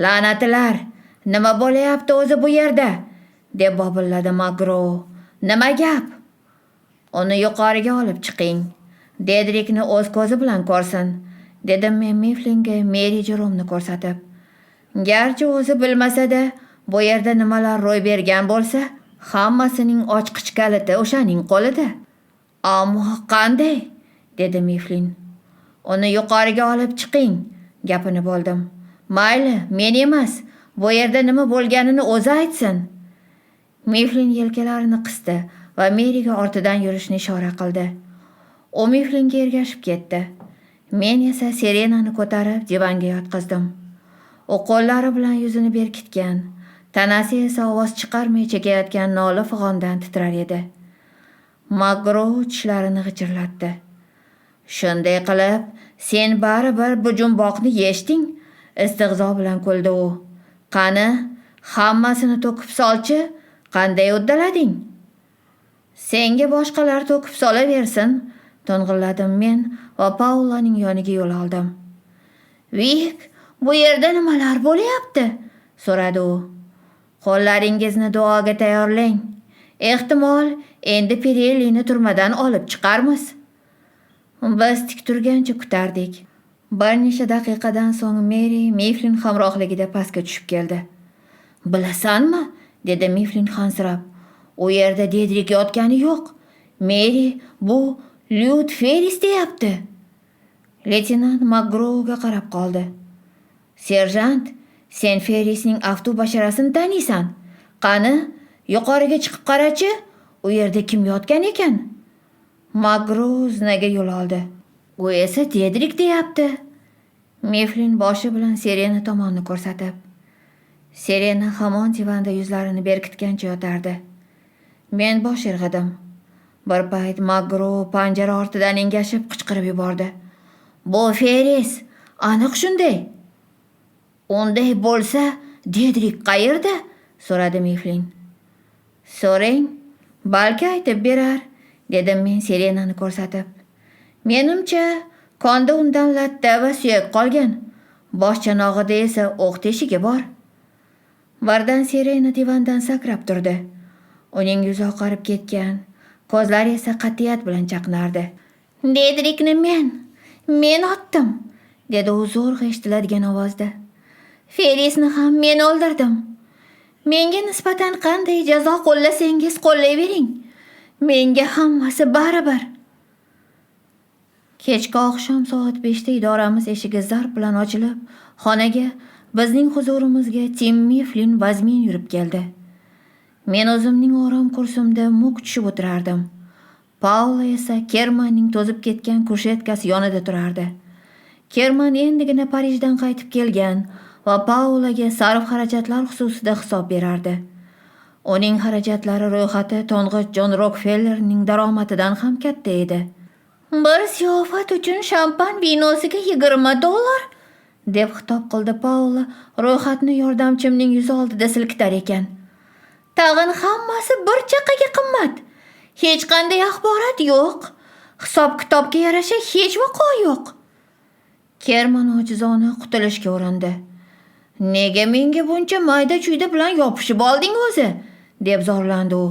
La'natilar, nima bo'layapti o'zi bu yerda? Deb bobilladi Magro. Nima gap? Uni yuqoriga olib chiqing. Dedrikni o'z ko'zi bilan ko'rsin, dedim men Miflinga Meri Jeromni ko'rsatib. Garchi o'zi bilmasa-da, bu yerda nimalar ro'y bergan bo'lsa, hammasining ochqich kaliti o'shaning qo'lida. Ammo qanday? Dedi Miflin. Uni yuqoriga olib chiqing, gapini bo'ldim. Mayli, men emas, bu yerda nima bo'lganini o'zi aytsin. Miflin yelkalarini qisdi va Meriga ortidan yurishni ishora qildi. U Miflinga ergashib ketdi. Men esa Serenani ko'tarib divanga yotqizdim. U qo'llari bilan yuzini berkitgan, tanasi esa ovoz chiqarmay chekayotgan nola fig'ondan titrar edi. Magro tishlarini g'ichirlatdi. Shunday qilib, sen baribir bu jumboqni yechding, istehzo bilan kuldi u. Qani, hammasini to'kib solchi, qanday uddalading? Senga boshqalar to'kib solaversin, to'ng'illadim men va Paulaning yoniga yo'l oldim. Vik, bu yerda nimalar bo'lyapti? So'radi u. Qo'llaringizni duoga tayyorlang. Ehtimol, endi Pirellini turmadan olib chiqarmiz. Biz tik turgancha kutardik. Bir necha daqiqadan so'ng Meri Miflin hamrohligida pastga tushib keldi. Bilasanmi? Dedi Miflin hansirab. U yerda Dedrik yotgani yo'q. Meri, bu Lyud Ferris deyapti. Leytenant Makgrovga qarab qoldi. Serjant, sen Ferrisning aftu basharasini taniysan. Qani, yuqoriga chiqib qarachi, u yerda kim yotgan ekan? Makgrov zinaga yo'l oldi. U esa Dedrik deyapti. Miflin boshi bilan Serena tomonni ko'rsatib. Serena hamon divanda yuzlarini berkitgancha yotardi. Men bosh irg'idim. Bir payt Makgrov panjara ortidan engashib qichqirib yubordi. Bu Ferris, aniq shunday. Unday bo'lsa, Dedrik qayerda? So'radi Miflin. So'rang, balki aytib berar, dedim men Serenani ko'rsatib. Menimcha, konda undan latta va suyak qolgan. Bosh chanog'ida esa o'q teshigi bor. Birdan Serena divandan sakrab turdi. Uning yuzi oqarib ketgan, ko'zlari esa qat'iyat bilan chaqnardi. Dedrikni men otdim, dedi u zo'rg'a eshitiladigan ovozda. Ferisni ham men o'ldirdim. Menga nisbatan qanday jazo qo'llasangiz qo'llayvering. Menga hammasi baribir. Kechki oqshom soat 5 da idoramiz eshigi zarb bilan ochilib, xonaga bizning huzurimizga Tim Miflin vazmin yurib keldi. Men o'zimning orom kursimda muk tushib o'tirardim. Paula esa Kermanning to'zib ketgan kushetkasi yonida turardi. Kerman endigina Parijdan qaytib kelgan va Paulaga sarf-xarajatlar xususida hisob berardi. Uning xarajatlari ro'yxati to'ng'ich Jon Rokfellerning daromadidan ham katta edi. Bir ziyofat uchun shampan vinosiga $20, deb xitob qildi Paula ro'yxatni yordamchimning yuzi oldida silkitar ekan. Tag'in hammasi bir chaqaga qimmat. Hech qanday axborot yo'q. Hisob-kitobga yarasha hech vaqo yo'q. Kerman ojizona qutulishga urindi. Nega menga buncha mayda-chuyda bilan yopishib olding o'zi? Deb zorlandi u.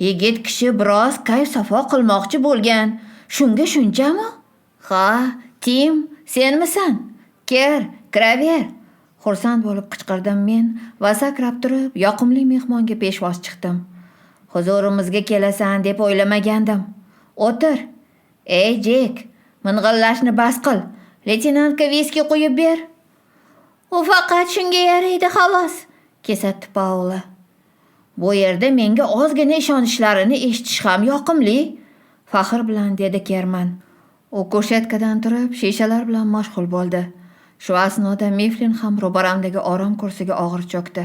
Yigit kishi biroz kayf-safo qilmoqchi bo'lgan. Shunga shunchami? Ha, Tim, senmisan? Ker, kiraver. Xursand bo'lib qichqirdim men va sakrab turib yoqimli mehmonga peshvoz chiqdim. Huzurimizga kelasan deb o'ylamagandim. O'tir. Ey, Jek, ming'illashni bas qil. Leytenantga viski quyib ber. U faqat shunga yaraydi xolos, kesatdi Paula. Bu yerda menga ozgina ishonishlarini eshitish ham yoqimli, faxr bilan dedi Kerman. U kushetkadan turib shishalar bilan mashg'ul bo'ldi. Shu asnoda Miflin ham ro'baramdagi orom kursiga og'ir cho'kdi.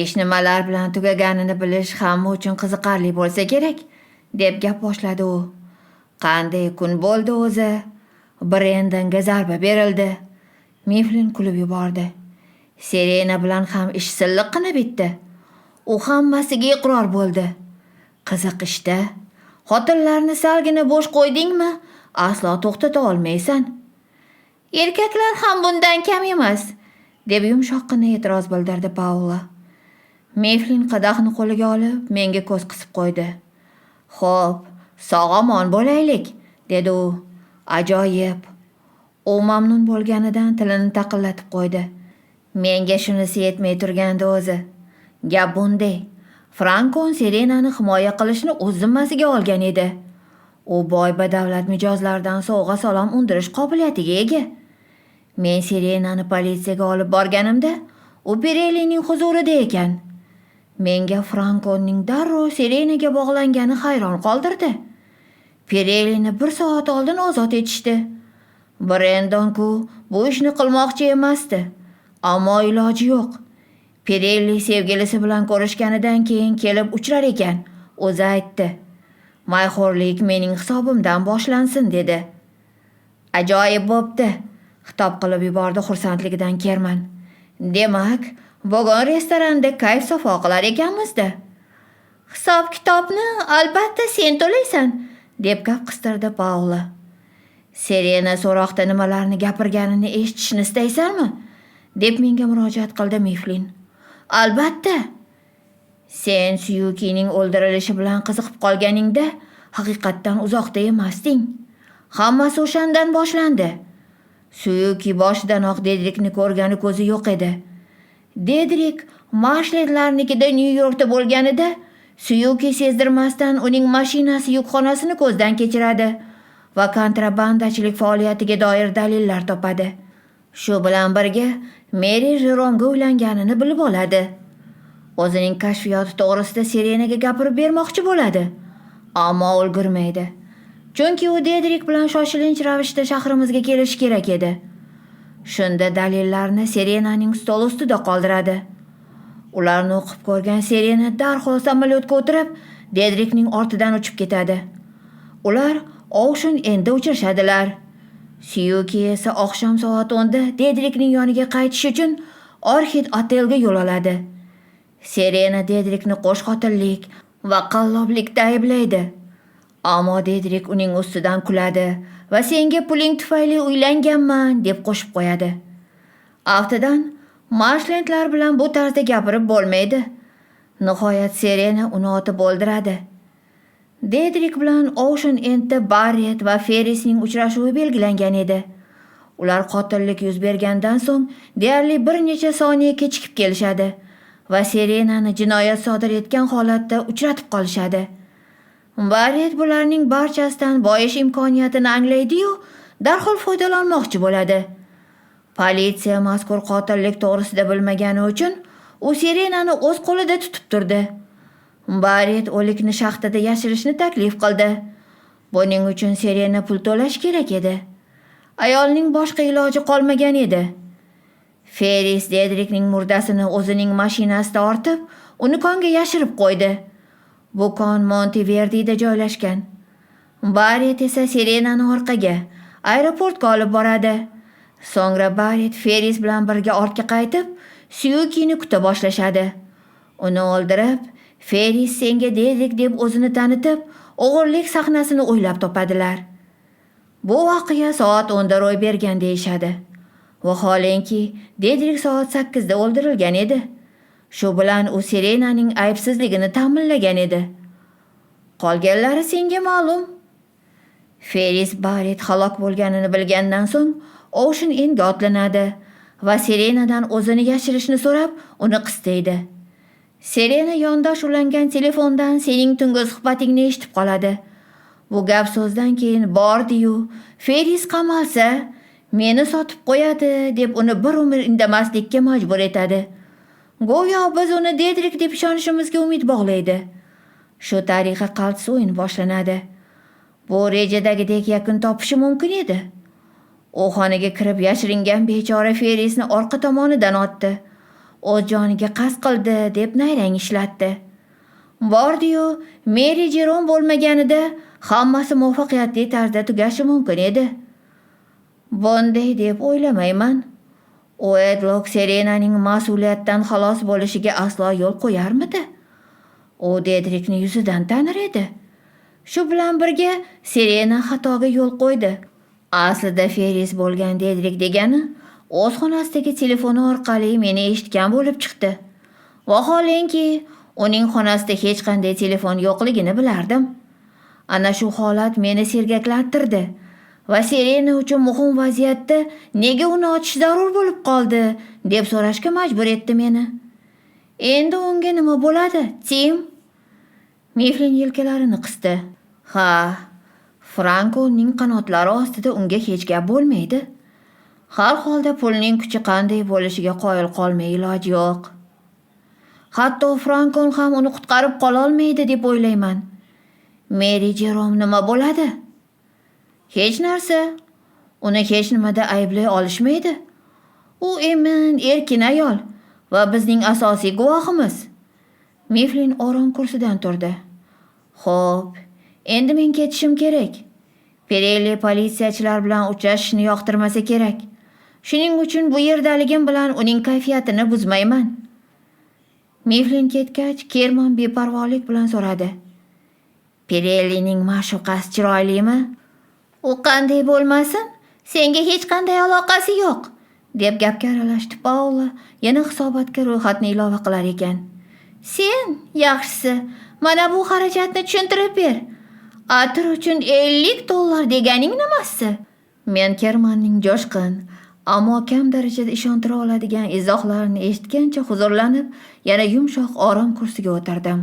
Ish nimalar bilan tugaganini bilish hamma uchun qiziqarli bo'lsa kerak, deb gap boshladi u. Qanday kun bo'ldi o'zi? Brendonga zarba berildi. Miflin kulib yubordi. Serena bilan ham ish silliqqina bitdi. U hammasiga iqror bo'ldi. Qiziq ishda. Xotinlarni salgina bo'sh qo'ydingmi, aslo to'xtata olmaysan. Erkaklar ham bundan kam emas, deb yumshoqqina e'tiroz bildirdi Paula. Miflin qadahni qo'liga olib, menga ko'z qisib qo'ydi. "Xo'p, sog'-omon bo'laylik", dedi u. "Ajoyib." U mamnun bo'lganidan tilini taqillatib qo'ydi. Menga shunisi yetmay turgandi o'zi. Gap bunday. Frankon Serenani himoya qilishni o'z zimmasiga olgan edi. U boy badavlat mijozlardan sovg'a salom undirish qobiliyatiga ega. Men Serenani politsiyaga olib borganimda, u Pirellining huzurida ekan. Menga Frankonning darrov Serenaga bog'langani hayron qoldirdi. Pirellini bir soat oldin ozod etishdi. Brendon-ku bu ishni qilmoqchi emasdi, ammo iloji yo'q. Pirelli sevgilisi bilan ko'rishganidan keyin kelib uchrar ekan, o'zi aytdi. Mayxo'rlik mening hisobimdan boshlansin, dedi. Ajoyib bo'pti, xitob qilib yubordi xursandligidan Kerman. Demak, bugun restoranda kayf-safo qilar ekanmiz-da. Hisob-kitobni albatta sen to'laysan, deb gap qistirdi Paula. Serena so'roqda nimalarni gapirganini eshitishni istaysanmi? Deb menga murojaat qildi Miflin. Albatta. Sen Suyukining o'ldirilishi bilan qiziqib qolganingda haqiqatdan uzoqda emasding. Hammasi o'shandan boshlandi. Suyuki boshidanoq Dedrikni ko'rgani ko'zi yo'q edi. Dedrik Marshletlarnikida Nyu-Yorkda bo'lganida Suyuki sezdirmasdan uning mashinasi yukxonasini ko'zdan kechiradi va kontrabandachilik faoliyatiga doir dalillar topadi. Shu bilan birga Meri Jeromga uylanganini bilib oladi. O'zining kashfiyoti to'g'risida Serenaga gapirib bermoqchi bo'ladi, ammo ulgurmaydi. Chunki u Dedrik bilan shoshilinch ravishda shahrimizga kelishi kerak edi. Shunda dalillarni Serenaning stoli ustida qoldiradi. Ularni o'qib ko'rgan Serena darhol samolyotga o'tirib, Dedrikning ortidan uchib ketadi. Ular Ocean Endda uchrashadilar. Siyuki esa oqshom soat 10 da Dedrikning yoniga qaytish uchun Orchid Hotelga yo'l oladi. Serena Dedrikni qo'shxotinlik va qalloblikda ayblaydi. Ammo Dedrik uning ustidan kuladi va senga puling tufayli uylanganman deb qo'shib qo'yadi. Aftidan Marshlandlar bilan bu tarzda gapirib bo'lmaydi. Nihoyat Serena uni otib o'ldiradi. Dedrik bilan Ocean Endda Barrett va Ferrisning uchrashuvi belgilangan edi. Ular qotillik yuz bergandan so'ng deyarli bir necha soniya kechikib kelishadi va Serenani jinoyat sodir etgan holatda uchratib qolishadi. Barrett bularning barchasidan boyish imkoniyatini anglaydi-yu, darhol foydalanmoqchi bo'ladi. Politsiya mazkur qotillik to'g'risida bilmagani uchun u Serenani o'z qo'lida tutib turdi. Barrett o'likni shaxtada yashirishni taklif qildi. Buning uchun Serena pul to'lash kerak edi. Ayolning boshqa iloji qolmagan edi. Ferris Dedrikning murdasini o'zining mashinasida ortib, uni konga yashirib qo'ydi. Bu kon Monteverdida joylashgan. Barrett esa Serenani orqaga, aeroportga olib boradi. So'ngra Barrett Ferris bilan birga ortga qaytib, Syukini kuta boshlashadi. Uni o'ldirib, Ferris senga Dedrik deb o'zini tanitib, o'g'irlik sahnasini o'ylab topadilar. Bu voqea soat 10 da ro'y bergan deyishadi. Vaholanki, Dedrik soat 8 da o'ldirilgan edi. Shu bilan u Serenaning aybsizligini ta'minlagan edi. Qolganlari senga ma'lum. Ferris Barrett halok bo'lganini bilgandan so'ng Ocean Endga otlanadi va Serenadan o'zini yashirishni so'rab, uni qistaydi. Serena yondosh ulangan telefondan sening tungi suhbatingni eshitib qoladi. Bu gap so'zdan keyin bordi-yu, Ferris qamalsa, meni sotib qo'yadi deb uni bir umr indamaslikka majbur etadi. Go'yo biz uni Dedrik deb ishonishimizga umid bog'laydi. Shu tariqa qaltis o'yin boshlanadi. Bu rejadagidek yakun topishi mumkin edi. U xonaga kirib yashiringan bechora Ferrisni orqa tomonidan otdi. O'z joniga qasd qildi deb nayrang ishlatdi. Bordi-yu, Meri Jerom bo'lmaganida hammasi muvaffaqiyatli tarzda tugashi mumkin edi. Bunday deb o'ylamayman. Uedlok Serenaning mas'uliyatdan xalos bo'lishiga aslo yo'l qo'yarmidi? U Dedrikni yuzidan tanir edi. Shu bilan birga Serena xatoga yo'l qo'ydi. Aslida Ferris bo'lgan Dedrik degani o'z xonasidagi telefoni orqali meni eshitgan bo'lib chiqdi. Vaholanki, uning xonasida hech qanday telefon yo'qligini bilardim. Ana shu holat meni sergaklantirdi va Serena uchun muhim vaziyatda nega uni ochish zarur bo'lib qoldi deb so'rashga majbur etdi meni. Endi unga nima bo'ladi, Tim? Miflin yelkalarini qisdi. Ha, Frankoning qanotlari ostida unga hech gap bo'lmaydi. Har holda pulning kuchi qanday bo'lishiga qoyil qolmay iloj yo'q. Hatto Frankon ham uni qutqarib qololmaydi deb o'ylayman. Meri Jerom nima bo'ladi? Hech narsa. Uni hech nimada ayblay olishmaydi. U emin, erkin ayol va bizning asosiy guvohimiz. Miflin orom kursidan turdi. Xo'p, endi men ketishim kerak. Pirelli politsiyachilar bilan uchrashishni yoqtirmasa kerak. Shuning uchun bu yerdaligim bilan uning kayfiyatini buzmayman. Miflin ketgach, Kerman beparvolik bilan so'radi. Pirellining ma'shuqasi chiroylimi? U qanday bo'lmasin, senga hech qanday aloqasi yo'q, deb gapga aralashdi Paula, yana hisobotga ro'yxatni ilova qilar ekan. Sen, yaxshisi, mana bu xarajatni tushuntirib ber. Atir uchun $50 deganing nimasi? Men Kermanning jo'shqin, ammo kam darajada ishontira oladigan izohlarini eshitgancha huzurlanib, yana yumshoq orom kursiga o'tirdim.